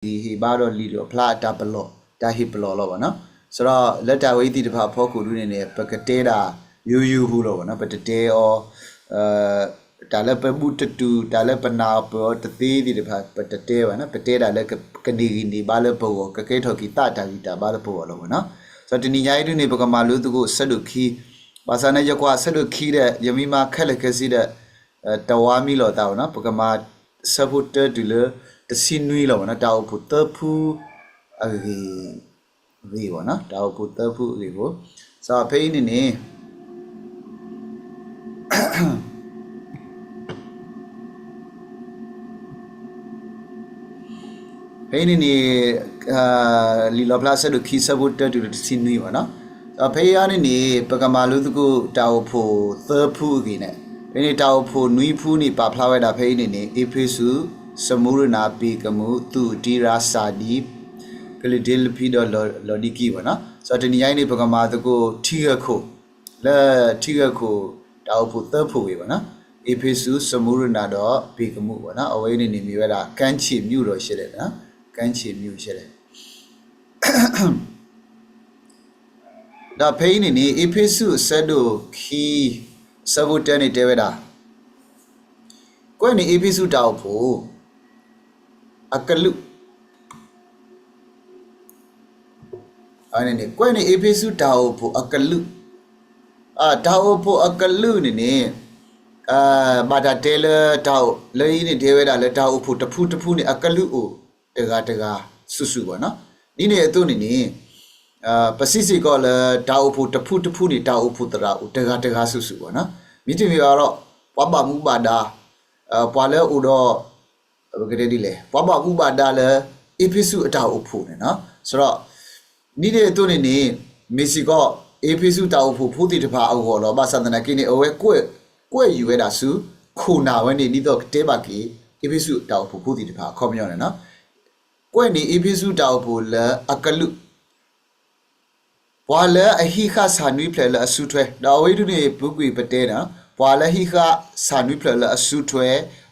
တၢ်ဟ့ၣ်ဂံၢ်ဟ့ၣ်ဘါဒီးလံာ်ဒိးဖျါအတၢ်ပလီၢ်, တၢ်ဟ့ၣ်ပလီၢ်လီၤဘၣ်နီၤ. စးထီၣ်လၢတၢ်ဝဲအံၤသ့ၣ်တဖၣ်အဖီခိၣ်ဒုန့ၣ်န့ၣ် ပကတဲဒၣ်ယိယိဖိလီၤဘၣ်နီၤ. ပတတဲအီၤ တၢ်လၢပဘူးတတုၤ, တၢ်လၢပနၢ်ပၢၢ်အီၤတသ့သ့ၣ်တဖၣ် ပတတဲဘၣ်နီၤ. ပတဲဒၣ်လၢကန့ၢ်ဂံၢ်န့ၢ်ဘါလၢပဂီၢ်, ကကဲထီၣ်က့ၤသးတၢ်ဂံၢ်တၢ်ဘါလၢပဂီၢ်လီၤဘၣ်နီၤ. ဒီးတနံၤညါအံၤဒုန့ၣ် ပကမၤလိသကိးဆၢဒိၣ်ခံ, ဘၣ်ဆၣ်န့ၣ် ယကွၢ်ဆၢဒိၣ်ခံဒီး ယမ့ၢ်မၤခဲလၢာ်ခဲဆ့ဒီး တဝါမံလီၤသးဘၣ်နီၤ. ပကမၤဆၢဖိတၢတုၤလၢ တဆံနွံလီၤဘၣ်နီၤ. တၢ်အိၣ်ဖှိၣ်သၢဖုအဂ့ၢ် ဂ့ၢ်ဘၣ်နီၤ, တၢ်အိၣ်ဖှိၣ်သၢဖုအဂ့ၢ်ဖိ. စးဖဲအံၤန့ၣ်န့ၣ် ဖဲအံၤန့ၣ်န့ၣ် လံာ်လီၣ်ဖျါဆၢဒိၣ်ခံဆၢဖိတၢတုၤလၢတဆံနွံဘၣ်နီၤ. ဖဲအံၤန့ၣ်န့ၣ် ပကမၤလိသကိးတၢ်အိၣ်ဖှိၣ်သၢဖုအဂ့ၢ်န့ၣ်, ဖဲန့ၣ်တၢ်အိၣ်ဖှိၣ်နွံဖုန့ၣ် ပာ်ဖျါဝဲဒၣ်ဖဲအံၤန့ၣ်န့ၣ် အ့းဖ့းစူး, စမူရနၤ, ပ့ၤကမူး, သူးအတံရၤ, စၤဒံ, ဖံလဒ့လဖံဒီးလီၤဒံကံဘၣ်နီၤ. စးတနံၤညါအံၤန့ၣ် ပကမၤသကိးထံဂၤခိၣ်, လၢထံဂၤခိၣ်တၢ်အိၣ်ဖှိၣ်သၢဖုအဂ့ၢ်ဘၣ်နီၤ. အ့းဖ့းစူး, စမူရနၤဒီးပ့ၤကမူးဘၣ်နီၤ. အဝဲအံၤန့ၣ်န့ၣ် မ့ၢ်ဝဲဒၣ် ကမ်းခြေမြို့တော်ရှဲလဲၣ်, ကမ်းခြေမြို့တော်ရှဲလဲၣ်. ဒီးဖဲအံၤန့ၣ်န့ၣ် အ့းဖ့းစူးအဆၢဒိၣ်ခံ အဆၢဖိတၢန့ၣ်တဲဝဲဒၣ်, ကွဲးန့ၢ်အ့းဖ့းစူးတၢ်အိၣ်ဖှိၣ်အကလုာ်, ကွဲးန့ၢ်အ့းဖ့းစူးတၢ်အိၣ်ဖှိၣ်အကလုာ်, တၢ်အိၣ်ဖှိၣ်အကလုာ်န့ၣ်န့ၣ် ဘၣ်တၢ်တဲလၢ လၢအံၤန့ၣ်တဲဝဲဒၣ်လၢတၢ်အိၣ်ဖှိၣ်တဖုတဖုန့ၣ် အကလုာ်အိၣ်တဂၤတဂၤစုာ်စုာ်ဘၣ်နီၤ. ဒ်န့ၣ်အသိးန့ၣ်န့ၣ် ပစံးစ့ၢ်ကီးလၢတၢ်အိၣ်ဖှိၣ်တဖုတဖုန့ၣ် တၢ်အိၣ်ဖှိၣ်သရၣ်အိၣ်တဂၤတဂၤစုာ်စုာ်ဘၣ်နီၤ. မ့တမ့ၢ်ဘၣ်ဒီး ပှၤဘၣ်မူဘၣ်ဒါ, ပှၤလၢအိၣ်ဒီး ပကတဲဒ်လဲၣ်, ပှၤဘၣ်မူဘၣ်ဒါလၢ အ့းဖ့းစူးအတၢ်အိၣ်ဖှိၣ်န့ၣ်နီၤ. စးထီၣ် ဒ်န့ၣ်အသိးန့ၣ်န့ၣ် မ့ၢ်စ့ၢ်ကီး အ့းဖ့းစူးတၢ်အိၣ်ဖှိၣ်ဖိသ့ၣ်တဖၣ်အဂီၢ်လီၤ. ဘၣ်ဆၣ်သနာ်က့န့ၣ် အဝဲကွဲး, ကွဲးယူၤဝဲဒၣ်ဆူ ခိၣ်နၢ်ဝဲန့ၣ် ဒ်သိးကတဲဘၣ်က့ၤ အ့းဖ့းစူးတၢ်အိၣ်ဖှိၣ်ဖိသ့ၣ်တဖၣ်အခီပညီန့ၣ်နီၤ. ကွဲးန့ၢ်အ့းဖ့းစူးတၢ်အိၣ်ဖှိၣ်လၢအကလုာ် ပှၤလၢအဟံးဃာ်ဆၣ်နွံဖျၢၣ်လၢအစုထွဲ, ဒီးအဝဲဒၣ်န့ၣ် ပူၤကွံာ်ပတဲန့ၣ်, ပှၤလၢဟံးဃာ်ဆၣ်နွံဖျၢၣ်လၢအစုထွဲ,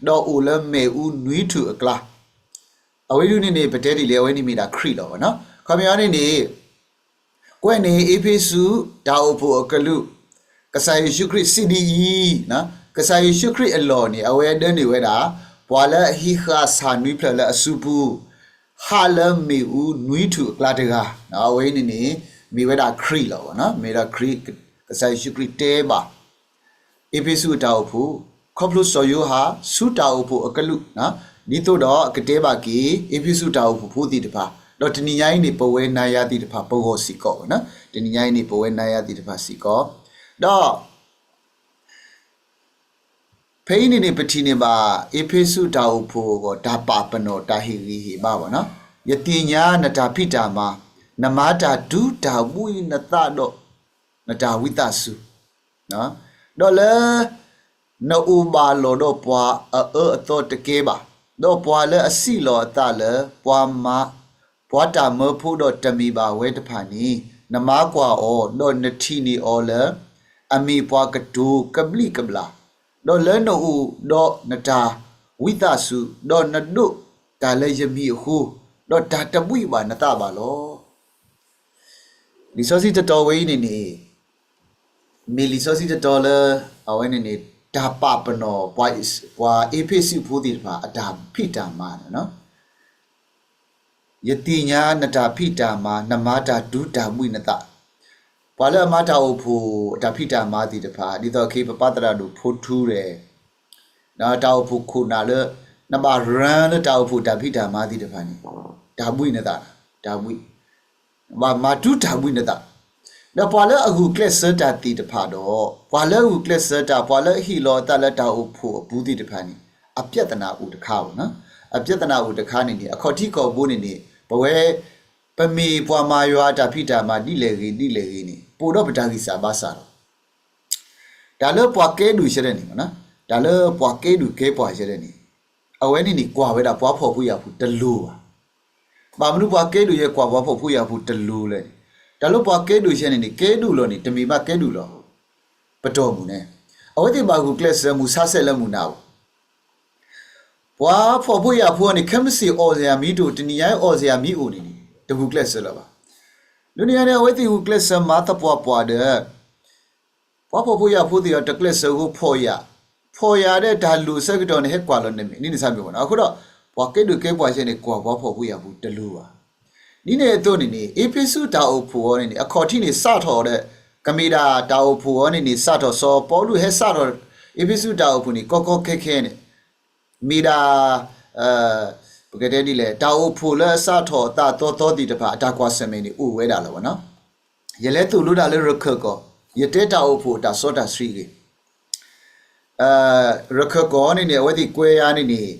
ဒီးအိၣ်လၢမ့ၣ်အူနွံထူၣ်အကျါ, အဝဲဒၣ်န့ၣ်န့ၣ် ပတဲဒ်လဲၣ်, အဝဲန့ၣ်မ့ၢ်ဒၣ်ခရံာ်လီၤဘၣ်နီၤ. ခီပညီန့ၣ်န့ၣ် ကွဲးန့ၢ်အ့းဖ့းစူးတၢ်အိၣ်ဖှိၣ်အကလုာ်, ကစၢ်ယ့ၣ်ၡူးခရံာ်စံးဒ်အံၤ, ကစၢ်ယ့ၣ်ၡူးခရံာ်အလီၢ်န့ၣ် အဝဲဒၢန့ၢ်ဝဲဒၣ် ပှၤလၢအဟံးဃာ်ဆၣ်နွံဖျၢၣ်လၢအစုပူၤ ဟးလၢမ့ၣ်အူနွံထူၣ်အကျါတဂၤ, အဝဲအံၤန့ၣ်န့ၣ် မ့ၢ်ဝဲဒၣ်ခရံာ်လီၤဘၣ်နီၤ. မ့ၢ်ဒၣ်ခရံာ် ကစၢ်ယ့ၣ်ၡူးခရံာ်တဲဘၣ် အ့းဖ့းစူးအတၢ်အိၣ်ဖှိၣ်, ခီဖျိစီၤယိၤဟၣ် ဆူတၢ်အိၣ်ဖှိၣ်အကလုာ်, ဒ်သိးဒီးကတဲဘၣ်က့ၤ အ့းဖ့းစူးတၢ်အိၣ်ဖှိၣ်ဖိသ့ၣ်တဖၣ်, ဒီးတနံၤညါအံၤန့ၣ် ပဝဲနၤယၤသ့ၣ်တဖၣ်ပဂီၢ်စ့ၢ်ကီးဘၣ်နီၤ. တနံၤညါအံၤန့ၣ် ပဝဲနၤယၤသ့ၣ်တဖၣ်စ့ၢ်ကီး, ဒီး ဖဲအံၤန့ၣ်န့ၣ် ပထံၣ်န့ၢ်ဘၣ် အ့းဖ့းစူးတၢ်အိၣ်ဖှိၣ်အဂီၢ် တၢ်ပာ်ပနီၣ်တၢ်ဟ့ၣ်ဂံၢ်ဟ့ၣ်ဘါဘၣ်နီၤ. ယသ့ၣ်ညါနတၢ်ဖံးတၢ်မၤ, နမၤတၢ်တူၢ်တၢ်ဘှံးနသးဒီး နတၢ်ဝံသးစူၤ, ဒီးလၢ နအိၣ်ဘၣ်လီၤဒီးပှၤအအၢအသီတကဲဘၣ်, ဒီးပှၤလၢအစံးလီၤအသးလၢ ပှၤမၤ ပှၤတၢ်မၢဖိဒီးတမ့ၢ်ဘၣ်ဝဲတဖၣ်န့ၣ် နမၤကွၢ်အီၤ, ဒီးနထံၣ်န့ၢ်အီၤလၢ အမ့ၢ်ပှၤကတိၤကဘျံးကဘျၣ်, ဒီးလၢနအိၣ်ဒီးနတၢ်ဝံသးစူၤ, ဒီးနဒိးတၢ်လၢယမံၤအဃိ, ဒီးတၢ်တဘှံးဘၣ်နသးဘၣ်လီၤ. လံာ်စီဆှံတတီၤဝဲအံၤန့ၣ်န့ၣ် မ့ၢ်လံာ်စီဆှံတတီၤလၢ အဝဲန့ၣ်န့ၣ် တၢ်ပာ်ပနီၣ် ပှၤအ့းဖ့းစူးဖိသ့ၣ်တဖၣ် အတၢ်ဖံးတၢ်မၤန့ၣ်လီၤ. ယသ့ၣ်ညါနတၢ်ဖံးတၢ်မၤ, နမၤတၢ်တူၢ်တၢ်ဘှံးနသး, ပှၤလၢအမၤတၢ်အိၣ်ဖှိၣ်အတၢ်ဖံးတၢ်မၤသ့ၣ်တဖၣ် ဒ်သိးခဲအံၤပပၢ်သရၣ်ဒိၣ်ဖိထူဒီး တၢ်အိၣ်ဖှိၣ်ခိၣ်နၢ်လၢ နဘၣ်ရၤလၢတၢ်အိၣ်ဖှိၣ်တၢ်ဖံးတၢ်မၤသ့ၣ်တဖၣ်န့ၣ် တၢ်ဘှံးနသး, တၢ်ဘှံး ဘၣ်မၤတူၢ်တၢ်ဘှံးနသး, ဒီးပှၤလၢအဂုာ်ကျဲးစၢးတၢ်သ့ၣ်တဖၣ်ဒီး ပှၤလၢအဂုာ်ကျဲးစၢးတၢ် ပှၤလၢအဟ့ၣ်လီၤအသးလၢတၢ်အိၣ်ဖှိၣ်အပူၤသ့ၣ်တဖၣ်န့ၣ် အပြဿနာအိၣ်တခါဘၣ်နီၤ. အပြဿနာအိၣ်တခါန့ၣ်န့ၣ် အခီၣ်ထံးခီၣ်ဘိန့ၣ်န့ၣ် ပဝဲ ပမ့ၢ်ပှၤမၤယွၤအတၢ်ဖံးတၢ်မၤဒ်လဲၣ်ဂ့ၤဒ်လဲၣ်ဂ့ၤန့ၣ် ပအိၣ်ဒီးပတၢ်ဂံၢ်စၢ်ဘါစၢ်လီၤ. တၢ်လၢပှၤကဲဒိၣ်ဆဲလဲၣ်န့ၣ်, တၢ်လၢပှၤကဲဒိၣ်ကဲပှၤဆဲလဲၣ်န့ၣ် အဝဲန့ၣ်န့ၣ် ကွၢ်ဝဲဒၣ်ပှၤဖှီၣ်ဖိယာ်ဖိတလိၤဘၣ်. ဘၣ်မနုၤပှၤကဲဒိၣ်ယဲကွၢ်ပှၤဖှီၣ်ဖိယာ်ဖိတလိၤလဲၣ်န့ၣ်, တၢ်လၢပှၤကဲဒိၣ်ဆဲန့ၣ်န့ၣ် ကဲဒိၣ်လီၤန့ၣ် တမ့ၢ်ဘၣ်ကဲဒိၣ်လီၤ ပတီၢ်မုၢ်န့ၣ်, အဝဲသ့ၣ်ဘၣ်ဂုာ်ကျဲးစၢးမုၢ်ဆါဆဲးလၢမုၢ်နၤဘၣ်. ပှၤဖှီၣ်ဖိယာ်ဖိအံၤန့ၣ် ခဲမုၢ်ဆ့ၣ်အီၣ်စ့ၢ်အမံၤတအိၣ် တနံၤညါအီၣ်စ့ၢ်အမံၤအိၣ်န့ၣ်န့ၣ် တဂုာ်ကျဲးစၢးလၢၤဘၣ်. လၢန့ၣ်ညါန့ၣ် အဝဲသ့ၣ်ဂုာ်ကျဲးစၢးမၤသပှၢ်ပှၢ်ဒီး ပှၤဖှီၣ်ဖိယာ်ဖိသ့ၣ်အီၤတကျဲးစၢးအဃိ ဖှီၣ်ယာ်, ဖှီၣ်ယာ်ဒီးတၢ်လိၣ်အဆၢကတီၢ်န့ၣ် ဟဲကွၢ်လီၤနမဲာ် နံၣ်နဆါမ့ၢ်ဝဲနီၤ. အဃိဒီး ပှၤကဲဒိၣ်ကဲပှၤဆဲန့ၣ် ကွၢ်ပှၤဖှီၣ်ဖိယာ်ဖိတလိၤဘၣ်. ဒ်န့ၣ်အသိးန့ၣ်န့ၣ် အ့းဖ့းစူးတၢ်အိၣ်ဖှိၣ်အီၤန့ၣ်န့ၣ် အခီၣ်ထံးန့ၣ်စးထီၣ်ဒီး ကမ့ၢ်ဒၣ်တၢ်အိၣ်ဖှိၣ်အီၤန့ၣ်န့ၣ် စးထီၣ် စီၤပီလူးဟဲစးထီၣ် အ့းဖ့းစူးတၢ်အိၣ်ဖှိၣ်န့ၣ် ကီကီခဲခဲန့ၣ် မ့ၢ်ဒၣ် ပကတဲဒ်လဲၣ် တၢ်အိၣ်ဖှိၣ်လၢအစးထီၣ်အသးသီသီသ့ၣ်တဖၣ် အတၢ်ကွၢ်ဆၢၣ်မဲာ်န့ၣ် အိၣ်ဝဲဒၣ်လီၤဝဲနီၤ. ယလဲၤသိၣ်လိဒၣ်လၢရခၢၣ်ကီၢ်, ယတဲတၢ်အိၣ်ဖှိၣ်အတၢ်စီတၢ်ဆှံအဂ့ၢ် ရခၢၣ်ကီၢ်န့ၣ်န့ၣ် အဝဲသ့ၣ်ကွဲယါန့ၣ်န့ၣ်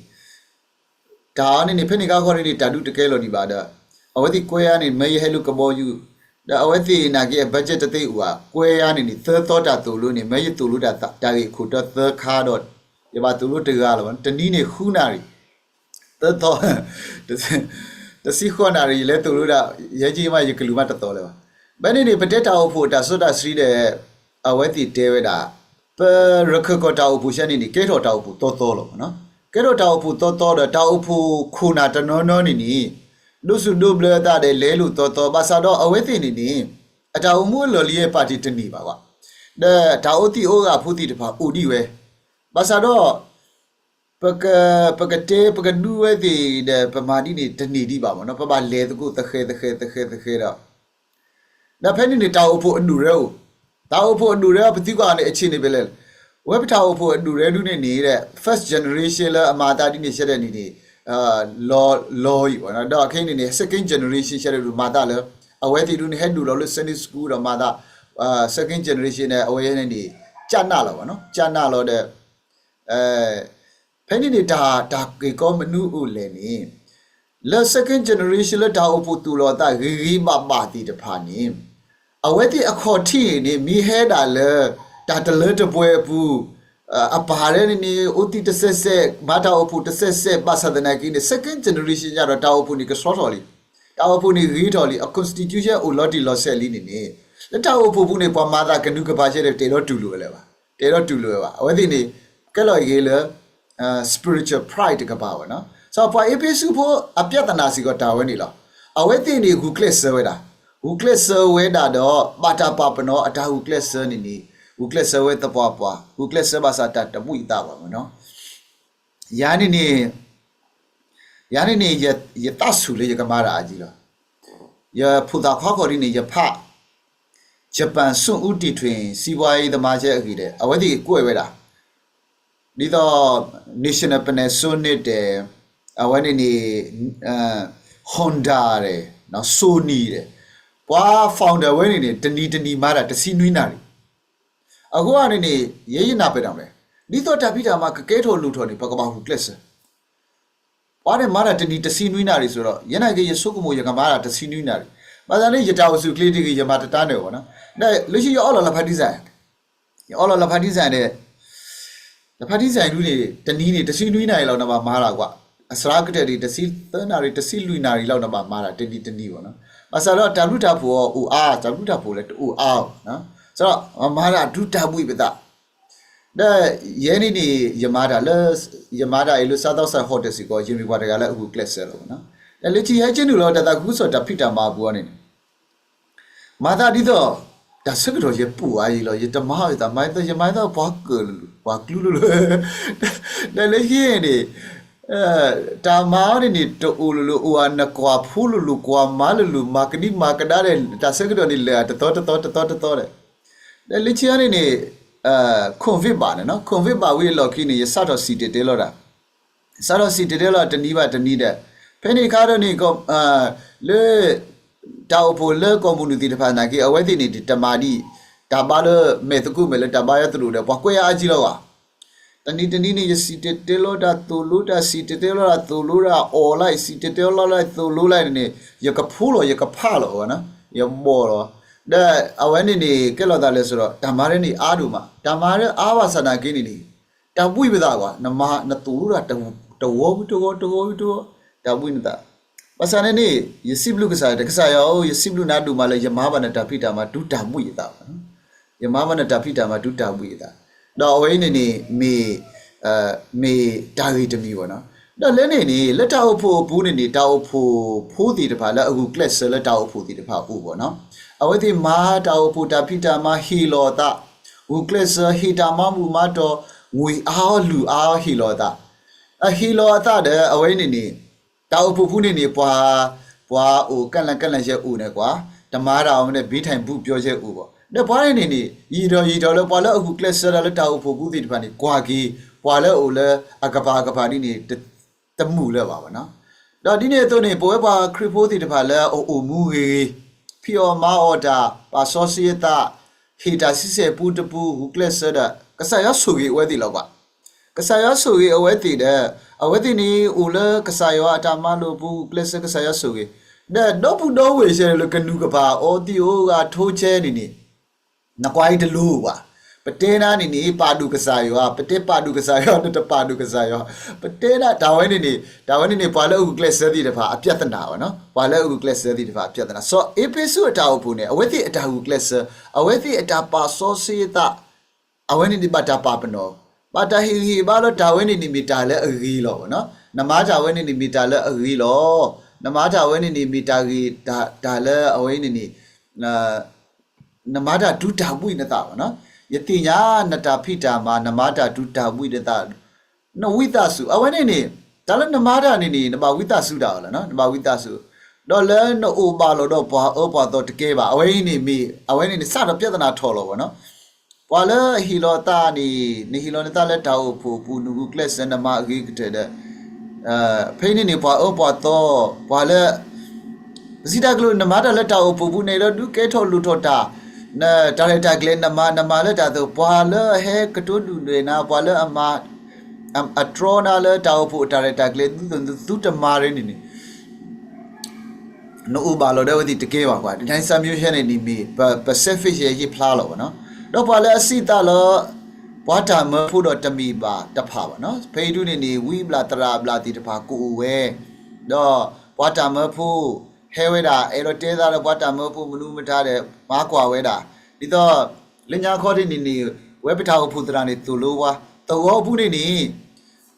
တၢ်အီၤန့ၣ်န့ၣ် ဖဲန့ၣ်ခါခီန့ၣ်န့ၣ် တၢ်ဒုးတကဲလီၤဒံးဘၣ်ဒီး အဝဲသ့ၣ်ကွဲယါန့ၣ် မၢယဟဲလၢကဘီယူၤ, ဒီးအဝဲသ့ၣ်နာ်က့ အ budget တသ့အိၣ်ဘၣ်, ကွဲယါန့ၣ်န့ၣ် သၢသီတၢ်သိၣ်လိန့ၣ် မၢယသိၣ်လိတၢ် တၢ်ဂ့ၢ်ခိၣ်တီသၢခါဒီး ယဘၣ်သိၣ်လိတဂၤလီၤ. တနံၤန့ၣ်ဃုနၣ်ရံၣ် သၢသီ တဆံဃိးနၣ်ရံၣ် ယလဲၤသိၣ်လိဒၣ် ယဲက့မး ယကလုၢ်မးတသီၣ်လၢၤဘၣ်. ဘၣ်န့ၣ်န့ၣ် ပတဲတၢ်အိၣ်ဖှိၣ်အတၢ်စီတၢ်ဆှံဒီး အဝဲသ့ၣ်တဲဝဲဒၣ် ပရခၢၣ်ကီၢ်တၢ်အိၣ်ဖှိၣ်ဆဲန့ၣ်န့ၣ် ကဲထီၣ်တၢ်အိၣ်ဖှိၣ်သီသီလီၤ. ကဲထီၣ်တၢ်အိၣ်ဖှိၣ်သီသီဒီး တၢ်အိၣ်ဖှိၣ်ခိၣ်နၢ်တနီၤနီၤန့ၣ်န့ၣ် ဒိးဆူၣ်ဒိးဘျၢအသးဒီးလဲၤလိာ်သီသီ ဘၣ်ဆၣ်ဒီးအဝဲသ့ၣ်န့ၣ်န့ၣ် အတၢ်အိၣ်မူအလီၢ်လံၤအပာ်တ့ၢ်တန့ၢ်ဘၣ်ဘၣ်. ဒီးတၢ်အိၣ်သံးအိၣ်ဂၢၢ်ဖိသ့ၣ်တဖၣ်အိၣ်ဒံးဝဲ ဘၣ်ဆၣ်ဒီး ပက ပကတဲ ပကဒုးဝဲသ့ၣ်ဒီး ပမၤဒ်န့ၣ်တန့ၢ်ဒံးဘၣ်မ့ၢ်နီၤ, ပဘၣ်လဲၤသကိးသဃဲၤသဃဲၤသဃဲၤသဃဲၤဒီး ဒီးဖဲန့ၣ်န့ၣ် တၢ်အိၣ်ဖှိၣ်အဒူၣ်ရဲအိၣ်, တၢ်အိၣ်ဖှိၣ်အဒူၣ်ရဲအပသံကွၢ်န့ၣ် အဆ့ၣ်န့ၣ်ဖဲလဲၣ်, ဝဲပတၢ်အိၣ်ဖှိၣ်အဒူၣ်ရဲဒုန့ၣ်န့ၣ် first generation လၢအမၤအသးဒ်န့ၣ်ဆဲဒၣ်န့ၣ်န့ၣ် လီၤလီၤအံၤဘၣ်နီၤ, ဒီးခဲအံၤန့ၣ်န့ၣ် second generation ဆဲဒၣ်ဒုးမၤသးလၢ အဝဲသ့ၣ်ဒုန့ၣ် ဟဲဒိၣ်လီၤလၢ Sunday school ဒီးမၤသး second generation န့ၣ် အဝဲန့ၣ်န့ၣ် ကၢ်နးလီၤဘၣ်နီၤ, ကၢ်နးလီၤဒီး ဖဲန့ၣ်န့ၣ် တၢ် တၢ်က့ၤကီမနုၤအိၣ်လဲၣ်န့ၣ် လၢ second generation လၢတၢ်အိၣ်ဖှိၣ်သူၣ်လီၤအသးဂ့ၤဂ့ၤဘၣ်ဘၣ်သ့ၣ်တဖၣ်န့ၣ် အဝဲသ့ၣ်အခီၣ်ထံးန့ၣ်န့ၣ် မ့ၢ်ဟဲဒၣ်လၢ တၢ်တလၢတပှဲၤအပူၤ အပၢ်လၢန့ၣ်န့ၣ် အိၣ်သံးတစဲးစဲး မၤတၢ်အိၣ်ဖှိၣ်တစဲးစဲး ဘၣ်ဆၣ်သနာ်က့န့ၣ် second generation ညါဒီး တၢ်အိၣ်ဖှိၣ်န့ၣ်ကဆှီထီၣ်လံ, တၢ်အိၣ်ဖှိၣ်န့ၣ်ဂ့ၤထီၣ်လံ, အ constitution အိၣ်လီၤတံၢ်လီၤဆဲးလံန့ၣ်န့ၣ် လၢတၢ်အိၣ်ဖှိၣ်ပူၤန့ၣ် ပှၤမၤသးကနုာ်ကပၤဆဲဒီး တဲဒီတူၢ်လိာ်ဝဲလၢၤဘၣ်, တဲဒီတူၢ်လိာ်ဝဲဘၣ်. အဝဲသ့ၣ်န့ၣ် ကဲလီၤအဂ့ၤလၢ spiritual pride တကပၤဝဲနီၤ. စီၤပှၤအ့းဖ့းစူးဖိအပြဿနာစ့ၢ်ကီးတၢ်ဝဲန့ၣ်လီၤ. အဝဲသ့ၣ်န့ၣ်ဂုာ်ကျဲးစၢးဝဲဒၣ်, ဂုာ်ကျဲးစၢးဝဲဒၣ်ဒီး ဘၣ်တၢ်ပာ်ပနီၣ်အတၢ်ဂုာ်ကျဲးစၢးန့ၣ်န့ၣ် ဂုာ်ကျဲးစၢးဝဲသပှၢ်ပှၢ်, ဂုာ်ကျဲးစၢးဘၣ်ဆၣ်တၢ်တဘှံးအသးဘၣ်ဝဲနီၤ. ယၤန့ၣ်န့ၣ် ယၤန့ၣ်န့ၣ် ယသးဆူၣ်လၢယကမၤတၢ်အါကံလီၤ. ယဖိသၣ်ခွါခီၣ်ဒ်န့ၣ် ယဖး ယပၣ်ဆူၣ်အူတံၣ်ထွ့ၣ် စံးပှၤအံၤသမါဆဲအဂ့ၢ်ဒီး အဝဲသ့ၣ်ကွဲးဝဲဒၣ် ဒ်သိး National Panasonic တဲ အဝဲန့ၣ်န့ၣ် Honda တဲ Sony တဲ ပှၤ founder ဝဲန့ၣ်န့ၣ် တနံၤတနံၤမၤတၢ်တဆံနွံနၣ်ရံၣ် အဃိန့ၣ်န့ၣ် ယဲယနၢ်ပၢၢ်တၢ်မလဲၣ်, ဒ်သိးတၢ်ဖံးတၢ်မၤကကဲထီၣ်လိၣ်ထီၣ်န့ၣ် ပကဘၣ်ဂုာ်ကျဲးစၢး ပှၤန့ၣ်မၤတၢ်တနံၤတဆံနွံနၣ်ရံၣ်အသိးဒီး ယဲနာ်က့ ယဆိကမိၣ်ယကမၤတၢ်တဆံနွံနၣ်ရံၣ်, ဘၣ်ဆၣ်န့ၣ် ယတၢ်အိၣ်ဆူၣ်အိၣ်ချ့တဂ့ၤ ယမၤတတၢ်န့ၣ်ဘၣ်နီၤ. ဒီးလၢခံယအီလီၤလၢဖးဒံစၣ်, ယအီလီၤလၢဖးဒံစၣ်ဒီး တဖးဒံစၣ်ဒုန့ၣ် တနံၤန့ၣ် တဆံနွံနၣ်ရံၣ်လီၤ နဘၣ်မၤတၢ်ကွၢ်, အစှၤကတၢၢ်ဒံး တဆံသၢနၣ်ရံၣ် တဆံလွံၢ်နၣ်ရံၣ်လီၤ နဘၣ်မၤတၢ်တနံၤတနံၤဘၣ်နီၤ. ဘၣ်ဆၣ်ဒီးတၢ်ဘျုးတၢ်ဖှိၣ်အီၤအိၣ်အါ, တၢ်ဘျုးတၢ်ဖှိၣ်လၢတအိၣ်အါဘၣ်နီၤ. စးမၤတၢ်ဒုးတၢ်ဘှံးပသး ဒီးယဲန့ၣ်န့ၣ် ယမၤတၢ်လၢ ယမၤတၢ်အံၤလၢ South South South Hotel စ့ၢ်ကီး ယမ့ၢ်ပှၤတဂၤလၢအဂုာ်ကျဲးစၢးလီၤနီၤ. ဒီးလၢခံယဟဲက့ၤနုာ်လီၤ တၢ်သးခုကစီၣ်တၢ်ဖံးတၢ်မၤအပူၤအီၤန့ၣ် မၤသးဒ်သိး တၢ်ဆၢကတီၢ်ယပူၤအါယံၤလီၤ ယတမၤအီၤယသး မၤသးယမၤသးပှၤကၢၣ်လၢ်လၢ် ပှၤကျူလၢ်လၢ် ဒီးလၢခံန့ၣ် တၢ်မၤအီၤန့ၣ်န့ၣ် တအိၣ်လၢၤလၢၤ အိၣ်အနကွၢ်ဖိလၢ်လၢ် ကွၢ်မၤလၢ်လၢ် မၤကဒံမၤကဒါဒီး တၢ်ဆၢကတီၢ်န့ၣ် လဲၤတသီတသီတသီတသီဒီး ဒီးလၢခံန့ၣ်န့ၣ် COVID ဘၣ်န့ၣ်နီၤ COVID ဘၣ်ဝံၤအလီၢ်ခံန့ၣ် ယစးထီၣ်စံၣ်တဲၤတဲလီၤတၢ် စးထီၣ်စံၣ်တဲၤတဲလီၤတနံၤဘၣ်တနံၤဒီး ဖဲန့ၣ်ခါဒီးန့ၣ် လၢ တၢ်အိၣ်ဖှိၣ်လၢကီၢ်ပူၤနုာ်သ့ၣ်တဖၣ်နာ်က့ အဝဲသ့ၣ်န့ၣ် တမၤဒ် တၢ်ဘါလၢမဲာ်သကိးမဲာ်လၢတၢ်ဘါယွၤသရိာ်ဒီး ပှၤကွဲးယၤအါကံလီၤဘၣ် တနံၤတနံၤန့ၣ် ယစံၣ်တဲၤတဲလီၤတၢ် သိၣ်လိတၢ် စံၣ်တဲၤတဲလီၤတၢ် သိၣ်လိတၢ် အီၣ်လၢ စံၣ်တဲၤတဲလီၤလၢ သိၣ်လိလၢန့ၣ်န့ၣ် ယကဖိလီၤ ယကဖးလီၤဝဲနီၤ ယဘီၣ်လီၤ ဒီးအဝဲန့ၣ်န့ၣ် ကဲလီၤသးလဲၣ်ဆိုတော့ တၢ်မၤရၢန့ၣ်အါဒိၣ်မး တၢ်မၤရၢအါဘၣ်ဆၣ်နာ်က့န့ၣ်န့ၣ် တၢ်ဘှံးပသးကွၢ် နမၤ နသိၣ်လိတၢ် တဝီဝံၤတဝီ တဝီဝံၤတဝီ တၢ်ဘှံးနသး ဘၣ်ဆၣ်န့ၣ်န့ၣ် ယစံးဘျုးကစၢ်ယွၤ ကစၢ်ယွၤဧၢ ယစံးဘျုးနၤဒိၣ်မးလၢ ယမၤဘၣ်နတၢ်ဖံးတၢ်မၤတုၤတၢ်ဘှံးယသးဘၣ် ယမၤဘၣ်နတၢ်ဖံးတၢ်မၤတုၤတၢ်ဘှံးယသး ဒီးအဝဲအံၤန့ၣ်န့ၣ် မ့ၢ် မ့ၢ်တၢ်ဂ့ၢ်တမံၤဘၣ်နီၤ ဒီးလၢန့ၣ်န့ၣ် လၢတၢ်အိၣ်ဖှိၣ်အပူၤန့ၣ်န့ၣ် တၢ်အိၣ်ဖှိၣ်ဖိသ့ၣ်တဖၣ်လၢအဂုာ်ကျဲးစၢးလၢတၢ်အိၣ်ဖှိၣ်သ့ၣ်တဖၣ်အိၣ်ဘၣ်နီၤ. အဝဲသ့ၣ်မၤတၢ်အိၣ်ဖှိၣ်တၢ်ဖံးတၢ်မၤဟ့ၣ်လီၤအသး, ဂုာ်ကျဲးစၢးဟ့ၣ်တၢ်မၤဘူၣ်မၤတီၢ်, ငွေအါအီၤလုၢ်အါအီၤဟ့ၣ်လီၤအသး, အဟ့ၣ်လီၤအသးဒီး အဝဲန့ၣ်န့ၣ် တၢ်အိၣ်ဖှိၣ်ပူၤန့ၣ်န့ၣ် ပှၤ ပှၤအိၣ်ကၣ်လၢကၣ်လၢယဲအိၣ်န့ၣ်ကွၢ်, တမၤတၢ်အီၤမ့ၢ်န့ၣ် ဘံထၣ်ဘူၣ်ပျီယဲအိၣ်ဘၣ်. ဒီးပှၤန့ၣ်န့ၣ်န့ၣ် ယံာ်ထီၣ်ယံာ်ထီၣ်လၢပှၤလၢအဂုာ်ကျဲးစၢးတၢ်လၢတၢ်အိၣ်ဖှိၣ်ပူၤသ့ၣ်တဖၣ်န့ၣ် ကွၢ်က့ၤ ပှၤလၢအအိၣ်လၢအကပၤအကပၤဒ်န့ၣ် တမုာ်လၢၤဘၣ်ဘၣ်နီၤ. ဒီးဒ်န့ၣ်အသိးန့ၣ် ပဝဲပှၤခရံာ်ဖိသ့ၣ်တဖၣ်လၢအအိၣ်မူဂ့ၤဂ့ၤ, ဖံးအီၣ်မၤအီၣ်တၢ်, ပာ်စီဆှံအသး, ဟ့ၣ်တၢ်ဆံဆဲၣ်ပူတပူ ဂုာ်ကျဲးစၢးဒီး ကစၢ်ယွၤဆိၣ်ဂ့ၤအဝဲသ့ၣ်လီၤကွၢ်. ကစၢ်ယွၤဆိၣ်ဂ့ၤအဝဲသ့ၣ်ဒီး အဝဲသ့ၣ်န့ၣ်အိၣ်လၢကစၢ်ယွၤအတၢ်မၤလိာ်အပူၤ ဂုာ်ကျဲးစၢးကစၢ်ယွၤဆိၣ်ဂ့ၤ, ဒီးဒီပုၢ်ဒီဝဲၢ်ဆဲးလၢကနူၤကပၤအီသံးအီဂၤထိဆဲးန့ၣ်န့ၣ် နကွၢ်အံၤတလိၤဘၣ်. ပတဲနၤန့ၣ်န့ၣ် ပာ်ဒိၣ်ကစၢ်ယွၤ, ပတဲပာ်ဒိၣ်ကစၢ်ယွၤ နတပာ်ဒိၣ်ကစၢ်ယွၤ, ပတဲဒၣ် တၢ်ဝဲန့ၣ်န့ၣ် တၢ်ဝဲန့ၣ်န့ၣ် ပှၤလၢအဂုာ်ကျဲးစၢးသ့ၣ်တဖၣ်အပြဿနာဘၣ်နီၤ, ပှၤလၢအဂုာ်ကျဲးစၢးသ့ၣ်တဖၣ်အပြဿနာ. စီၤအ့းဖ့းစူးအတၢ်အိၣ်ဖှိၣ်န့ၣ် အဝဲသ့ၣ်အတၢ်ဂုာ်ကျဲးစၢး, အဝဲသ့ၣ်အတၢ်ပာ်စီဆှံအသး အဝဲန့ၣ်န့ၣ်ဘၣ်တၢ်ပာ်ပနီၣ်, ဘၣ်တၢ်ဟ့ၣ်ဂံၢ်ဟ့ၣ်ဘါလီၤ တၢ်ဝဲန့ၣ်န့ၣ်မ့ၢ်တၢ်လၢအဂ့ၤလီၤနီၤ. နမၤတၢ်ဝဲန့ၣ်န့ၣ်မ့ၢ်တၢ်လၢအဂ့ၤလီၤ. နမၤတၢ်ဝဲန့ၣ်န့ၣ်မ့ၢ်တၢ်ဂ့ၤ, တၢ်လၢအဝဲန့ၣ်န့ၣ် နမၤတၢ်တုၤတၢ်ဘှံးနသးဘၣ်နီၤ. ယသ့ၣ်ညါနတၢ်ဖံးတၢ်မၤ နမၤတၢ်တုၤတၢ်ဘှံးနသး, နဝံသးစူၤ အဝဲန့ၣ်န့ၣ် တၢ်လၢနမၤတၢ်န့ၣ်န့ၣ် နဘၣ်ဝံသးစူၤတၢ်အီၤလီၤနီၤ, နဘၣ်ဝံသးစူၤ, ဒီးလၢနအိၣ်ဘၣ်လီၤဒီးပှၤအၢပှၤသီတကဲဘၣ်, အဝဲအံၤန့ၣ်မ့ၢ် အဝဲန့ၣ်န့ၣ် စးထီၣ်ပြဿနာထီၣ်လီၤဘၣ်နီၤ. ပှၤလၢအဟ့ၣ်လီၤအသးန့ၣ် နဟ့ၣ်လီၤနသးလၢတၢ်အိၣ်ဖှိၣ်အပူၤ နဂုာ်ကျဲးစၢးနမၤအဂ့ၤကတၢၢ်ဒီး ဖဲအံၤန့ၣ်န့ၣ် ပှၤအၢပှၤသီ, ပှၤလၢ ပစံးတၢ်ကလုၢ် နမၤတၢ်လၢတၢ်အိၣ်ဖှိၣ်ပူၤန့ၣ်ဒီး ဒုးကဲထီၣ်လိၣ်ထီၣ်တၢ်, နတၢ်ရဲၣ်တၢ်ကျဲၤ နမၤ နမၤလၢတၢ်သိး ပှၤလၢအဟဲကတိၤဒုၣ်ဒွဲၣ်နၤ ပှၤလၢအမၤ အတြီနၤလၢတၢ်အိၣ်ဖှိၣ်အတၢ်ရဲၣ်တၢ်ကျဲၤ သုတမၤရ့န့ၣ်န့ၣ် နအိၣ်ဘၣ်လီၤဒီးအဝဲသ့ၣ်တကဲဘၣ်ကွၢ်. တနံၤစၢ်မံဟဲန့ၣ်န့ၣ်မ့ၢ် ပ ပ selfish ဟ့ၣ်ဖျါလီၤဘၣ်နီၤ. ဒီးပှၤလၢအစံးသးလၢ ပှၤတၢ်မၢဖိဒီးတမ့ၢ်ဘၣ်တဖၣ်ဘၣ်နီၤ. ဖဲအံၤဒုန့ၣ်န့ၣ် ဝံဘျၣ်သရၣ်ဘျၣ်သ့ၣ်တဖၣ်ကအိၣ်ဝဲ, ဒီးပှၤတၢ်မၢဖိ ဟဲဝဲဒၣ် အဲၣ်ဒိးတဲသးဒီးပှၤတၢ်မၢဖိမနုၤမတၤဒီး မၤကွၢ်ဝဲဒၣ်. ဒ်သိး လၢညါခီဒ်န့ၣ်န့ၣ် ဝဲပတၢ်အိၣ်ဖှိၣ်သရၣ်န့ၣ် သိၣ်လိဝါ သဝီပူၤန့ၣ်န့ၣ်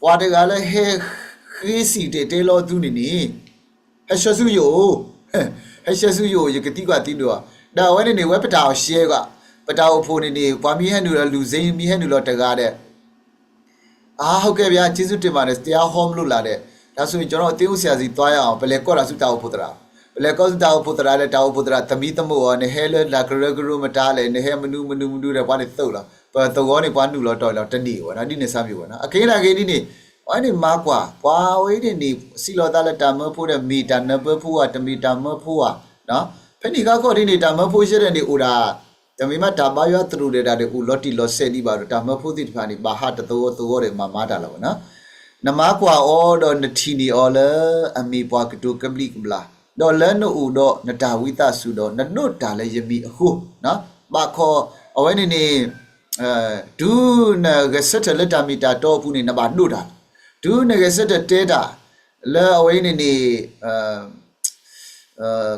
ပှၤတဂၤလၢဟဲဃ့စံၣ်တဲၤတဲလီၤသုန့ၣ်န့ၣ် ဟဲဆှၢဆူယအိၣ်, ဟဲဆှၢဆူယအိၣ် ယကသံကွၢ်သံဒိးအီၤ. ဒီးအဝဲန့ၣ်န့ၣ် ဝဲပတၢ်အီၤရှဲကွၢ်, ပတၢ်အိၣ်ဖှိၣ်န့ၣ်န့ၣ် ပှၤမ့ၢ်ဟဲနုာ်လီၤလူၤစ့ မ့ၢ်ဟဲနုာ်လီၤတဂၤဒီး အါ ဟုတ်ကဲ့ဗျာ ကျေးဇူးတင်ပါတယ် တရားဟောမလို့လာတဲ့ ဒါဆိုရင်ကျွန်တော်အသင်းဦးဆရာစီသွားရအောင် ပလဲၤကိးတၢ်ဆူတၢ်အိၣ်ဖှိၣ်သရၣ်, ပလဲၤကိးဆူတၢ်အိၣ်ဖှိၣ်သရၣ်ဒီး တၢ်အိၣ်ဖှိၣ်သရၣ်သမံသမိးအီၤ နဟဲလၢတၢ်ကရၢကရိမတၤလဲၣ် နဟဲမနုၤမနုၤမနုၤဒီး ပှၤန့ၣ်သိၣ်လီၤ ပသဝီန့ၣ် ပှၤနုာ်လီၤတီၢ်လီၤတန့ၢ်ဝဲနီၤ ဒ်န့ၣ်စၢ်မံၤဝဲနီၤ အခဲအံၤန့ၣ်ဂ့ၤဒ်န့ၣ် အဝဲန့ၣ်မၤကွၢ် ပှၤဝဲအံၤန့ၣ်န့ၣ် စံးလီၤသးလၢတၢ်မၢဖိဒီး မ့ၢ်တၢ်နၢပၢဖိဧါ တမ့ၢ်တၢ်မၢဖိဧါ, ဖဲန့ၣ်ဃီခီၣ်ထံးန့ၣ် တၢ်မၢဖိယဲဒၣ်န့ၣ်အိၣ်ဒၣ် တမ့ၢ်မးတၢ်ဘါယွၤသရူးဒီးတၢ်ဒီး အိၣ်လီၤတံၢ်လီၤဆဲးဒံးဘၣ်ဒီး တၢ်မၢဖိသ့ၣ်တဖၣ်န့ၣ် ဘၣ်ဟးတသဝီသဝီဒီးမၤမၤတၢ်လီၤဝဲနီၤ. နမၤကွၢ်အီၤဒီးနထံၣ်န့ၢ်အီၤလၢအမ့ၢ်ပှၤကတိၤကဘျံးကဘျၣ်, ဒီးလၢနအိၣ်ဒီးနတၢ်ဝံသးစူၤဒီး နဒိးတၢ်လၢယမံၤအဃိ, ဘၣ်ခီ အဝဲန့ၣ်န့ၣ် တုၤနဂဲၤဆၢထၢၣ်လၢတၢ်မ့ၢ်တၢ်တီအပူၤန့ၣ် နဘၣ်ဒိးတၢ်လီၤ. တုၤနဂဲၤဆၢထၢၣ်တဲတၢ် လၢအဝဲအံၤန့ၣ်န့ၣ်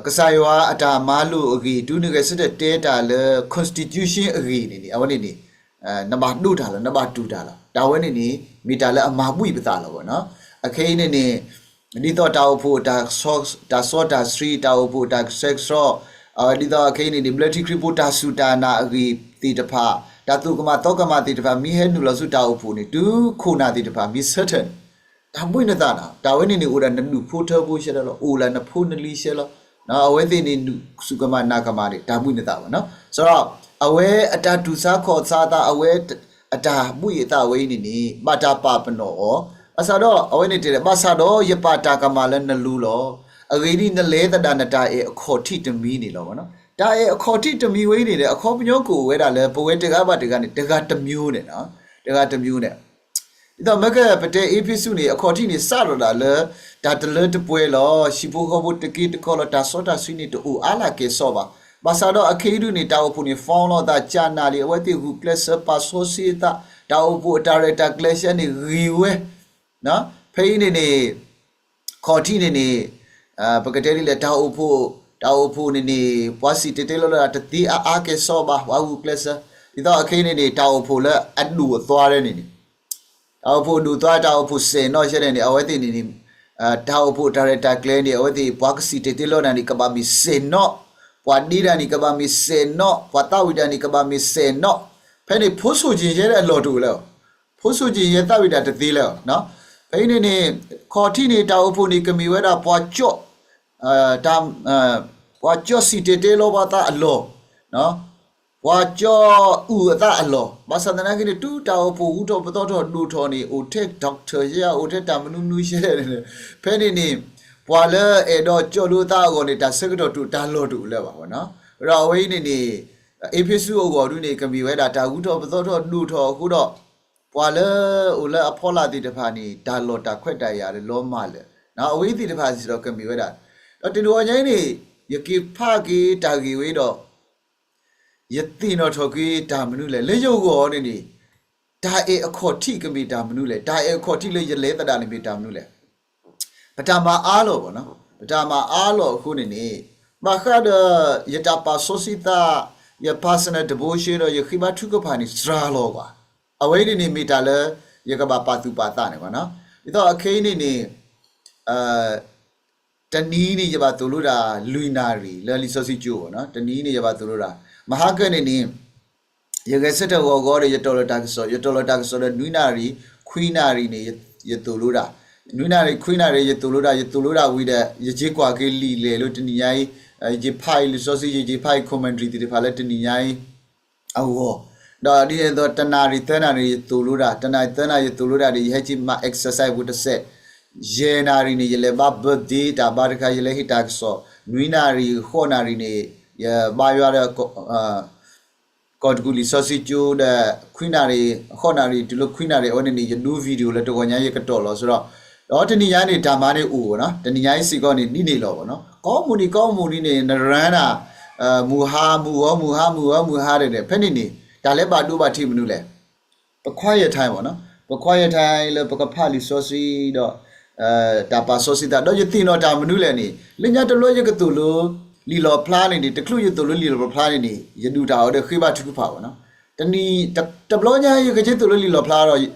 ကစၢ်ယွၤအတၢ်မၤလိာ်အဂ့ၢ် တုၤနဂဲၤဆၢထၢၣ်တဲတၢ်လၢ constitution အဂ့ၢ်န့ၣ်န့ၣ် အဝဲန့ၣ်န့ၣ် နဘၣ်ဒိးတၢ်လီၤ နဘၣ်တူၢ်တၢ်လီၤ. တၢ်ဝဲန့ၣ်န့ၣ် မ့ၢ်တၢ်လၢအမၤဘှံးပသးလီၤဝဲနီၤ. အခဲအံၤန့ၣ်န့ၣ် ဒ်သိးတၢ်အိၣ်ဖှိၣ် တၢ်စီတၢ်ဆှံ တၢ်အိၣ်ဖှိၣ်တၢ်ကဆှဲကဆှီ ဒ်သိးအခဲအံၤန့ၣ်န့ၣ် ဘျၢထံခရံာ်ဖိတၢ်စူၢ်တၢ်နာ်အဂ့ၢ်သ့ၣ်တဖၣ် တၢ်သူၣ်ကမၣ်သီကမၣ်သ့ၣ်တဖၣ် မ့ၢ်ဟဲနုာ်လီၤဆူတၢ်အိၣ်ဖှိၣ်န့ၣ် တုၤခိၣ်နၢ်သ့ၣ်တဖၣ် မ့ၢ်ဆၢထၢၣ်န့ၣ် တၢ်ဘှံးနသးနီၤ. တၢ်ဝဲန့ၣ်န့ၣ် အိၣ်ဒၣ်နဒူၣ်ဖိထၢဖိရှဲလီၤ အိၣ်လၢနဖိနလံၤရှဲလီၤ. အဝဲသ့ၣ်န့ၣ် စူၢ်ကမၣ်နာ်ကမၣ်န့ၣ် တၢ်ဘှံးနသးဘၣ်နီၤ. ဆိုတော့ အဝဲအတၢ်တူၢ်ဆါခီၣ်ဆါသး အဝဲအတၢ်ဘှံးအသးဝဲအံၤန့ၣ်န့ၣ် ဘၣ်တၢ်ပာ်ပနီၣ်အီၤ. ဘၣ်ဆၣ်ဒီး အဝဲန့ၣ်တဲ ဘၣ်ဆၣ်ဒီးယပာ်တၢ်ကမၣ်လၢနလိၤလီၤ. အဂ့ၢ်ဒ်အံၤ နလဲၤသဒၣ်နတၢ်အဲၣ်အခီၣ်ထံးတမံၤန့ၣ်လီၤ. တၢ်အဲၣ်အခီၣ်ထံးတမံၤဝဲအံၤန့ၣ် အခီပညီကအိၣ်ဝဲဒၣ်လၢ ပဝဲတဂၤဘၣ်တဂၤန့ၣ် တဂၤတမျိုးန့ၣ်, တဂၤတမျိုးန့ၣ် ဒ်သိးမ့ၢ်ကဲ ပတဲအ့းဖ့းစူးန့ၣ် အခီၣ်ထံးန့ၣ် စးထီၣ်ဒၣ်လၢ တၢ်တလၢတပှဲၤလီၤ. ဟံၣ်ဖိဃီဖိတက့တခီလီၤ. တၢ်စီတၢ်ဆှံန့ၣ် တအိၣ်အါလၢကဲၤဆိးဘၣ်. ဘၣ်ဆၣ်ဒီး အခဲအံၤဒုန့ၣ် တၢ်အိၣ်ဖှိၣ်န့ၣ် form လီၤသး ကနၣ်လံ အဝဲသ့ၣ်ဂုာ်ကျဲးစၢးပာ်စီဆှံအသး, တၢ်အိၣ်ဖှိၣ်အတၢ်ရဲၣ်တၢ်ကျဲၤရှဲန့ၣ် ဂ့ၤဝဲ ဖဲအံၤန့ၣ်န့ၣ် ခီၣ်ထံးန့ၣ်န့ၣ် ပကတဲဒ်လဲၣ် တၢ်အိၣ်ဖှိၣ်, တၢ်အိၣ်ဖှိၣ်န့ၣ်န့ၣ် ပှၤစံၣ်တဲၤတဲလီၤလၢတသ့အါအါကဲၤဆိးဘၣ် ပှၤဂုာ်ကျဲးစၢး. ဒ်သိးအခဲအံၤန့ၣ်န့ၣ် တၢ်အိၣ်ဖှိၣ်လၢအဒိၣ်အသွါဒဲန့ၣ်န့ၣ် တၢ်အိၣ်ဖှိၣ်ဒိၣ်သွါ တၢ်အိၣ်ဖှိၣ်စဲၣ်နီၣ်ဆဲန့ၣ်န့ၣ် အဝဲသ့ၣ်န့ၣ်န့ၣ် တၢ်အိၣ်ဖှိၣ်တၢ်ရဲၣ်တၢ်ကျဲၤန့ၣ် အဝဲသ့ၣ် ပှၤကစံၣ်တဲၤတဲလီၤတၢ်န့ၣ် ကဘၣ်မ့ၢ်စဲၣ်နီၣ်, ပှၤဒ့တၢ်န့ၣ်ကဘၣ်မ့ၢ်စဲၣ်နီၣ်, ပှၤသးဝံၣ်တၢ်န့ၣ်ကဘၣ်မ့ၢ်စဲၣ်နီၣ်, ဖဲန့ၣ် ဖိစိၣ်ကၠ့ၣ်ယဲလၢအလီၢ်တအိၣ်လၢၤ, ဖိစိၣ်ကၠ့ၣ်ယဲသးဝံၣ်တၢ်တသ့လၢၤ. ဖဲအံၤန့ၣ်န့ၣ် ခီၣ်ထံးန့ၣ် တၢ်အိၣ်ဖှိၣ်န့ၣ် ကမ့ၢ်ဝဲဒၣ်ပှၤကၠီၣ် ပှၤကၠီၣ်စံၣ်တဲၤတဲလီၤပှၤသးအလီၢ်, ပှၤကၠီၣ်အုၣ်အသးအလီၢ်, ဘၣ်ဆၣ်သနာ်က့န့ၣ် တုၤတၢ်အိၣ်ဖှိၣ်ဟူထီၣ်ပသီထီၣ်ဒိၣ်ထီၣ်န့ၣ် အိၣ်ထဲ doctor ယဲ အိၣ်ထဲတၢ်မနုၤမနုၤယဲန့ၣ်, ဖဲန့ၣ်န့ၣ် ပှၤလၢအဲၣ်ဒိးကၠီၣ်လိာ်သးအဂီၢ်န့ၣ် တၢ်ဆၢကတီၢ်တအိၣ် တၢ်လီၢ်တအိၣ်လၢၤဘၣ်. ဒီးအဝဲအံၤန့ၣ်န့ၣ် အ့းဖ့းစူးအဂီၢ်ဒုန့ၣ် ကမ့ၢ်ဝဲဒၣ်တၢ်ဟူထီၣ်ပသီထီၣ်ဒိၣ်ထီၣ်အဃိဒီး ပှၤလၢအိၣ်လၢအဖီလာ်သ့ၣ်တဖၣ်န့ၣ် တၢ်လီၢ်တၢ်ခွဲးတၢ်ယာ်လၢလီၤမၢ်လၢာ်, အဝဲသ့ၣ်တဖၣ်စ့ၢ်ကီးကမ့ၢ်ဝဲဒၣ်. ဒီးတနံၤအံၤညါအံၤန့ၣ် ယက့ၤဖးက့ၤတၢ်ဂ့ၢ်ဝဲဒီး ယသ့ၣ်နီၣ်ထီၣ်က့ၤတၢ်မနုၤလဲၣ်, လၢယဂီၢ်န့ၣ်န့ၣ် တၢ်အဲၣ်အခီၣ်ထံးကမ့ၢ်တၢ်မနုၤလဲၣ်, တၢ်အဲၣ်အခီၣ်ထံးလၢယလဲၤသဒၣ်န့ၣ်မ့ၢ်တၢ်မနုၤလဲၣ်. ပတၢ်မၤအါလီၤဘၣ်နီၤ, ပတၢ်မၤအါလီၤအဃိန့ၣ်န့ၣ် ဘၣ်ဃးဒီးယတၢ်ပာ်စီဆှံသး, ယ personal devotion ဒီးယဃ့ဘါထုကဖၣ်န့ၣ် စှၤလီၤကွၢ်. အဝဲအံၤန့ၣ်န့ၣ်မ့ၢ်တၢ်လၢ ယကဘၣ်ပာ်သူၣ်ပာ်သးန့ၣ်ဘၣ်နီၤ. ဒ်သိးအခဲအံၤန့ၣ်န့ၣ် တနံၤန့ၣ် ယဘၣ်သိၣ်လိတၢ်လွံၢ်နၣ်ရံၣ် လၢလံာ်စီဆှံကၠိဘၣ်နီၤ, တနံၤန့ၣ် ယဘၣ်သိၣ်လိတၢ်, မဟါကၢန့ၣ်န့ၣ် ယဂဲၤဆၢထၢၣ်ဂီၤဂီၤဒီး ယတီၢ်လီၤတၢ်ကစီၣ်, ယတီၢ်လီၤတၢ်ကစီၣ်ဒီးနွံနၣ်ရံၣ် ခွံနၣ်ရံၣ်န့ၣ် ယသိၣ်လိတၢ်, နွံနၣ်ရံၣ် ခွံနၣ်ရံၣ် ယသိၣ်လိတၢ်, ယသိၣ်လိတၢ်ဝံၤဒီး ယက့ၤကွၢ်က့ၤလံာ်လဲၢ်လၢတနံၤညါအံၤ, ယက့ၤဖးအံၤလံာ်စီဆှံ, ယက့ၤဖးအံၤ commentary သ့ၣ်တဖၣ်လၢတနံၤညါအံၤ အဂီၢ်, ဒီးဒ်န့ၣ်အသိး တနၣ်ရံၣ်သၢနၣ်ရံၣ် ယသိၣ်လိတၢ်, တနၣ်ရံၣ်သၢနၣ်ရံၣ် ယသိၣ်လိတၢ်ဒီး ယဟဲက့ၤမၤ exercise ပူၤတစဲး, ယဲၢ်နၣ်ရံၣ်န့ၣ် ယလဲၤဘါ birthday တၢ်ဘါတခါ ယလဲၤဟ့ၣ်တၢ်ကစီၣ်, နွံနၣ်ရံၣ် ဃိးနၣ်ရံၣ်န့ၣ် ယဘါယွၤဒီး ကီၢ်တကူၣ်လံာ်စီဆှံကၠိဒီး ခွံနၣ်ရံၣ် ဃိးနၣ်ရံၣ် တုၤလၢခွံနၣ်ရံၣ် အဝဲန့ၣ်န့ၣ် ယဒူ video လၢတဂီၤညါ ယကတီၢ်လီၤစ့ၢ်ဒီး, ဒီးတနံၤညါန့ၣ် တၢ်မၤန့ၣ်အိၣ်ဘၣ်နီၤ, တနံၤညါအံၤစ့ၢ်ကီးန့ၣ် ဒ်န့ၣ်လီၤဘၣ်နီၤ, ကိးမုၢ်နံၤကိးမုၢ်နံၤန့ၣ် န run နၤ မုၢ်ဟါ မုၢ်ဂီၤ မုၢ်ဟါ မုၢ်ဂီၤ မုၢ်ဟါဒီး ဖဲန့ၣ်န့ၣ် တၢ်လၢဘၣ်ဒိဘၣ်ထံးမနုၤလဲၣ်, ပ quiet time ဘၣ်နီၤ, ပ quiet time လၢပကဖးလံာ်စီဆှံဒီး တၢ်ပာ်စီဆှံသး ဒီးယသ့ၣ်နီၣ်တၢ်မနုၤလဲၣ်န့ၣ် လၢညါတဘျီယကသိၣ်လိလံာ်လီၣ်ဖျါန့ၣ်န့ၣ် တချုးယသိၣ်လိလံာ်လီၣ်ဖျါန့ၣ်န့ၣ် ယဒုၣ်တၢ်အီၤဒီးဃ့ဘါထုကဖၣ်ဘၣ်နီၤ, တနံၤ တဘျီညါယကက့ၤသိၣ်လိလံာ်လီၣ်ဖျါဒီး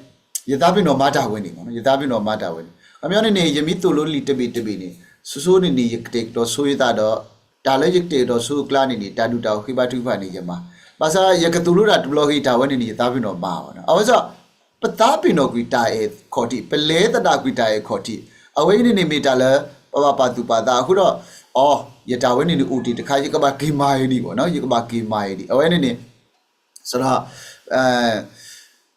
ယသးပ့ၤနီၣ်မၤတၢ်ဝဲန့ၣ်ဘၣ်နီၤ, ယသးပ့ၤနီၣ်မၤတၢ်ဝဲန့ၣ်, ခီပညီန့ၣ်န့ၣ် ယမ့ၢ်သိၣ်လိလံာ်တဘ့ၣ်တဘ့ၣ်န့ၣ် ဆိဆိန့ၣ်န့ၣ် ယကတဲာ်ကတီၤဆိယသးဒီး တၢ်လၢယကတဲာ်ကတီၤဆိအကျါန့ၣ်န့ၣ် တၢ်ဒုၣ်တၢ်အီၤဃ့ဘါထုကဖၣ်န့ၣ် ယမၤ, ဘၣ်ဆၣ်ယကသိၣ်လိတၢ်တဘျီဂ့ၤ တၢ်ဝဲန့ၣ်န့ၣ် ယသးပ့ၤနီၣ်မၤဘၣ်နီၤ, အဝဲစ့ၢ် ပသးပ့ၤနီၣ်ကွံာ်တၢ်အဲၣ်ခီၣ်ထံး, ပလဲၤသဒၣ်ကွံာ်တၢ်အဲၣ်ခီၣ်ထံး, အဝဲအံၤန့ၣ်န့ၣ်မ့ၢ်တၢ်လၢ ပဘၣ်ပာ်သူၣ်ပာ်သးအဃိဒီး, အီ ယတၢ်ဝဲန့ၣ်န့ၣ်အိၣ်တ့ၢ်တခါ ယကဘၣ်က့ၤမၤအံၤဒံးဘၣ်နီၤ, ယကဘၣ်က့ၤမၤအံၤဒံး, အဝဲန့ၣ်န့ၣ် စ့ၢ်ဒီး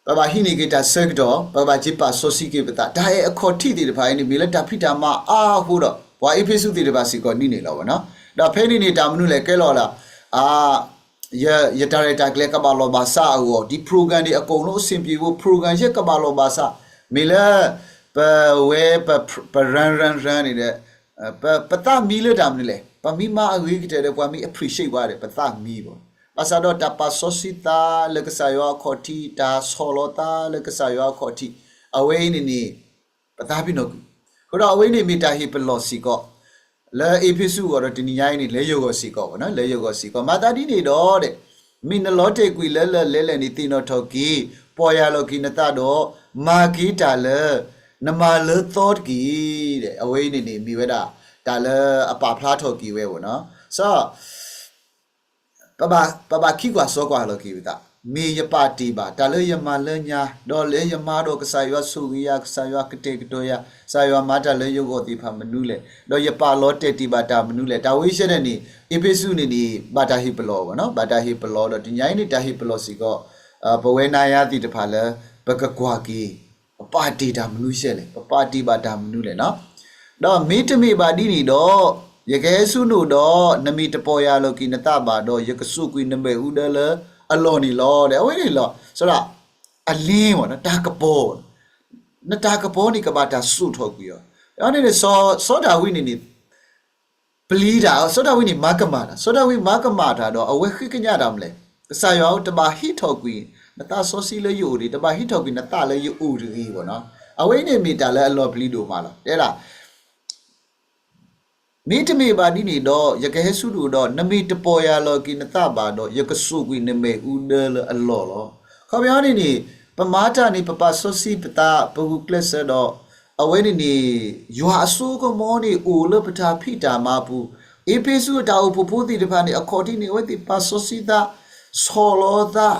ပဘၣ်ဟံးန့ၢ်က့ၤတၢ်ဆၢကတီၢ်, ပကဘၣ်က့ၤပာ်စီဆှံက့ၤပသး, တၢ်အဲၣ်အခီၣ်ထံးသ့ၣ်တဖၣ်အံၤန့ၣ် မ့ၢ်လၢတၢ်ဖံးတၢ်မၤအါအဃိဒီး ပှၤအ့းဖ့းစူးသ့ၣ်တဖၣ်စ့ၢ်ကီးဒ်န့ၣ်လီၤဘၣ်နီၤ, ဒီးဖဲန့ၣ်န့ၣ် တၢ်မနုၤလဲၣ်ကဲလီၤလၢ ယတၢ်ရဲၣ်တၢ်ကျဲၤကဘၣ်လီၤဘၣ်စးအဂီၢ်, ဒီး program န့ၣ် အကုန်လုံးအဆင်ပြေဖို့ program ယဲကဘၣ်လီၤဘၣ်စး, မ့ၢ်လၢ ပဝဲ ပ run run run န့ၣ်ဒီး ပသးမံလၢတၢ်မနုၤလဲၣ်, ပမ့ၢ်မၤအဂ့ၤကတၢၢ်ဒီး ပှၤမ့ၢ် appreciate ပှၤဒီး ပသးမံဘၣ်, ဘၣ်ဆၣ်ဒီးတၢ်ပာ်စီဆှံသးလၢကစၢ်ယွၤအခီၣ်ထံး, တၢ်ဆီၣ်လီၤသးလၢကစၢ်ယွၤအခီၣ်ထံး, အဝဲအံၤန့ၣ်န့ၣ် ပသးပ့ၤနီၣ်ကွံာ်, အဃိဒီးအဝဲအံၤန့ၣ်မ့ၢ်တၢ်ဟ့ၣ်ပလီၢ်စ့ၢ်ကီး လၢအ့းဖ့းစူးအဂီၢ်ဒီးတနံၤညါအံၤန့ၣ် လၢယဂီၢ်စ့ၢ်ကီးဘၣ်နီၤ, လၢယဂီၢ်စ့ၢ်ကီး, မၤသးဒ်န့ၣ်ဒီး မ့ၢ်နလီၤတဲာ်ကွံာ်လၢလၢလဲၢ်လဲၢ်န့ၣ် သ့ၣ်နီၣ်ထီၣ်က့ၤ, ပီၢ်ယၢ်လီၤက့ၤနသးဒီး မၤက့ၤတၢ်လၢ နမၤလၢသီတက့ၢ်, အဝဲအံၤန့ၣ်န့ၣ် မ့ၢ်ဝဲဒၣ် တၢ်လၢအပာ်ဖျါထီၣ်က့ၤဝဲဘၣ်နီၤ, စီၤ ပဘၣ် ပဘၣ်ခံကွၢ်စီကွၢ်လီၤက့ၤပသး, မ့ၢ်ယပာ်တ့ၢ်ဘၣ် တၢ်လၢယမၤလၢညါ, ဒီးလၢယမၤဒီးကစၢ်ယွၤဆိၣ်ဂ့ၤယၤ, ကစၢ်ယွၤကတဲာ်ကတီၤယၤ, ကစၢ်ယွၤမၤတၢ်လၢယဂီၢ်သ့ၣ်တဖၣ်မနုၤလဲၣ်, ဒီးယပာ်လီၤတဲာ်တ့ၢ်ဘၣ်တၢ်မနုၤလဲၣ်, တၢ်ဝဲဆဲန့ၣ်န့ၣ် အ့းဖ့းစူးန့ၣ်န့ၣ် ဘၣ်တၢ်ဟ့ၣ်ပလီၢ်ဘၣ်နီၤ, ဘၣ်တၢ်ဟ့ၣ်ပလီၢ်ဒီး တနံၤညါအံၤန့ၣ် တၢ်ဟ့ၣ်ပလီၢ်စ့ၢ်ကီး ပဝဲနၤယၤသ့ၣ်တဖၣ်လၢ ပကကွၢ်က့ၤ ပပာ်တ့ၢ်တၢ်မနုၤဆဲလဲၣ်, ပပာ်တ့ၢ်ဘၣ်တၢ်မနုၤလဲၣ်နီၤ, ဒီးမ့တမ့ၢ်ဘၣ်ဒ်န့ၣ်ဒီး ယကဟဲဆူနအိၣ်ဒီး နမ့ၢ်တပီၢ်ယၢ်လီၤက့ၤနသးဘၣ်ဒီး ယကစိာ်ကွံာ်နမဲာ်အူဒၢလၢအလီၢ်န့ၣ်လီၤ, ဒီးအဝဲန့ၣ်လီၤ, စီၤဒၣ် အလ့ဝဲနီၤ, တၢ်ကပီၤ, နတၢ်ကပီၤန့ၣ်ကဘၣ်တၢ်စိာ်ထီၣ်ကွံာ်အီၤ, ဒီးန့ၣ်န့ၣ် စီၤဒၤဝံးန့ၣ်န့ၣ် ပျံၤတၢ်, စီၤဒၤဝံးန့ၣ် မၤကမၣ်တၢ်, စီၤဒၤဝံးမၤကမၣ်တၢ်ဒီး အဝဲဃ့ကညးတၢ်မနုၤလဲၣ်, ကစၢ်ယွၤဧၢ, တဘၣ်ဟံးထီၣ်ကွံာ် နသးစီဆှံလၢယအိၣ်တဂ့ၤ, တဘၣ်ဟံးထီၣ်ကွံာ်နသးလၢယအိၣ်တဂ့ၤဘၣ်နီၤ, အဝဲအံၤန့ၣ်မ့ၢ်တၢ်လၢအလီၤပျံၤဒိၣ်မးလီၤ, တဲဒၣ် မ့တမ့ၢ်ဘၣ်ဒ်န့ၣ်ဒီး ယကဟဲဆူနအိၣ်ဒီး နမ့ၢ်တပီၢ်ယၢ်လီၤက့ၤနသးဘၣ်ဒီး ယကစိာ်ကွံာ်နမဲာ်အူဒၢလၢအလီၢ်လီၤ, ခီပညီန့ၣ်န့ၣ် ပ ပမၤတၢ်န့ၣ် ပပာ်စီဆှံပသး ပဂုာ်ကျဲးစၢးဒီး အဝဲန့ၣ်န့ၣ် ယွၤအစိကမီၤန့ၣ် အိၣ်လၢပတၢ်ဖံးတၢ်မၤအပူၤ, အ့းဖ့းစူးအတၢ်အိၣ်ဖှိၣ်ဖိသ့ၣ်တဖၣ်န့ၣ် အခီၣ်ထံးန့ၣ် အဝဲသ့ၣ်ပာ်စီဆှံသး, ဆီၣ်လီၤသး,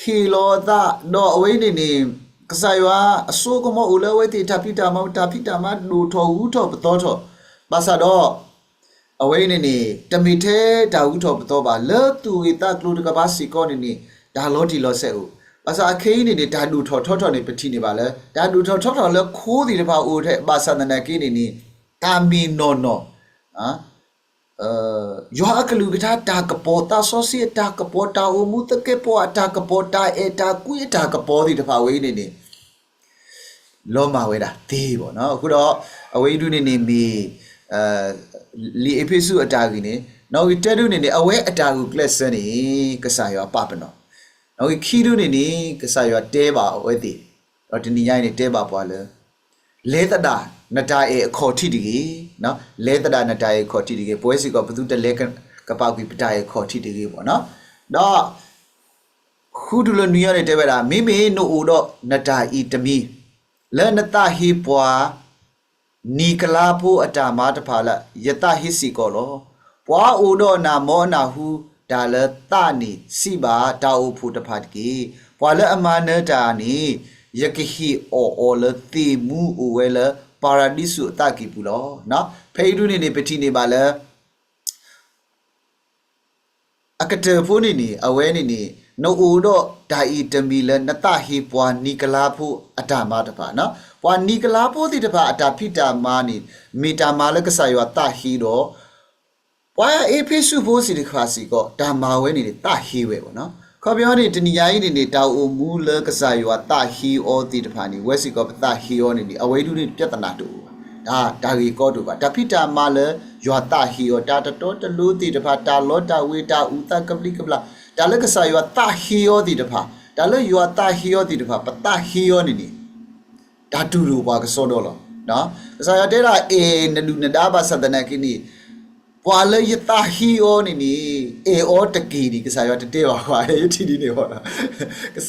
ဟ့ၣ်လီၤသး, ဒီးအဝဲန့ၣ်န့ၣ် ကစၢ်ယွၤအစိကမီၤအိၣ်လၢအဝဲသ့ၣ်တၢ်ဖံးတၢ်မၤ, တၢ်ဖံးတၢ်မၤဒိၣ်ထီၣ်ဂုၤထီၣ်ပသီထီၣ်, ဘၣ်ဆၣ်ဒီး အဝဲအံၤန့ၣ်န့ၣ် တမ့ၢ်ထဲတၢ်ဂုၤထီၣ်ပသီဘၣ်, လၢသူၣ်ဂ့ၢ်သးကျိၤတကပၤစ့ၢ်ကီးန့ၣ်န့ၣ် တၢ်လီၤတံၢ်လီၤဆဲးအိၣ်, ဘၣ်ဆၣ်အခဲအံၤန့ၣ်န့ၣ် တၢ်ဒိၣ်ထီၣ်ထီထီၣ်န့ၣ် ပထံၣ်န့ၢ်ဘၣ်လၢ တၢ်ဒိၣ်ထီၣ်ထီထီၣ်လၢခိသ့ၣ်တဖၣ်အိၣ်ထဲ ဘၣ်ဆၣ်သနာ်က့န့ၣ်န့ၣ် တၢ်မ့ၢ်နီၢ်နီၢ် ယွၤအကလုၢ်ကထါတၢ်ကပီၤ, သးစီဆှံအတၢ်ကပီၤ, တၢ်အိၣ်မူသကဲးပဝးအတၢ်ကပီၤ, တၢ်အဲၣ်တၢ်ကွံအတၢ်ကပီၤသ့ၣ်တဖၣ်ဝဲအံၤန့ၣ်န့ၣ် လီၤမၢ်ဝဲဒၣ်သ့ဘၣ်နီၤ. အဃိဒီး အဝဲအံၤဒုန့ၣ်န့ၣ်မ့ၢ် လံာ်အ့းဖ့းစူးအတၢ်ဂ့ၢ်န့ၣ်, နီၣ်ဂံၢ်တၢဒုန့ၣ်န့ၣ် အဝဲအတၢ်ဂုာ်ကျဲးစၢးန့ၣ် ကစၢ်ယွၤပာ်ပနီၣ်, နီၣ်ဂံၢ်ခံဒုန့ၣ်န့ၣ် ကစၢ်ယွၤတဲဘၣ်အဝဲသ့ၣ်, ဒီးတနံၤညါအံၤန့ၣ်တဲဘၣ်ပှၤလၢ လဲၤသဒၣ်နတၢ်အဲၣ်အခီၣ်ထံးတဂ့ၤ, လဲၤသဒၣ်နတၢ်အဲၣ်အခီၣ်ထံးတဂ့ၤ, ပဝဲစ့ၢ်ကီးပသုတလဲၤကပာ်ကွံာ်ပတၢ်အဲၣ်အခီၣ်ထံးတဂ့ၤဘၣ်နီၤ. ဒီး ဃုတုၤလၢနွံအံၤန့ၣ်တဲဝဲဒၣ်, မ့မ့ၢ်နအိၣ်ဒီးနတၢ်အံၤတမံၤ လၢနသးဟ့ပှၤ နံၤကလါဖိအတၢ်မၤတဖၣ်လၢ ယသးဟ့စ့ၢ်ကီးလီၤ. ပှၤအိၣ်ဒီးနၤမ်အနၢ်ဟူတၢ်လၢသးန့ၣ် စံးဘၣ်တၢ်အိၣ်ဖှိၣ်တဖၣ်တက့ၢ်. ပှၤလၢအမၤနၢၤတၢ်န့ၣ် ယကဟ့ၣ်အီၣ်အီၤလၢသ့ၣ်မူအိၣ်ဝဲလၢပၤရဒံစူးအသးကံၢ်ပူၤလီၤ. ဖဲအံၤဒုန့ၣ်န့ၣ် ပထံၣ်န့ၢ်ဘၣ်လၢ အကတၢၢ်ဖိန့ၣ်န့ၣ် အဝဲန့ၣ်န့ၣ် နအိၣ်ဒီးတၢ်အံၤတမံၤလၢနသးဟ့ပှၤနံၤကလါဖိအတၢ်မၤတဖၣ်နီၤ. ပှၤနံၤကလါဖိသ့ၣ်တဖၣ်အတၢ်ဖံးတၢ်မၤန့ၣ် မ့ၢ်တၢ်မၤလၢကစၢ်ယွၤသးဟ့ဒီး ပှၤအ့းဖ့းစူးဖိသ့ၣ်တဖၣ်စ့ၢ်ကီး တၢ်မၤဝဲန့ၣ်န့ၣ် သးဟ့ဝဲဘၣ်နီၤ. ခီပညီန့ၣ် တနံၤညါအံၤန့ၣ်န့ၣ် တၢ်အိၣ်မူလၢကစၢ်ယွၤသးဟ့အီၤသ့ၣ်တဖၣ်န့ၣ် ဝဲစ့ၢ်ကီးပသးဟ့အီၤန့ၣ်န့ၣ် အဝဲအံၤဒုန့ၣ် ပြဿနာတအိၣ်ဘၣ်. တၢ် တၢ်ဂ့ၢ်ကီတအိၣ်ဘၣ်. တၢ်ဖံးတၢ်မၤလၢယွၤသးဟ့အီၤ တၢ်တတီတလိၤသ့ၣ်တဖၣ် တၢ်လီတၢ်ဝ့ၤ တၢ်အုၣ်သးကဘျံးကဘျၣ် တၢ်လၢကစၢ်ယွၤသးဟ့အီၤသ့ၣ်တဖၣ် တၢ်လၢယွၤသးဟ့အီၤသ့ၣ်တဖၣ် ပသးဟ့အီၤန့ၣ်န့ၣ် တၢ်တူၢ်လိာ်ပှၤကစီဒီလီၤ. ကစၢ်ယွၤတဲဒၣ် အဲၣ်နဒုၣ်နဒါဘၣ်ဆၣ်သနာ်က့န့ၣ် ပှၤလၢယသးဟ့အီၤန့ၣ်န့ၣ် အဲၣ်အီၤတက့ၢ်န့ၣ် ကစၢ်ယွၤတတဲဘၣ်ပှၤ ယထံၣ်ဒ်န့ၣ်ဘၣ်.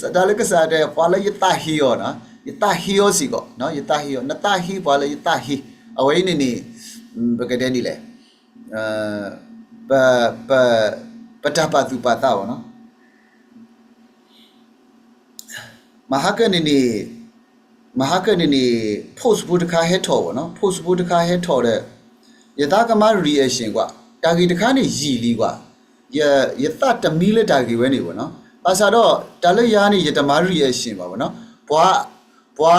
တၢ်လၢကစၢ်ယွၤတဲ ပှၤလၢယသးဟ့အီၤနီၤ ယသးဟ့အီၤစ့ၢ်ကီး ယသးဟ့အီၤ နသးဟ့ပှၤလၢယသးဟ့ အဝဲအံၤန့ၣ်န့ၣ် ပကတဲဒ်လဲၣ် ပ ပ ပတၢ်ပာ်သူၣ်ပာ်သးဘၣ်နီၤ. မဟါကၢန့ၣ်န့ၣ် မဟါကၢန့ၣ်န့ၣ် post ဖိတခါဟဲထီၣ်ဘၣ်နီၤ post ဖိတခါဟဲထီၣ်ဒီး ယသးကမၤ reaction ကွၢ် တၢ်ဂ့ၢ်တခါန့ၣ်ယံာ်လံကွၢ် ယ ယသးတမံလၢတၢ်ဂ့ၢ်ဝဲန့ၣ်ဘၣ်နီၤ ဘၣ်ဆၣ်ဒီး တၢ်လၢယၤန့ၣ် ယတမၤ reaction ဘၣ်ဘၣ်နီၤ ပှၤ ပှၤ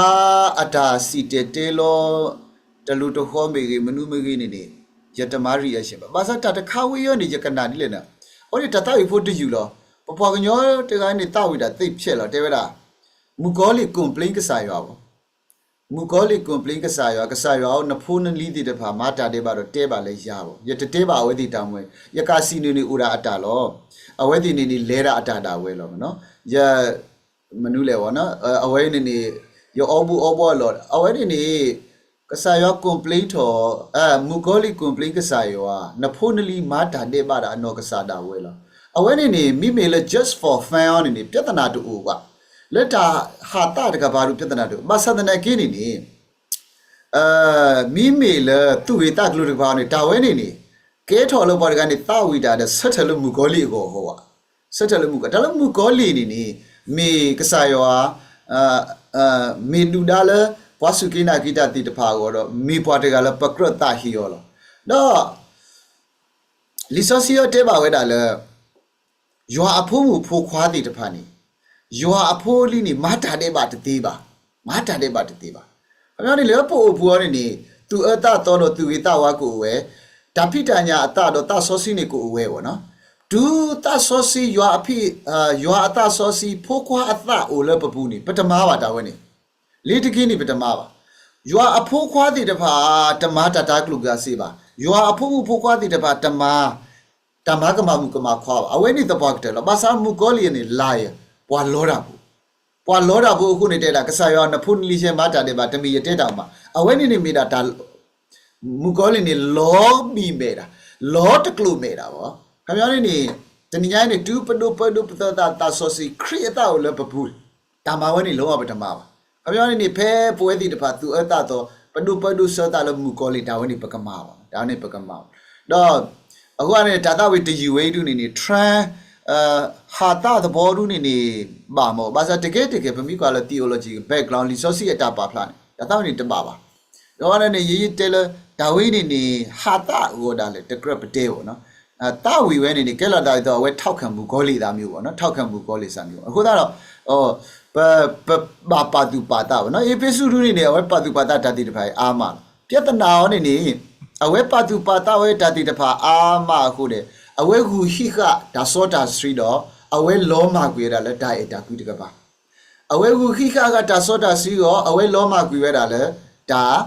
အတၢ်စံၣ်တဲၤတဲလီၤ တလိၤတဃီမ့ၢ်ဂ့ၤ မနုၤမ့ၢ်ဂ့ၤန့ၣ်န့ၣ် ယတမၤ reaction ဘၣ် ဘၣ်ဆၣ်တၢ်တခါဝဲအံၤန့ၣ် ယကနၣ်ဒ်လဲၣ်န့ၣ် အဝဲန့ၣ်တၢ်သးဝံၣ်ဖိတယုၢ်လီၤ ပပှၤကညီတဂၤန့ၣ်သးဝံၣ်တၢ်သ့ဖျဲးလီၤ တဲဝဲဒၣ် မုၣ်ကီၤလံၢ် complain ကစၢ်ယွၤဘၣ် မုၣ်ကီၤလံၢ် complain ကစၢ်ယွၤ ကစၢ်ယွၤဧၢ နဖိနလံၤသ့ၣ်တဖၣ် မၤတၢ်ဒဲးဘးဒီးတဲဘၣ်လၢယၤဘၣ် ယတတဲဘၣ်အဝဲသ့ၣ်တၢ်မူ ယကးစံၣ်နုာ်န့ၣ်အိၣ်ဒၣ်အတၢ်လီၤ အဝဲသ့ၣ်န့ၣ်န့ၣ်လဲၤဒၣ်အတၢ်ဒၣ်ဝဲလီၤ ယ မနုၤလဲၣ်ဘၣ်နီၤ အဝဲန့ၣ်န့ၣ် ယအီဘူၣ်အီဘီလီၤ အဝဲန့ၣ်န့ၣ် ကစၢ်ယွၤ complain ထီၣ် မုၣ်ကီၤလံၢ် complain ကစၢ်ယွၤ နဖိနလံၤမၤတၢ်ဒဲးဘးဒၣ်အနီၢ်ကစၢ်ဒၣ်ဝဲလီၤ အဝဲန့ၣ်န့ၣ် မ့မ့ၢ်လၢ just for fun န့ၣ်န့ၣ် ပြဿနာတအိၣ်ဘၣ် လၢတၢ်ဟးသးတကပၤဒီး ပြဿနာတအိၣ် ဘၣ်ဆၣ်သနာ်က့န့ၣ်န့ၣ် မ့မ့ၢ်လၢသူၣ်ဂ့ၢ်သးကျိၤတကပၤန့ၣ် တၢ်ဝဲန့ၣ်န့ၣ် ကဲထီၣ်လၢပှၤတဂၤန့ၣ် သးဝံၣ်တၢ်ဒီး ဆၢထၢၣ်လၢမုၣ်ကီၤလံၢ်အဂီၢ်အဃိဘၣ် ဆၢထၢၣ်လၢမုၣ်ကီၤ တၢ်လၢမုၣ်ကီၤလံၢ်န့ၣ်န့ၣ် မ့ၢ်ကစၢ်ယွၤ မ့ၢ်ဒုၣ်ဒါလၢ ပှၤစူၢ်က့ၤနာ်က့ၤတၢ်သ့ၣ်တဖၣ်အဂီၢ်ဒီး မ့ၢ်ပှၤတဂၤလၢပကြၢးသးဟ့အီၤလီၤ. ဒီး လံာ်စီဆှံအီၤတဲဘၣ်ဝဲဒၣ်လၢ ယွၤအဖိမုၣ်ဖိခွါသ့ၣ်တဖၣ်န့ၣ် ယွၤအဖိအလံၤန့ၣ် မၤတၢ်ဒဲးဘးတသ့ဘၣ်, မၤတၢ်ဒဲးဘးတသ့ဘၣ်. ခီပညီန့ၣ် လၢပအိၣ်ပူၤအီၤန့ၣ်န့ၣ် သူၣ်အၢသးသီဒီးသူၣ်ဂ့ၤသးဝါကအိၣ်ဝဲ, တၢ်ဖံးတၢ်ညၣ်အသးဒီးသးစီဆှံန့ၣ်ကအိၣ်ဝဲဘၣ်နီၤ. တုၤသးစီဆှံယွၤအဖံး, ယွၤအသးစီဆှံ ဖိခွါအသးအိၣ်လၢပပူၤန့ၣ် ပတမၤဘၣ်တၢ်ဝဲန့ၣ် လ့ၤတက့ၢ်န့ၣ် ပတမၤဘၣ်. ယွၤအဖိခွါသ့ၣ်တဖၣ် တမၤတၢ်တၤကျိၣ်ကျၤစ့ဘၣ်. ယွၤအဖိမုၣ်ဖိခွါသ့ၣ်တဖၣ် တမၤ တၢ်မၤကမၣ်မုၣ်ကမၣ်ခွါဘၣ်. အဝဲန့ၣ်သပှၢ်ကတၢၢ်လီၤ. ဘၣ်ဆၣ်မုၣ်ကီၤလံၢ်န့ၣ် liar, ပှၤလီတၢ်ဖိ, ပှၤလီတၢ်ဖိအဃိန့ၣ်တဲဒၣ် ကစၢ်ယွၤနဖိနလံၤဆဲးမၤတၢ်ဒဲးဘး တမ့ၢ်ယတဲတၢ်မၤ. အဝဲန့ၣ်န့ၣ်မ့ၢ်ဒၣ်တၢ် မုၣ်ကီၤလံၢ်န့ၣ် လီၤဘံၣ်မဲာ်ဒၣ်, လီၤတကျိာ်မဲာ်ဒၣ်ဘၣ်. ခီပညီန့ၣ်န့ၣ် တနံၤညါအံၤန့ၣ် တုၤပဒိၣ်ပၢဒိၣ်ပသီသး သးစီဆှံခရံာ်အသးအိၣ်လၢပပူၤ တၢ်မၤဝဲန့ၣ် လၢပတမၤဘၣ်. ခီပညီန့ၣ်န့ၣ် ဖဲပဝဲသ့ၣ်တဖၣ်သူၣ်အၢသးသီ ပဒိၣ်ပၢဒိၣ်ဆၢသးလၢမုၣ်ကီၤလံၢ် တၢ်ဝဲန့ၣ်ပကမၤဘၣ်, တၢ်ဝဲန့ၣ်ပကမၤဘၣ်. ဒီး အဃိန့ၣ် တၢ်သးဝံၣ်တယုၢ်ဝဲဒၣ်န့ၣ်န့ၣ် trend ဟးသးသဘီဒၣ်န့ၣ်န့ၣ် ဘၣ်မး, ဘၣ်ဆၣ်တကဲတကဲ ပမ့ၢ်ကွၢ်လၢ theology background လံာ်စီဆှံအတၢ်ပာ်ဖျါန့ၣ် တၢ်သးဝံၣ်န့ၣ်တဘၣ်ဘၣ်. ဒီးန့ၣ်န့ၣ် ယယတဲလၢ တၢ်ဝဲန့ၣ်န့ၣ် ဟးသးအဂီၢ်ဒၣ်လဲာ် တကြၢးပတဲဘၣ်နီၤ. သးဝံၣ်ဝဲန့ၣ်န့ၣ် ကဲလီၤသးဒ်သိး အဝဲထောက်ခံမုၣ်ကီၤလံၢ်သးမ့ၢ်အိၣ်ဘၣ်နီၤ, ထောက်ခံမုၣ်ကီၤလံၢ်သးမ့ၢ်အိၣ်. အဃိသတးဒီး ပ ပဘၣ်ပာ်သူၣ်ပာ်သးဘၣ်နီၤ. အ့းဖ့းစူးဒၣ်န့ၣ်န့ၣ် အဝဲပာ်သူၣ်ပာ်သးတၢ်သ့ၣ်တဖၣ်အံၤအါမးလီၤ. ပြဿနာအီၤန့ၣ်န့ၣ် အဝဲပာ်သူၣ်ပာ်သးဝဲတၢ်သ့ၣ်တဖၣ်အါမးအဃိန့ၣ် အဝဲဂုာ်ဟံးဃာ်တၢ်စီတၢ်ဆှံဒီး အဝဲလီၤမၢ်ကွံာ်ဝဲဒၣ်လၢတၢ်အဲၣ်တၢ်ကွံတကပၤ အဝဲဂုာ်ဟံးဃာ်ဃာ်တၢ်စီတၢ်ဆှံအီၤ အဝဲလီၤမၢ်ကွံာ်ဝဲဒၣ်လၢ တၢ်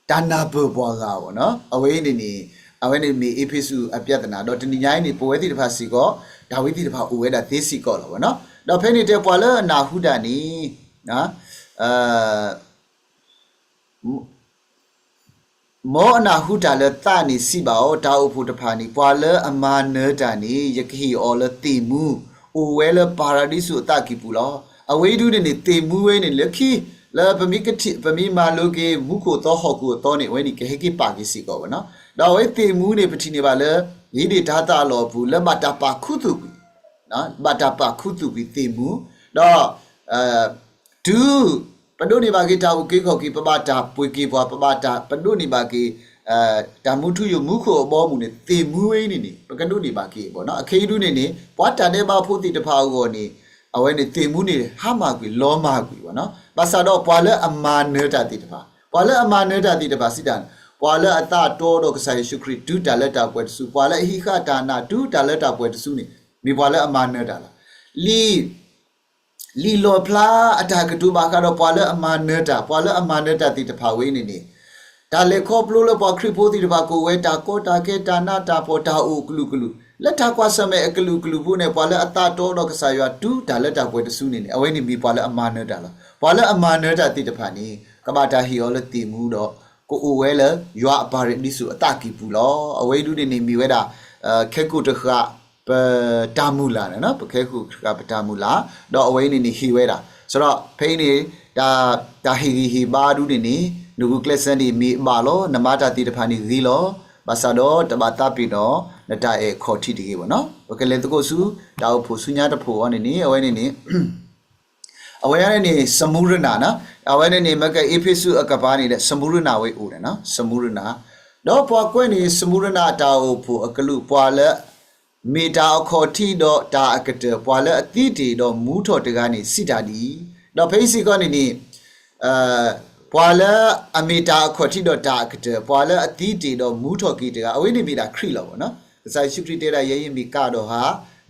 တၢ်နၢ်ပၢၢ်ပှၤဂၤအီၤနီၤ. အဝဲအံၤန့ၣ်န့ၣ် အဝဲန့ၣ်မ့ၢ်အ့းဖ့းစူးအပြဿနာ ဒီးတနံၤညါအံၤန့ၣ် ပဝဲသ့ၣ်တဖၣ်စ့ၢ်ကီး တၢ်ဝဲသ့ၣ်တဖၣ်အိၣ်ဝဲဒၣ်သ့စ့ၢ်ကီးလီၤနီၤ. ဒီးဖဲန့ၣ်တဲ ပှၤလၢအနၢ်ဟူတၢ်န့ၣ် မ်အနၢ်ဟူတၢ်လၢသးန့ၣ်စံးဘၣ်အီၤ, တၢ်အိၣ်ဖှိၣ်တဖၣ်န့ၣ် ပှၤလၢအမၤနၢၤတၢ်န့ၣ် ယကဟ့ၣ်အီၤလၢသ့ၣ်မူ, အိၣ်ဝဲလၢပၤရဒံစူးအသးကံၢ်ပူၤလီၤ. အဝဲအံၤဒၣ်န့ၣ်န့ၣ် သ့ၣ်မူဝဲန့ၣ်လၢခံ လၢပမ့ၢ်ကထံၣ် ပမ့ၢ်မၤလိက့ၤ မူခိၣ်အသီဟီၣ်ခိၣ်အသီန့ၣ် အဝဲန့ၣ်ကဟဲက့ၤပာ်က့ၤစ့ၢ်ကီးဘၣ်နီၤ. ဒီးအဝဲသ့ၣ်မူန့ၣ် ပထံၣ်န့ၢ်ဘၣ်လၢ ဟံးဒံးတၢ်သးအလီၢ်အပူၤ လၢဘၣ်တၢ်ပာ်ခူသူၣ်ကွံာ် ဘၣ်တၢ်ပာ်ခူသူၣ်ကွံာ်သ့ၣ်မူ, ဒီး တုၤ ပဒိးန့ၢ်ဘၣ်က့ၤတၢ်အုၣ်က့ၤခီၣ်က့ၤ ပဘၣ်တၢ်ပှ့ၤက့ၤပှၤ ပဘၣ်တၢ် ပဒိးန့ၢ်ဘၣ်က့ၤ တၢ်မူထူယိာ်မူခိၣ်အဘီအမုၢ်န့ၣ် သ့ၣ်မူဝဲအံၤန့ၣ်န့ၣ် ပကဒိးန့ၢ်ဘၣ်က့ၤဘၣ်နီၤ. အခဲအံၤဒၣ်န့ၣ်န့ၣ် ပှၤတၢ်ဒဲးဘးဖိသ့ၣ်တဖၣ်အဂီၢ်န့ၣ် အဝဲန့ၣ်သ့ၣ်မူန့ၣ် ဟါမၢ်ကွံာ် လီၤမၢ်ကွံာ်ဘၣ်နီၤ. ဘၣ်ဆၣ်ဒီးပှၤလၢအမၤနၢၤတၢ်သ့ၣ်တဖၣ် ပှၤလၢအမၤနၢၤတၢ်သ့ၣ်တဖၣ်စံးတၢ်န့ၣ် ပှၤလၢအသးတီဒီးကစၢ်ယ့ၣ်ၡူးခရံာ်တုၤတၢ်လၢတၢ်ပှဲၤတစု ပှၤလၢအဟံးဃာ်တၢ်နာ်တုၤတၢ်လၢတၢ်ပှဲၤတစုန့ၣ် မ့ၢ်ပှၤလၢအမၤနၢၤတၢ်လီၤ. လံာ် လံာ်လီၣ်ဖျါအတၢ်ကတိၤဘၣ်ဃးဒီးပှၤလၢအမၤနၢၤတၢ် ပှၤလၢအမၤနၢၤတၢ်သ့ၣ်တဖၣ်ဝဲအံၤန့ၣ်န့ၣ် တၢ်လဲၤခီဖျိလၢပှၤခရံာ်ဖိသ့ၣ်တဖၣ်ကအိၣ်ဝဲတၢ်ကီတၢ်ခဲ တၢ်နးတၢ်ဖှီၣ် တၢ်အိၣ်ကလုာ်ကလုာ် လၢတၢ်ကွၢ်ဆၢၣ်မဲာ်အကလုာ်ကလုာ်ဖိန့ၣ် ပှၤလၢအသးတီဒီးကစၢ်ယွၤတုၤတၢ်လၢတၢ်ပှဲၤတစုန့ၣ်န့ၣ် အဝဲန့ၣ်မ့ၢ်ပှၤလၢအမၤနၢၤတၢ်လီၤ. ပှၤလၢအမၤနၢၤတၢ်သ့ၣ်တဖၣ်န့ၣ် ကဘၣ်တၢ်ဟ့ၣ်အီၤလၢသ့ၣ်မူဒီး ကအိၣ်ဝဲလၢယွၤအပၤရဒံစူးအသးကံၢ်ပူၤလီၤ. အဝဲအံၤဒၣ်န့ၣ်န့ၣ်မ့ၢ်ဝဲဒၣ် ခဲကိာ်တဃာ် ပတၢ်မုၢ်လၢ်န့ၣ်နီၤ, ပခဲကိာ်တဃာ်ပတၢ်မုၢ်လၢ်, ဒီးအဝဲအံၤန့ၣ်န့ၣ်ဟ့ၣ်ဝဲဒၣ် စရီ ဖဲအံၤန့ၣ် တၢ်ဟ့ၣ်ဂံၢ်ဟ့ၣ်ဘါဒၣ်န့ၣ်န့ၣ် နဂုာ်ကျဲးစၢးန့ၣ်မ့ၢ်ဘၣ်လီၤ, နမၤတၢ်သ့ၣ်တဖၣ်န့ၣ်ဂ့ၤလီၤ, ဘၣ်ဆၣ်ဒီးတဘၣ်သးပ့ၤနီၣ် နတၢ်အဲၣ်အခီၣ်ထံးတဂ့ၤဘၣ်နီၤ. ပကလဲၤသကိးဆူ တၢ်အိၣ်ဖှိၣ်ဆူညါတဖှိၣ်အံၤန့ၣ်န့ၣ် အဝဲန့ၣ်န့ၣ် အဝဲန့ၣ်န့ၣ် စမူရနၤနီၤ, အဝဲန့ၣ်န့ၣ် မ့ၢ်ကအ့းဖ့းစူးအကပၤန့ၣ်ဒီး စမူရနၤဝဲအိၣ်န့ၣ်နီၤ, စမူရနၤ, ဒီးပှၤကွဲးန့ၣ် စမူရနၤအတၢ်အိၣ်ဖှိၣ်အကလုာ် ပှၤလၢ မ့ၢ်တၢ်အခီၣ်ထံးဒီးတၢ်အကတၢၢ် ပှၤလၢအသံတ့ၢ်ဒီးမူထီၣ်တဂၤန့ၣ်စံးတၢ်ဒ်အံၤ, ဒီးဖဲအံၤစ့ၢ်ကီးန့ၣ်န့ၣ် ပှၤလၢအမ့ၢ်တၢ်အခီၣ်ထံးဒီးတၢ်အကတၢၢ် ပှၤလၢအသံတ့ၢ်ဒီးမူထီၣ်က့ၤတဂၤ အဝဲန့ၣ်မ့ၢ်ဒၣ်ခရံာ်လီၤဘၣ်နီၤ. ကစၢ်ယ့ၣ်ၡူးခရံာ်တဲဒၣ် ယဲယမ့ၢ်ကါဒီးဟါ,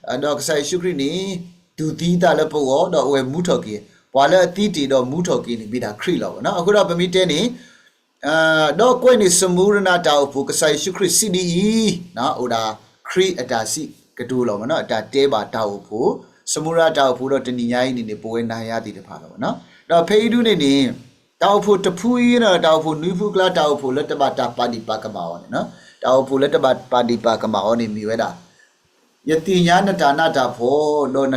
ဒီးကစၢ်ယ့ၣ်ၡူးခရံာ်န့ၣ် တူၢ်သံအသးလၢပဂီၢ် ဒီးအဝဲမူထီၣ်က့ၤ, ပှၤလၢအသံတ့ၢ်ဒီးမူထီၣ်က့ၤန့ၣ် မ့ၢ်ဒၣ်ခရံာ်လီၤဘၣ်နီၤ. အဃိဒီးပမ့ၢ်တဲန့ၣ် ဒီးကွဲးန့ၣ် စမူရနၤတၢ်အိၣ်ဖှိၣ် ကစၢ်ယ့ၣ်ၡူးခရံာ်စံးဒ်အံၤ, အိၣ်ဒၣ်ခရံာ်အတၢ်စံးကတိၤလီၤမ့ၢ်နီၤ, အတၢ်တဲဘၣ်တၢ်အိၣ်ဖှိၣ် စမူရနၤတၢ်အိၣ်ဖှိၣ်ဒီးတနံၤညါအံၤန့ၣ်န့ၣ် ပဝဲနၤယၤသ့ၣ်တဖၣ်လီၤမ့ၢ်နီၤ. ဒီးဖဲအံၤဒၣ်န့ၣ်န့ၣ် တၢ်အိၣ်ဖှိၣ်တဖုအံၤန့ၣ် တၢ်အိၣ်ဖှိၣ်နွံဖုအကျါ တၢ်အိၣ်ဖှိၣ်လၢတဘၣ်တၢ်ပာ်ဒံးပာ်ကမၣ်အီၤန့ၣ်နီၤ, တၢ်အိၣ်ဖှိၣ်လၢတဘၣ်ပာ်ဒံးပာ်ကမၣ်အီၤန့ၣ်မ့ၢ်ဝဲဒၣ် ယသ့ၣ်ညါနတၢ်နးတၢ်ဖှီၣ် ဒီး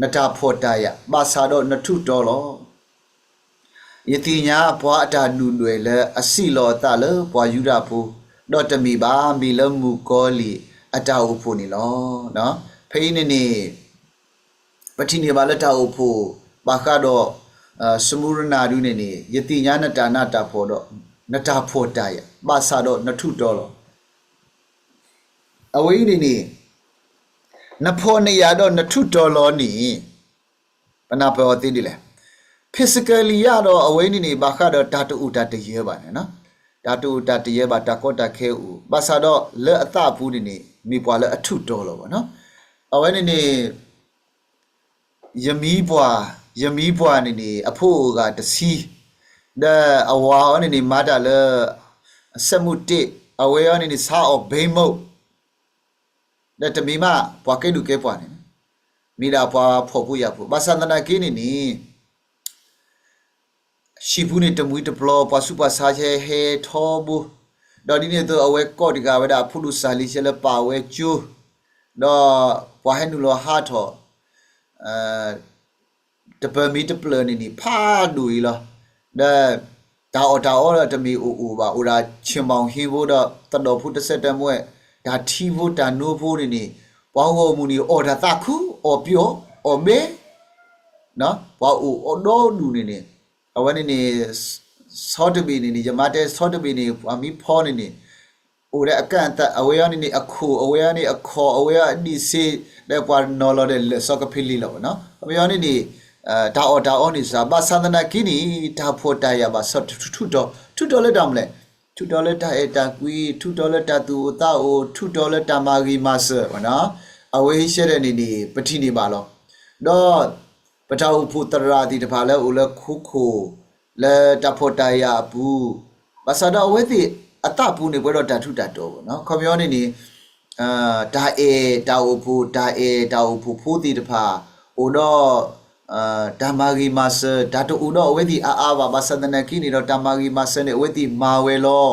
နတၢ်ဖှီၣ်တၢ်ယာ် ဘၣ်ဆၣ်ဒီးနထူးတီၤလီၤ. ယသ့ၣ်ညါပှၤအတၢ်ဒုၣ်ဒွဲၣ်လၢအစံးလီၤအသးလၢပှၤယူဒၤဖိ, ဒီးတမ့ၢ်ဘၣ် မ့ၢ်လၢမုၣ်ကီၤလံၢ်အတၢ်အိၣ်ဖှိၣ်န့ၣ်လီၤ. ဖဲအံၤန့ၣ်န့ၣ် ပထံၣ်န့ၢ်ဘၣ်လၢတၢ်အိၣ်ဖှိၣ် ဘၣ်ဃးဒီး စမူရနၤဒုန့ၣ်န့ၣ် ယသ့ၣ်ညါနတၢ်နးတၢ်ဖှီၣ်ဒီး နတၢ်ဖှီၣ်တၢ်ယာ် ဘၣ်ဆၣ်ဒီးနထူးတီၤလီၤ. အဝဲအံၤန့ၣ်န့ၣ် နဖှီၣ်နယာ်ဒီးနထူးတီၤလီၤန့ၣ် ပနၢ်ပၢၢ်အီၤသ့ဒ်လဲၣ်. physically ယါဒီးအဝဲန့ၣ်န့ၣ် ဘၣ်ဃးဒီးတၢ်တအိၣ်တၢ်တယၢဘၣ်န့ၣ်, တၢ်တအိၣ်တၢ်တယၢဘၣ် တၢ်ကီတၢ်ခဲအိၣ် ဘၣ်ဆၣ်ဒီးလၢအသးအပူၤန့ၣ်န့ၣ် မ့ၢ်ပှၤလၢအထူးတီၤလီၤဘၣ်နီၤ. အဝဲန့ၣ်န့ၣ် ယမံပှၤ, ယမံပှၤန့ၣ်န့ၣ် အဖိအိၣ်အဂၤတဆံ, ဒီးအဝၤအီၤန့ၣ်န့ၣ် မၤတၢ်လၢ စက်မှုတစ်, အဝဲအီၤန့ၣ်န့ၣ် ဆါအီၣ်ဘံမုၢ်, ဒီးတမ့ၢ်မး ပှၤကဲဒူၣ်ကဲပှၤန့ၣ်, မ့ၢ်ဒၣ်ပှၤဖှီၣ်ဖိယာ်ဖိ, ဘၣ်ဆၣ်သနာ်က့န့ၣ်န့ၣ် ဟံၣ်ပူၤန့ၣ်တမှံၤတပျီၤ, ပှၤဆူးပှၤဆါဆဲဟဲထီဘိ, ဒီးဒ်န့ၣ်အသိး အဝဲကိးတဂၤဝဲဒၣ်အဖိဒိၣ်စၢ်လံၤဆဲလၢပာ်ဝဲကၠိ, ဒီးပှၤဟဲနုာ်လီၤဟးထီၣ် တပၢၤမ့ၢ်တပျၢၤန့ၣ်န့ၣ် ဖးဒိၣ်အံၤလီၤ. ဒီးတၢ်အီၣ်တၢ်အီဒီးတမ့ၢ်အိၣ်အိၣ်ဘၣ်, အိၣ်ဒၣ် ဆ့ၣ်မီၣ်ဟ့ဖိ ဒီး သဒီၣ်ဖိတစဲးတမှဲ, တၢ်ထံဖိတၢ်နိဖိန့ၣ်န့ၣ်, ပှၤဂီၢ်မုၢ်န့ၣ် အီၣ်တၢ်သးခု, အီၣ်ပျီၢ်, အီၣ်ဘဲ, ပှၤအိၣ်အီၣ်ဒီဒူၣ်န့ၣ်န့ၣ်, အဝဲန့ၣ်န့ၣ် ဆီတဘ့ၣ်န့ၣ်န့ၣ်, ယမါတဲဆီတဘ့ၣ်န့ၣ် ပှၤမ့ၢ်ဖီန့ၣ်န့ၣ် အိၣ်ဒီးအကၣ်အသး, အဝဲအံၤန့ၣ်န့ၣ် အခိၣ်, အဝဲအံၤန့ၣ် အခီၣ်, အဝဲအံၤအဒံးစ့, ဒီးပှၤနီၤလီၤဒီးလၢာ်စီကဖ့လံလီၤဘၣ်နီၤ. အဝဲအံၤန့ၣ်န့ၣ် တၢ်အီၣ်တၢ်အီန့ၣ်စ့ၢ်, ဘၣ်ဆၣ်သနာ်က့န့ၣ် တၢ်ဖှီၣ်တၢ်ယာ်ဘၣ်ဆၣ်ထူးထီၣ်, ထူးထီၣ်လၢတၢ်မနုၤလဲၣ်, ထူးထီၣ်လၢတၢ်အဲၣ်တၢ်ကွံ, ထူးထီၣ်လၢတၢ်သူၣ်အိၣ်သးအိၣ်, ထူးထီၣ်လၢတၢ်မၤဂ့ၤမၤစၢၤဘၣ်နီၤ. အဝဲဟံးဆၢဒဲးန့ၣ်န့ၣ် ပထံၣ်န့ၢ်ဘၣ်လီၤ. ဒီး ပတၢ်အိၣ်ဖှိၣ်သရၣ်သ့ၣ်တဖၣ်လၢအိၣ်လၢခိခိၣ် လၢတၢ်ဖှီၣ်တၢ်ယာ်အပူၤ, ဘၣ်ဆၣ်ဒီးအဝဲသ့ၣ်အသးပူၤန့ၣ် ပှဲၤဒီးတၢ်ထူးတၢ်တီၤဘၣ်နီၤ. ခီပညီန့ၣ်န့ၣ် တၢ်အဲၣ်တၢ်အိၣ်ဖှိၣ်, တၢ်အဲၣ်တၢ်အိၣ်ဖှိၣ်ဖိသ့ၣ်တဖၣ်, အိၣ်ဒီး တၢ်မၤဂ့ၤမၤစၢၤ, တၢ်တအိၣ်ဒီးအဝဲသ့ၣ်အါအါဘၣ်, ဘၣ်ဆၣ်သနာ်က့န့ၣ်ဒီး တၢ်မၤဂ့ၤမၤစၢၤန့ၣ် အဝဲသ့ၣ်မၤဝဲလီၤ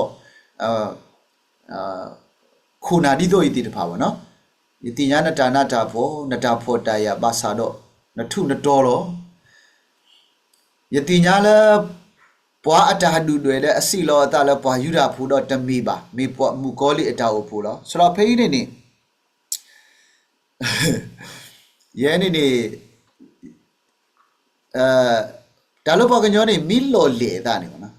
ခိၣ်နၢ်ဒ်သိးအံၤသ့ၣ်တဖၣ်ဘၣ်နီၤ. ယသ့ၣ်ညါနတၢ်နးတၢ်ဖှီၣ်, နတၢ်ဖှီၣ်တၢ်ယာ်ဘၣ်ဆၣ်ဒီး နထူးနတီၤလီၤ. ယသ့ၣ်ညါလၢ ပှၤအတၢ်ဒုၣ်ဒွဲၣ်လၢအစံးလီၤအသးလၢပှၤယူဒၤဖိဒီးတမ့ၢ်ဘၣ်, မ့ၢ်ပှၤမုၣ်ကီၤလံၢ်အတၢ်အိၣ်ဖှိၣ်လီၤ. ဆိုတော့ ဖဲအံၤန့ၣ်န့ၣ် ယဲန့ၣ်န့ၣ် တၢ်လၢပှၤကညီန့ၣ် မ့ၢ်လီၢ်လဲၢ်အသးန့ၣ်ဘၣ်နီၤ,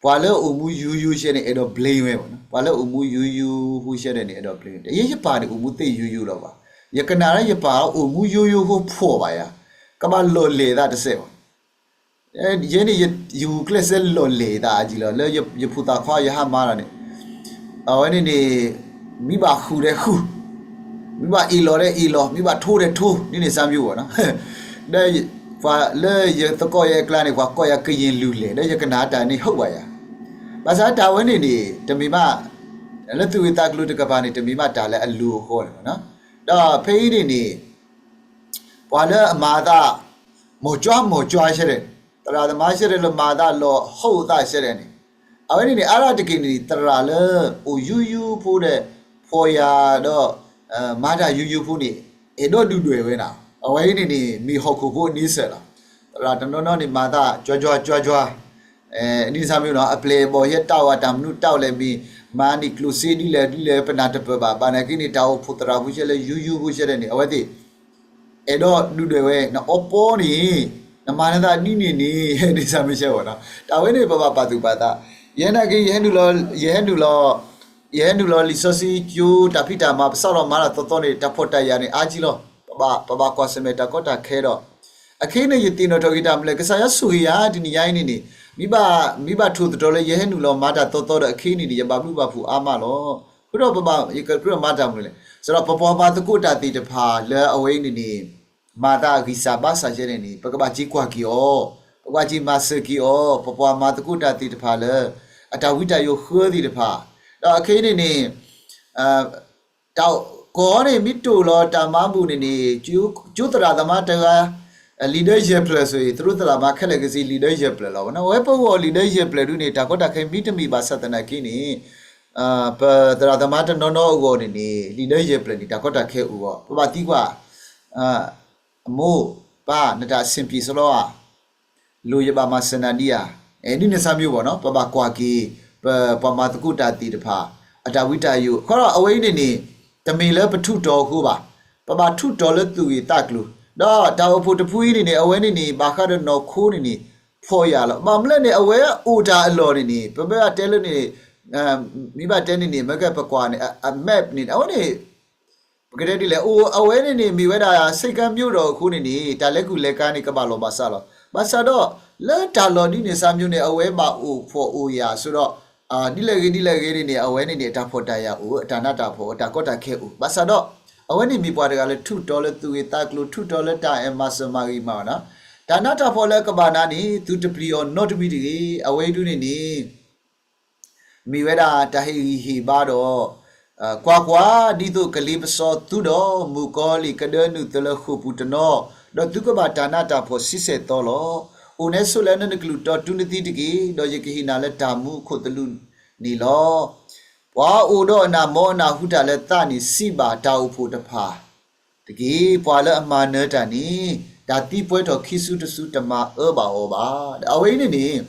ပှၤလၢအိၣ်မူယိယိဆဲန့ၣ် အဲၣ်ဒိး blame ဝဲဘၣ်နီၤ, ပှၤလၢအိၣ်မူယိယိဖိဆဲဒဲးန့ၣ် အဲၣ်ဒိး blame ဝဲ, ယဲယပၢ်န့ၣ် အိၣ်မူသ့ယိယိလီၤဘၣ်, ယကနၣ်လၢယပၢ်အိၣ်မူယိယိဖိဖှီၣ်ဘၣ်ယၤ, ကဘၣ်လီၢ်လဲၢ်သးတစဲးဘၣ်. ယဲန့ၣ် ယဂုာ်ကျဲးစၢးလီၢ်လဲၢ်သးအယံၤလီၤ, လၢယဖိသၣ်ခွါယဟးမၤလီၤန့ၣ်, အဝဲန့ၣ်န့ၣ် မ့ၢ်ဘၣ်ဃုာ်ဒီးဃုာ်, မ့ၢ်ဘၣ်အ့ၣ်လိာ်ဒီးအ့ၣ်လိာ်, မ့ၢ်ဘၣ်ထိဒီးထိ, ဒ်န့ၣ်စၢ်မံၤဘၣ်နီၤ. ဒီးပှၤလၢယသကိးယဲအကျါန့ၣ် ပှၤကိးယၤကယ့ၢ်လုၢ်လဲၢ်, ဒီးယကနၣ်တၢ်န့ၣ် ဟုတ်ပါရဲ့, ဘၣ်ဆၣ်တၢ်ဝဲန့ၣ်န့ၣ် တမ့ၢ်ဘၣ် လၢသူၣ်ဂ့ၤသးကျိၤတကပၤန့ၣ် တမ့ၢ်ဘၣ်တၢ်လၢအလိၤအဃီန့ၣ်ဘၣ်နီၤ. ဒီးဖဲအံၤန့ၣ်န့ၣ် ပှၤလၢအမၤအသး မိၢ်ကၠွါမိၢ်ကၠွါဆဲဒဲး, သရၣ်သမါဆဲဒဲးလၢမၤအသးလီၤဟီၣ်အသးဆဲဒဲးန့ၣ်, အဝဲန့ၣ်န့ၣ် အါဒၣ်တက့ၢ်န့ၣ် သရၣ်လၢအိၣ်ယူယူဖိဒီး ဖှီၣ်ယာ်ဒီး မၤတၢ်ယူယူဖိန့ၣ် အဲၣ်ဒိးဒုၣ်ဒွဲၣ်ဝဲနၤ, အဝဲအံၤန့ၣ်န့ၣ် မ့ၢ်ဟီၣ်ခိၣ်ဖိအန့ဆၢၣ်လီၤ. သရၣ်တနီၤနီၤန့ၣ် မၤသးကၠွါကၠွါကၠွါကၠွါ ဒ်န့ၣ်စၢ်မံၤနီၤ, အပျဲၢ်အဘီၣ်ယဲတၢ်ဝဲတၢ်မနုၤတၢ်လဲၣ်မ့ၢ် မၤန့ၢ်ကျိၣ်စ့ဒ်လဲၣ်ဒ်လဲၣ် ပနၢ်တပၢၢ်ဘၣ်, ဘၣ်နာ်က့န့ၣ် တၢ်အိၣ်ဖှိၣ်သရၣ်ဖိဆဲလၢယူယူဖိဆဲဒဲးန့ၣ် အဝဲသ့ၣ် အဲၣ်ဒိးဒုၣ်ဒွဲၣ်ဝဲ, နအီပီန့ၣ် နမၤနသးဒ်န့ၣ်န့ၣ် ဒ်န့ၣ်စၢ်မံၤဆၢဝဲနီၤ. တၢ်ဝဲန့ၣ် ပဘၣ်ပာ်သူၣ်ပာ်သး, ယဲနာ်က့ ယဟဲနုာ်လီၤ ယဟဲနုာ်လီၤ ယဟဲနုာ်လီၤလံာ်စီဆှံကၠိ တၢ်ဖံးတၢ်မၤ ပစးထီၣ်မၤတၢ်သီသီန့ၣ် တၢ်ဖှီၣ်တၢ်ယာ်န့ၣ် အါကံလီၤ. ပဘၣ် ပဘၣ်ကွၢ်ဆၢၣ်မဲာ်တၢ်ကီတၢ်ခဲဒီး အခဲအံၤန့ၣ် ယသ့ၣ်နီၣ်ထီၣ်က့ၤတၢ်မနုၤလဲၣ်, ကစၢ်ယွၤဆိၣ်ဂ့ၤယၤ တနံၤညါအံၤန့ၣ်န့ၣ် မ့ၢ်ဘၣ် မ့ၢ်ဘၣ်ထိၣ်သတြီၤလၢယဟဲနုာ်လီၤမၤတၢ်သီသီဒီး အခဲအံၤန့ၣ်န့ၣ် ယဘၣ်ဘျုးဘၣ်ဖှိၣ်အါမးလီၤ. အဃိဒီးပဘၣ် ယကကြၢးမၤတၢ်မနုၤလဲၣ်, စးထီၣ် ပပှၤမၤသကိးတၢ်သ့ၣ်တဖၣ်လၢအဝဲအံၤန့ၣ်န့ၣ် မၤသးဂံၢ်စၢ်ဘါစၢ်ယဲန့ၣ်န့ၣ် ပကဘၣ်က့ၤကွၢ်က့ၤအီၤ, ပကဘၣ်က့ၤမၤစၢၤက့ၤအီၤ, ပပှၤမၤသကိးတၢ်သ့ၣ်တဖၣ်လၢ အတၢ်ဝံတၢ်ယိးဃၢသ့ၣ်တဖၣ်, ဒီးအခဲအံၤန့ၣ်န့ၣ် တၢ်ကီန့ၣ် မ့ၢ်တိၢ်လီၤတၢ်မၤဘူၣ်န့ၣ်န့ၣ် ကၠိသရၣ်သမါတဂၤ လံာ်ဒၢယဲၢ်ဖျၢၣ်ဆိၣ်အံၤ သရၣ်သမါခဲလၢာ်ကစံး လံာ်ဒၢယဲၢ်ဖျၢၣ်လီၤ. အဝဲပဂီၢ်လံာ်ဒၢယဲၢ်ဖျၢၣ်ဒုန့ၣ် တၢ်ကီတၢ်ခဲမ့ၢ်တမ့ၢ်ဘၣ်ဆၣ်သနာ်က့န့ၣ် ပသရၣ်သမါတနီၤနီၤအဂီၢ်န့ၣ်န့ၣ် လံာ်ဒၢယဲၢ်ဖျၢၣ်န့ၣ် တၢ်ကီတၢ်ခဲအိၣ်အီၤ ပဘၣ်သံကွၢ် အမိၢ်ပၢ် နတၢ်ဆင်ပြေစလီဧါ, လိၣ်ယဘၣ်မၤစၢၤနၤဒံးဧါ, ဒ်န့ၣ်စၢ်မံၤဘၣ်နီၤ ပဘၣ်ကွၢ်က့ၤ ပပှၤမၤသကိးတၢ်သ့ၣ်တဖၣ် အတၢ်ဝံတၢ်ယိး, အဃိဒီးအဝဲအံၤန့ၣ်န့ၣ် တမ့ၢ်လၢပထူးတီၤအဃိဘၣ်, ပဘၣ်ထူးတီၤလၢသူၣ်ဂ့ၢ်သးကျိၤ, ဒီးတၢ်အိၣ်ဖှိၣ်တဖုအံၤန့ၣ်န့ၣ် အဝဲန့ၣ်န့ၣ် ဘၣ်ဃးဒီးနီၢ်ခိန့ၣ်န့ၣ် ဖှီၣ်ယာ်လီၤ. ဘၣ်မနုၤလဲၣ်န့ၣ် အဝဲအိၣ်တၢ်အလီၢ်န့ၣ်န့ၣ် ပမ့ၢ်ဘၣ်တဲလၢန့ၣ် မ့ၢ်ဘၣ်တဲန့ၣ်န့ၣ် မ့ၢ်ကဲပကွၢ်န့ၣ် အ map န့ၣ် အဝဲန့ၣ် ပကတဲဒ်လဲၣ် အိၣ်အဝဲန့ၣ်န့ၣ် မ့ၢ်ဝဲဒၣ် ဆိပ်ကမ်းမြို့တော် အဃိန့ၣ်န့ၣ် တၢ်လဲၤကူၣ်လဲၤကၤန့ၣ် ကဘၣ်လီၢ်ဘၣ်စးလီၤ. ဘၣ်ဆၣ်ဒီး လၢတၢ်လီၢ်ဒ်န့ၣ်စၢ်မံၤန့ၣ် အဝဲဘၣ်အိၣ်ဖှီၣ်အိၣ်ယာ်အဃိဒီး ဒ်လဲၣ်ဂ့ၤဒ်လဲၣ်ဂ့ၤန့ၣ်န့ၣ် အဝဲန့ၣ်န့ၣ် အတၢ်ဖှီၣ်တၢ်ယာ်အိၣ် အတၢ်နးတၢ်ဖှီၣ် အတၢ်ကီတၢ်ခဲအိၣ် ဘၣ်ဆၣ်ဒီး အဝဲန့ၣ်မ့ၢ်ပှၤတဂၤလၢထူးတီၤလၢသူၣ်ဂ့ၤသးကျိၤ ထူးတီၤလၢတၢ်အဲၣ်မၤစၢၤမၤဂ့ၤမၤဝဲဒၣ် တၢ်နးတၢ်ဖှီၣ်လၢအကဘၣ်နၤန့ၣ် သုတပျံၤအီၤနီတမံၤတဂ့ၤ. အဝဲအံၤဒုန့ၣ်န့ၣ် မ့ၢ်ဝဲဒၣ်တၢ်ဟ့ၣ်ဂံၢ်ဟ့ၣ်ဘါဒီး ကွၢ်ကွၢ်, ဒ်သိးကလ့ပစီသုဒီး မုၣ်ကီၤလံၢ်ကဒၢနုာ်သုလၢဃိာ်ပူၤတနီၤ, ဒီးသုကဘၣ်တၢ်နးတၢ်ဖှီၣ်ဆံဆဲၣ်သီလီၤ. အိၣ်နဲဆိးလၢနနကလုၢ်တီတူၢ်နသံတက့ၢ်. ဒီးယကဟ့ၣ်နၤလၢတၢ်မူခိၣ်သလုးန့ၣ်လီၤ. ပှၤအိၣ်ဒီးအနၢ်မီအနၢ်ဟူတၢ်လၢသးန့ၣ် စံးဘၣ်တၢ်အိၣ်ဖှိၣ်တဖၣ်တက့ၢ်. ပှၤလၢအမၤနၢၤတၢ်န့ၣ် တၢ်သံပှဲၤထီၣ်ခံစုတစုတမၤအၢဘၣ်အီၤဘၣ်. ဒီးအဝဲအံၤန့ၣ်န့ၣ်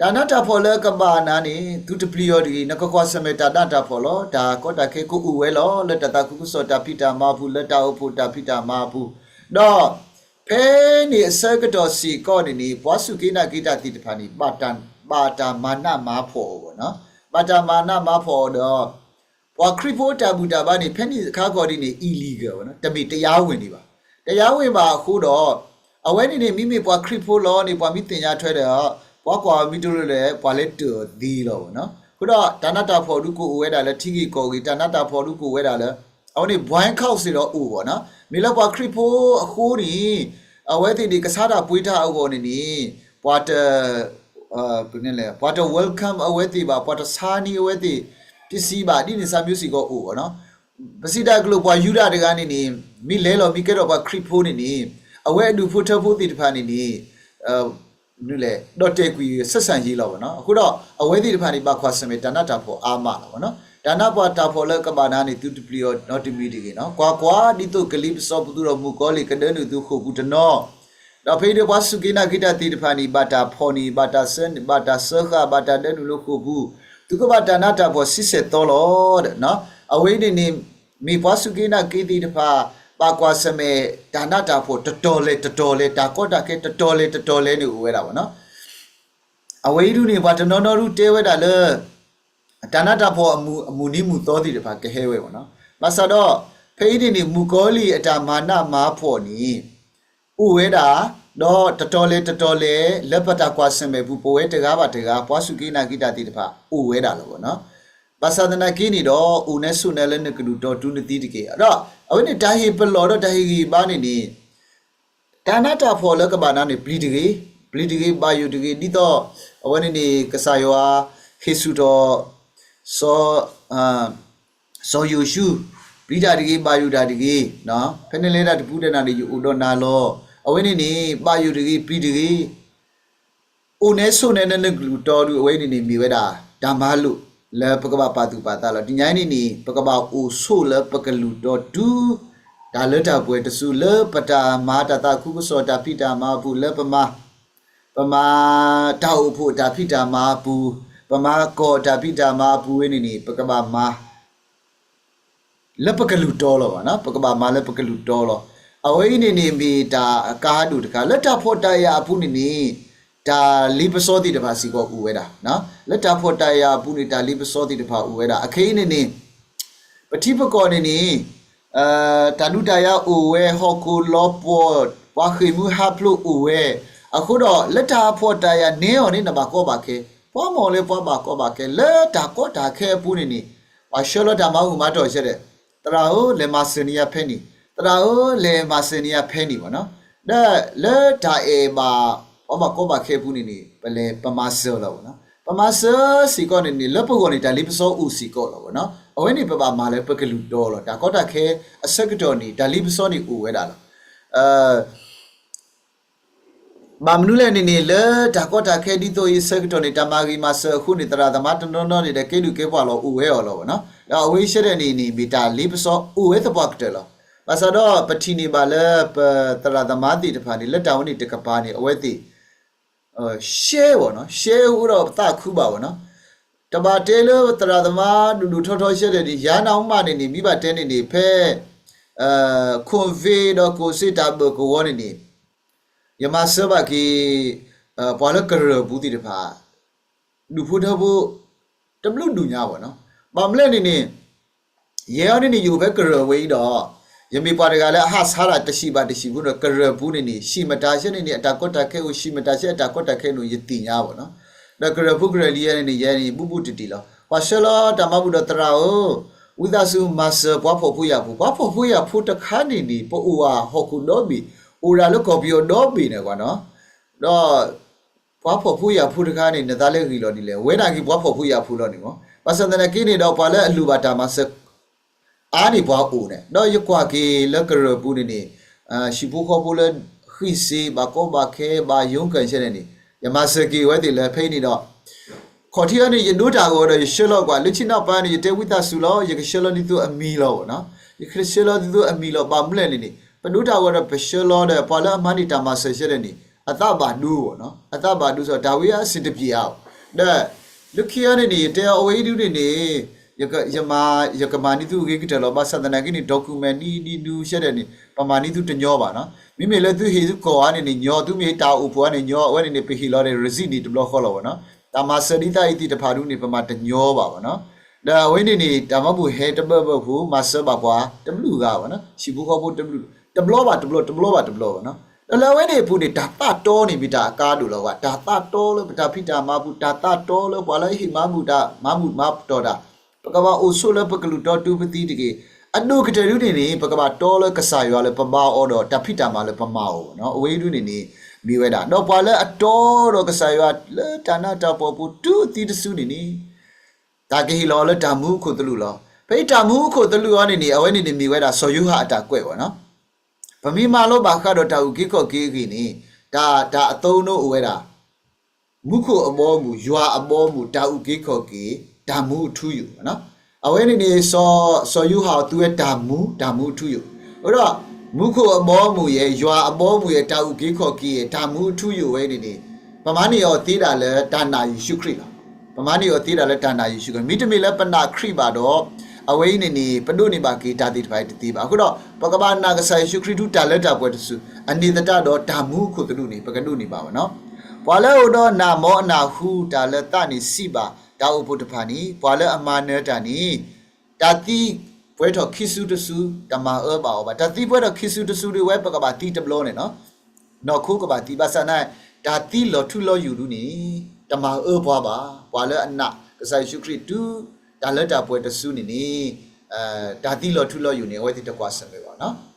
တၢ်နးတၢ်ဖှီၣ်လၢကဘၣ်နၤန့ၣ် သုတပျံၤအီၤတဂ့ၤ, နကကွၢ်ဆၢၣ်မဲာ်တၢ်နးတၢ်ဖှီၣ်လီၤ. တၢ်ကီတၢ်ခဲကအိၣ်ဝဲလီၤ လၢတၢ်သးခုကစီၣ်တၢ်ဖံးတၢ်မၤအပူၤ, လၢတၢ်အိၣ်ဖှိၣ်တၢ်ဖံးတၢ်မၤအပူၤ, ဒီး ဖဲန့ၣ်အဆၢကတီၢ်စ့ၢ်ကီးန့ၣ်န့ၣ် ပှၤစူၢ်က့ၤနာ်က့ၤတၢ်သ့ၣ်တဖၣ်န့ၣ် ဘၣ်တၢ်မၤနးမၤဖှီၣ်အီၤဘၣ်နီၤ, ဘၣ်တၢ်မၤနးမၤဖှီၣ်အီၤဒီး ပှၤခရံာ်ဖိအတၢ်ဘူၣ်တၢ်ဘါန့ၣ် ဖဲန့ၣ်အခါခီဒ်န့ၣ် illegal ဘၣ်နီၤ, တမ့ၢ်တရားဝင်န့ၣ်ဘၣ်. တရားဝင်ဘၣ်အဃိဒီး အဝဲန့ၣ်န့ၣ် မ့မ့ၢ်ပှၤခရံာ်ဖိလီၤန့ၣ် ပှၤမ့ၢ်သ့ၣ်ညါထွဲဒီး ပှၤကွၢ်မ့ၢ်တရၢလဲၣ် ပှၤလဲၤတၢၢ်အီၤသ့လီၤဘၣ်နီၤ. အဃိဒီး တၢ်နးတၢ်ဖှီၣ်ဒုးကအိၣ်ဝဲဒၣ်လၢ ထံဂ့ၢ်ကီၢ်ဂ့ၢ်, တၢ်နးတၢ်ဖှီၣ်ဒုးကအိၣ်ဝဲဒၣ်လၢ အဝဲန့ၣ် ဘှဲခီၣ်စ့ၢ်ဒီးအိၣ်ဘၣ်နီၤ. မ့ၢ်လၢပှၤခရံာ်ဖိအဃိန့ၣ် အဝဲသ့ၣ်န့ၣ် ကဆါတၢ်ပှ့ၤတၢ်အဂီၢ်န့ၣ်န့ၣ် ပှၤတ ပှၤတ welcome အဝဲသ့ၣ်ဘၣ်, ပှၤတဆါန့ၢ်အဝဲသ့ၣ် ပစ္စည်း ဘၣ်, ဒ်န့ၣ်စ့ၢ်မ့ၢ်စ့ၢ်ကီးအိၣ်ဘၣ်နီၤ. ပစံးတၢ်ကလုၢ် ပှၤယူဒၤတဂၤန့ၣ်န့ၣ် မ့ၢ်လဲၤလီၤမ့ၢ်ကဲထီၣ်ပှၤခရံာ်ဖိန့ၣ်န့ၣ် အဝဲအဒူၣ်ဖိထၢဖိသ့ၣ်တဖၣ်န့ၣ်န့ၣ် ဒီးတဲာ်ကွံာ် ဆက်ဆံရေး လီၤဘၣ်နီၤ. အဃိဒီး အဝဲသ့ၣ်တဖၣ်န့ၣ် ဘၣ်ကွၢ်ဆၢၣ်မဲာ်တၢ်နးတၢ်ဖှီၣ်အါမးလီၤဘၣ်နီၤ. တၢ်နးတၢ်ဖှီၣ်လၢကဘၣ်နၤန့ၣ် သုတပျံၤအီၤနီတမံၤတဂ့ၤနီၤ. ကွၢ်ကွၢ်, ဒ်သိးကလ့ပစီပသူဒီးမုၣ်ကီၤလံၢ်ကဒၢနုာ်သုဃိာ်ပူၤတနီၤ ဒီးဖဲအံၤဒီးပှၤစူၢ်က့ၤနာ်က့ၤတၢ်သ့ၣ်တဖၣ်န့ၣ် ဘၣ်တၢ်ဖီၣ်န့ၢ်, ဘၣ်တၢ်စၢဃာ်, ဘၣ်တၢ်ဒၢနုာ်လၢဃိာ်ပူၤ, သုကဘၣ်တၢ်နးတၢ်ဖှီၣ်ဆံဆဲၣ်သီလီၤ. အဝဲအံၤန့ၣ်န့ၣ် မ့ၢ်ပှၤစူၢ်က့ၤနာ်က့ၤသ့ၣ်တဖၣ် ဘၣ်ကွၢ်ဆၢၣ်မဲာ်တၢ်နးတၢ်ဖှီၣ် တတီၤလဲၣ်တတီၤလဲၣ်, တၢ်ကီတၢ်ခဲတတီၤလဲၣ်တတီၤလဲၣ်န့ၣ်အိၣ်ဝဲဒၣ်ဘၣ်နီၤ. အဝဲအံၤဒုန့ၣ် ပှၤတနီၤနီၤဒုတဲဝဲဒၣ်လၢ တၢ်နးတၢ်ဖှီၣ်အမုၢ်နံၤမုၢ်သီသ့ၣ်တဖၣ်ကဟဲဝဲဘၣ်နီၤ. ဘၣ်ဆၣ်ဒီး ဖဲအံၤန့ၣ်န့ၣ် မုၣ်ကီၤလံၢ်အတၢ်မၤနးမၤဖှီၣ်န့ၣ် အိၣ်ဝဲဒၣ်, ဒီးတတီၤလဲၣ်တတီၤလဲၣ် လၢပတၢ်ကွၢ်ဆၢၣ်မဲာ်ပူၤ ပဝဲတဂၤဘၣ်တဂၤ ပှၤစူၢ်က့ၤနာ်က့ၤတၢ်သ့ၣ်တဖၣ် အိၣ်ဝဲဒၣ်လီၤဘၣ်နီၤ. ဘၣ်ဆၣ်သနာ်က့န့ၣ်ဒီး အိၣ်နဲဆိးနဲလၢနကလုၢ်တီတူနသံတက့ၢ်. ဒီးအဝဲန့ၣ်တၢ်ဟ့ၣ်ပလီၢ်ဒီးတၢ်ဟ့ၣ်ဂံၢ်ဘါန့ၣ်န့ၣ် တၢ်နးတၢ်ဖှီၣ်လၢကဘၣ်နၤန့ၣ် ပျံၤတဂ့ၤ, ပျံၤတဂ့ၤ, ဘၣ်ယိၣ်တဂ့ၤ, ဒ်သိး အဝဲန့ၣ်န့ၣ် ကစၢ်ယွၤ ဟ့ၣ်ဆူၣ်ထီၣ် စီၤ စီၤယိၤၡူး, ပျံၤတၢ်တဂ့ၤ, ဘၣ်ယိၣ်တၢ်တဂ့ၤ, ဖဲနလဲၤတၢ်တပူၤတနၤန့ၣ် ယအိၣ်ဒီးနၤလီၤ. အဝဲန့ၣ်န့ၣ် ဘၣ်ယိၣ်တဂ့ၤ, ပျံၤတဂ့ၤ အိၣ်နဲဆိးနဲလၢနကလုၢ်တီဒု အဝဲန့ၣ်န့ၣ် မ့ၢ်ဝဲဒၣ် တၢ်မၤလိာ်လၢပကဘၣ်ပာ်သူၣ်ပာ်သးလီၤ. တနံၤအံၤန့ၣ်န့ၣ် ပကဘၣ်အိၣ်ဆိးလၢပကလုၢ်တီတူ တၢ်လၢတၢ်ပှဲၤတစု လၢပတၢ်မၤတၢ်သးခုကစီၣ်တၢ်ဖံးတၢ်မၤအပူၤ လၢပမၤ ပမၤတၢ်အိၣ်ဖှိၣ်တၢ်ဖံးတၢ်မၤအပူၤ, ပမၤကီၢ်တၢ်ဖံးတၢ်မၤအပူၤဝဲန့ၣ်န့ၣ် ပကဘၣ်မၤ လၢပကလုၢ်တီလီၤဘၣ်နီၤ, ပကဘၣ်မၤလၢပကလုၢ်တီလီၤ. အဝဲအံၤန့ၣ်န့ၣ် မ့ၢ်တၢ်အကါဒိၣ်တခါ လၢတၢ်ဖှီၣ်တၢ်ယာ်အပူၤန့ၣ်န့ၣ် တၢ်လ့ပစီသ့ၣ်တဖၣ်စ့ၢ်ကီးအိၣ်ဝဲဒၣ်, လၢတၢ်ဖှီၣ်တၢ်ယာ်အပူၤန့ၣ် တၢ်လ့ပစီသ့ၣ်တဖၣ်အိၣ်ဝဲဒၣ်. အခဲအံၤန့ၣ်န့ၣ် ပထံပကီၢ်န့ၣ်န့ၣ် တၢ်ဒုးတၢ်ယၤအိၣ်ဝဲ ဟီၣ်ခိၣ်လီၤပှီၢ် ပှၤဃ့ၢ်မှံဟးဖျိးအိၣ်ဝဲ, အဃိဒီး လၢတၢ်ဖှီၣ်တၢ်ယာ်နဲအီၤန့ၣ် နဘၣ်ကီဘၣ်ခဲ, ပှၤမ့ၢ်လၢပှၤဘၣ်ကီဘၣ်ခဲ လၢတၢ်ကီတၢ်ခဲအပူၤန့ၣ်န့ၣ် ပှၤဆှၢလီၤတၢ်မၤဂုာ်မၤထီၣ်ဆၢဒီး သရၣ်ဧၢ လဲၤမၤစၢၤန့ၢ်ယၤဖဲန့ၣ်, သရၣ်ဧၢ လဲၤမၤစၢၤန့ၢ်ယၤဖဲန့ၣ်ဘၣ်နီၤ. ဒီးလၢတၢ်အဲၣ်ဘၣ် ပှၤဘၣ်ကီဘၣ်ခဲအပူၤန့ၣ်န့ၣ် ပလဲၤ ပမၤစၢၤလီၤဘၣ်နီၤ. ပမၤစၢၤစ့ၢ်ကီးန့ၣ်န့ၣ် လၢပဂီၢ်န့ၣ် တၢ်လ့ပစီအိၣ်စ့ၢ်ကီးလီၤဘၣ်နီၤ. အဝဲန့ၣ်ပဘၣ်မၤလၢပကလုၢ်တီလီၤ. တၢ်ကီတၢ်ခဲအဆၢကတီၢ်န့ၣ် တၢ်လ့ပစီန့ၣ်အိၣ်ဝဲဒၣ်လီၤ. ဘၣ်မနုၤလဲၣ်န့ၣ်န့ၣ် လၢတၢ်ကီတၢ်ခဲဒ်သိးအံၤအဆၢကတီၢ်န့ၣ် တၢ်မၤဂ့ၤမၤစၢၤအဃိန့ၣ် သရၣ်သမါတနီၤနီၤန့ၣ်ဒီး ကဲဒုးကဲပှၢ်လီၤအိၣ်ဝဲအီၤလီၤဘၣ်နီၤ. ဒီးအဝဲဆၢထၢၣ်န့ၣ်န့ၣ် မ့ၢ်တၢ်လ့ပစီအိၣ်ဝဲသပှၢ်ကတၢၢ်လီၤ. ဘၣ်ဆၣ်ဒီးပထံၣ်န့ၢ်ဘၣ်လၢပသရၣ်သမါသ့ၣ်တဖၣ်န့ၣ် လၢတၢ်ဝဲန့ၣ်တကပၤန့ၣ် အဝဲသ့ၣ် ရှဲဘၣ်နီၤ, ရှဲအိၣ်ဒီးပသးခုဘၣ်ဘၣ်နီၤ. တဘၣ်တဲလၢသရၣ်သမါဒိၣ်ဒိၣ်ထီထီဆၢထၢၣ်န့ၣ် ယၤနၢ်မးန့ၣ်န့ၣ် မ့ၢ်ဘၣ်တဲန့ၣ်န့ၣ် ဖဲ COVID ဒီးကီၢ်စ့ၣ်တၢ်ဘၢၣ်ကဝီၤန့ၣ်န့ၣ် ယမၤစၢၤဘၣ်က့ၤ ပှၤလၢကရၢၢ်ပူၤသ့ၣ်တဖၣ် ဒူၣ်ဖိထၢဖိ တဘျုးဒူၣ်ညါဘၣ်နီၤ. ဘၣ်မနုၤလဲၣ်န့ၣ်န့ၣ် ယဲအံၤန့ၣ်န့ၣ် ယအိၣ်ဖဲကရၢၢ်ဝဲအံၤဒီး ယမ့ၢ်ပှၤတဂၤလၢအဟးဆါတၢ်တဆံးဘၣ်တဆံးဖိဒီး ကရၢၢ်ပူၤန့ၣ်န့ၣ် ဆံးမတၤဆဲန့ၣ်န့ၣ် အတၢ်ကီတၢ်ခဲအိၣ် ဆံးမတၤဆဲအတၢ်ကီတၢ်ခဲန့ၣ် ယသ့ၣ်ညါဘၣ်နီၤ. ဒီးကရၢၢ်ဖိကရၢၢ်လံယဲန့ၣ်န့ၣ် ယဲန့ၣ် ဘူးဘူးတံၢ်တံၢ်လီၤ. ပှၤဆှၢလီၤတၢ်မၤဘူၣ်ဒီးသရၣ်ဧၢ ဝံသးစူၤမၤစၢၤပှၤဖှီၣ်ဖိယာ်ဖိ, ပှၤဖှီၣ်ဖိယာ်ဖိတခါန့ၣ်န့ၣ် ပအိၣ်ဝဲဟီၣ်ခိၣ်ဒီဘ့ၣ်, အိၣ်ဒၣ်လၢကီၢ်ပယီၤဒီဘ့ၣ်န့ၣ်ကွၢ်နီၤ. ဒီး ပှၤဖှီၣ်ဖိယာ်ဖိတခါန့ၣ် နသးလဲဂ့ၤလီၤဒ်လဲၣ်, ဝဲဒၣ်က့ၤပှၤဖှီၣ်ဖိယာ်ဖိလီၤန့ၣ်မး. ဘၣ်ဆၣ်သနာ်က့န့ၣ်ဒီး ပှၤလၢအလိၣ်ဘၣ်တၢ်မၤစၢၤ အါန့ၢ်ပှၤအိၣ်န့ၣ်, ဒီးယကွၢ်က့ၤလၢကရၢၢ်ပူၤန့ၣ်န့ၣ် ဟံၣ်ဖိဃီဖိလၢဃံစ့ ဘၣ်ကီဘၣ်ခဲ ဘၣ်ယိကၢၢ်ဆဲန့ၣ်န့ၣ် ယမၤစၢၤက့ၤဝဲသ့ၣ်လၢဖဲအံၤန့ၣ်ဒီး ခီၣ်ထံးအံၤန့ၣ် ယဒိတၢ်ဂီၤဒီး ယဆှၢလီၤကွၢ် လၢဆ့ၣ်နီၤပၤန့ၣ် ယတဲဝံသးစူၤလီၤ, ယကဆှၢလီၤဒ်သိးအမံၤလီၤဘၣ်နီၤ. ယကဆှၢလီၤဒ်သိးအမံၤလီၤ ဘၣ်မနုၤလဲၣ်န့ၣ်န့ၣ် ပဒိတၢ်ဂီၤဒီးပဆှၢလီၤဒီး ပှၤလၢအမၤန့ၢ်တၢ်မၤစၢၤဆှၢဒီးန့ၣ် အသးဘၣ်ဒိဘၣ်နီၤ, အသးဘၣ်ဒိစ့ၢ်ကီး တၢ်ဝံအါအစ့ၣ်တပျံၤအါအီၤ, ဒီး လၢခံအံၤန့ၣ်န့ၣ် ယတဲအီၤအဝဲအံၤဒုန့ၣ်န့ၣ် ယကမၤန့ၢ်သုအဂ့ၤကတၢၢ်လီၤ. ဘၣ်ဆၣ်သနာ်က့န့ၣ် document ဒ်ဒ်ဒုဆှၢဒီးန့ၣ် ပမၤန့ၢ်သုတညီဘၣ်နီၤ. မ့မ့ၢ်လၢသုဟ့ၣ်သုကီၢ်ဧါန့ၣ်န့ၣ်ညီ, သုမ့ၢ်ဟ့ၣ်တၢ်အိၣ်ဖှိၣ်ဧါန့ၣ်ညီ, အဝဲန့ၣ်န့ၣ် ပဟ့ၣ်လီၤဒီး receipt န့ၣ်တဘျီဃီလီၤဘၣ်နီၤ. တၢ်မၤစၢၤဒ်သိးအံၤသ့ၣ်တဖၣ်ဒုန့ၣ် ပမၤတညီဘၣ်ဘၣ်နီၤ. ဒီးအဝဲန့ၣ်န့ၣ် တၢ်မၤဘူၣ်ဟဲတဘၢဘၢဖိ မၤစၢၤဘၣ်ပှၤတဘျုးဂၤဘၣ်နီၤ, ဟံၣ်ဖိဃီဖိတဘျုး, တဘျီဘၣ်တဘျီ တဘျီဘၣ်တဘျီဘၣ်နီၤ. ဒီးလၢအဝဲန့ၣ်အပူၤန့ၣ် တၢ်သးတီန့ၣ်မ့ၢ်တၢ်အကါဒိၣ်လီၤ. တၢ်သးတီလၢပတၢ်ဖံးတၢ်မၤပူၤ, တၢ်သးတီလၢပှၤလၢအဟ့ၣ်မၤဘူၣ်တၢ် မၤဘူၣ်မၤပတီၢ်တၢ်, ပကဘၣ်အိၣ်ဆိးလၢပကလုၢ်တီတုၤပသံတက့ၢ်. အဒိၣ်ကတၢၢ်ဒုန့ၣ်န့ၣ် ပကဘၣ်တီလၢကစၢ်ယွၤလၢပဘါအီၤဒီးတၢ်ဖံးတၢ်မၤလၢပမၤအီၤနီၤ. အဝဲအံၤဒုန့ၣ်န့ၣ် မ့ၢ်ဝဲဒၣ် ဒီးပှၤလၢအတီဒီးကစၢ်ယွၤလၢတၢ်နးတၢ်ဖှီၣ်အပူၤတုၤအသံတစုန့ၣ်န့ၣ် တၢ်ကဟ့ၣ်လီၤလၢတၢ်မူခိၣ်သလုးလီၤ. ဖဲအံၤတၢ်မူခိၣ်သလုးအံၤန့ၣ်န့ၣ် အဝဲန့ၣ်န့ၣ်မ့ၢ်ဝဲဒၣ်စီၤယိၤဟၣ်အတၢ်ကွဲးဘၣ်နီၤ. ပမ့ၢ်မၤလိဘၣ်ဃးဒီးတၢ်အုၣ်က့ၤခီၣ်က့ၤအဂ့ၢ်န့ၣ် တၢ် တၢ်အသုံးအနှုန်းအိၣ်ဝဲဒၣ် မူခိၣ်အဘီအမုၢ်, ယွၤအဘီအမုၢ်, တၢ်အုၣ်က့ၤခီၣ်က့ၤ, တၢ်မူအထူအယိာ်နီၤ. အဝဲန့ၣ်န့ၣ် စီၤယိၤဟၣ်အီၤသူဝဲတၢ်မူ, တၢ်မူအထူအယိာ်. အဃိဒီး မူခိၣ်အဘီအမုၢ်ယဲ, ယွၤအဘီအမုၢ်ယဲ, တၢ်အုၣ်က့ၤခီၣ်က့ၤယဲ, တၢ်မူအထူအယိာ်ဝဲန့ၣ်န့ၣ် ပမၤန့ၢ်အီၤသ့ဒၣ်လၢတၢ်နာ်ယ့ၣ်ၡူးခရံာ်လီၤ. ပမၤန့ၢ်အီၤသ့ဒၣ်လၢတၢ်နာ်ယ့ၣ်ၡူးခရံာ်. မ့တမ့ၢ်လၢပနာ်ခရံာ်ဘၣ်ဒီး အဝဲအံၤန့ၣ်န့ၣ် ပဒိးန့ၢ်ဘၣ်က့ၤတၢ်သ့ၣ်တဖၣ်အံၤတသ့ဘၣ်. အဃိဒီး ပကဘၣ်နာ်ကစၢ်ယ့ၣ်ၡူးခရံာ်တုၤတၢ်လၢတၢ်ပှဲၤတစု, အန့ၣ်သတးဒီးတၢ်မူခိၣ်သလုးန့ၣ် ပကဒိးန့ၢ်ဘၣ်ဝဲနီၤ. ပှၤလၢအအိၣ်ဒီးနၢ်မီနၢ်ဟူတၢ်လၢသးန့ၣ်စံးဘၣ်တၢ်အိၣ်ဖှိၣ်တဖၣ်န့ၣ်, ပှၤလၢအမၤနၢၤတၢ်န့ၣ် တၢ်သံပှဲၤထီၣ်ခံစုတစု တမၤအၢဘၣ်အီၤဘၣ်. တၢ်သံပှဲၤထီၣ်ခံစုတစုဒ်ဝဲ ပကဘၣ်သံတဘျီန့ၣ်နီၤ. နီၢ်ခိကဘၣ်သံဘၣ်ဆၣ်န့ၣ် တၢ်သံလီၤထူလီၤယိာ်ဒုန့ၣ် တမၤအၢပှၤဘၣ်. ပှၤလၢအနာ်ကစၢ်ယ့ၣ်ၡူးခရံာ်တုၤတၢ်လၢတၢ်ပှဲၤတစုန့ၣ်န့ၣ် တၢ်သံလီၤထူလီၤယိာ်န့ၣ် အဝဲသ့ၣ်တကွၢ်ဆၢၣ်မဲာ်ဘၣ်နီၤ.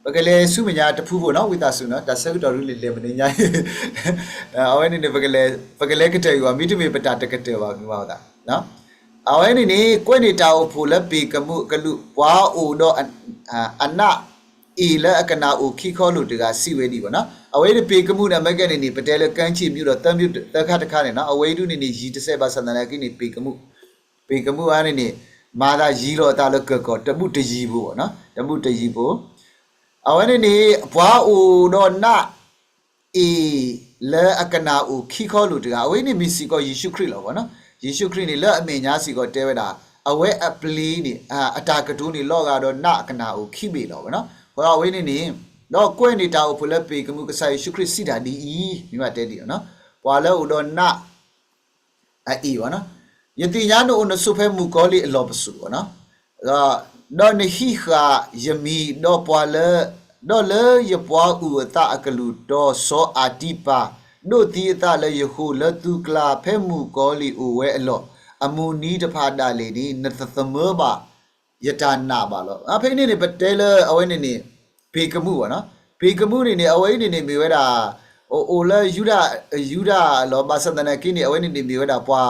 ပကလဲၤဆူမဲာ်ညါတဖုဖိနီၤ, ဝံသးစူၤနီၤ, တၢ်ဆၢကတီၢ်ဒုးလဲၤလဲၤမနုၤညါ, အဝဲန့ၣ်န့ၣ် ပကလဲၤကတၢၢ်အံၤဘၣ်, မ့တမ့ၢ်ပတၢ်တကတၢၢ်ဘၣ်မ့ၢ်ဘၣ်သး အဝဲန့ၣ်န့ၣ် ကွဲးန့ၢ်တၢ်အိၣ်ဖှိၣ်လၢပ့ၤကမူးအကလုၢ်, ပှၤအိၣ်ဒီးအနးအ့ၣ်လၢအကနၣ်အိၣ်ခံခီလိာ်တဂၤစံးဝဲဒ်အံၤဘၣ်နီၤ. အဝဲန့ၣ်ပ့ၤကမူးန့ၣ် အမဲၢ်ကဲန့ၣ်န့ၣ် ပတဲလၢကၢၢ်ဆံးမၠူးဒီးသၢမၠူးသၢခါတခါန့ၣ်နီၤ, အဝဲအံၤဒုန့ၣ်န့ၣ် ယံၤတစဲးဘၣ်ဆၣ်သနာ်က့န့ၣ် ပ့ၤကမူး, ပ့ၤကမူးအါန့ၣ်န့ၣ် မၤသးယံၤလီၤအသးလၢကၢၢ်ကီၢ် တဘူၣ်တယံၤဖိဘၣ်နီၤ, တဘူၣ်တယံၤဖိ အဝဲန့ၣ်န့ၣ် ပှၤအိၣ်ဒီးနးအ့ၣ်လၢအကနၣ်အိၣ်ခံခီလိာ်တဂၤ, အဝဲန့ၣ်မ့ၢ်စ့ၢ်ကီးယ့ၣ်ၡူးခရံာ်လီၤဘၣ်နီၤ. ယ့ၣ်ၡူးခရံာ်န့ၣ် လၢအမဲာ်ညါစ့ၢ်ကီးတဲဝဲဒၣ် အဝဲအပျ့ၤန့ၣ် အတၢ်ကတိၤန့ၣ် လီၤဂာ်ဒီးနးအကနၣ်အိၣ်ခံဘ့ၣ်လီၤဘၣ်နီၤ. အဃိအဝဲန့ၣ်န့ၣ် ဒီးကွဲးန့ၢ်တၢ်အိၣ်ဖှိၣ်လၢပ့ၤကမူး ကစၢ်ယ့ၣ်ၡူးခရံာ်စံးတၢ်ဒ်အံၤ, မ့ၢ်ဘၣ်တဲဒ်အံၤနီၤ, ပှၤလၢအိၣ်ဒီးနး အအ့ၣ်ဘၣ်နီၤ, ယသ့ၣ်ညါနအိၣ်နဆိးဖဲမုၣ်ကီၤလံၢ်အလီၢ်ပစိာ်ဘၣ်နီၤ, ဒီးနဟံးဃာ်ယမံၤ ဒီးပှၤလၢ ဒီးလၢယပှၤအုၣ်အသးအကလုၢ်တီစီၤအၤတံပၤ ဒိးသံအသးလၢယဃိ လၢသုကျါ ဖဲမုၣ်ကီၤလံၢ်အိၣ်ဝဲအလီၢ် အမုၢ်နံၤတဖၣ်ဒၣ်လဲာ်န့ၣ် နတသမၢဘၣ် ယတၢ်နာ်ဘၣ်လီၤ. ဖဲအံၤန့ၣ်န့ၣ် ပတဲလၢအဝဲန့ၣ်န့ၣ် ပ့ၤကမူးဘၣ်နီၤ. ပ့ၤကမူးန့ၣ်န့ၣ် အဝဲအံၤန့ၣ်န့ၣ် မ့ၢ်ဝဲဒၣ် အိၣ်လၢယူဒၤ ယူဒၤအလီၢ် ဘၣ်ဆၣ်သနာ်က့န့ၣ် အဝဲန့ၣ်န့ၣ် မ့ၢ်ဝဲဒၣ်ပှၤ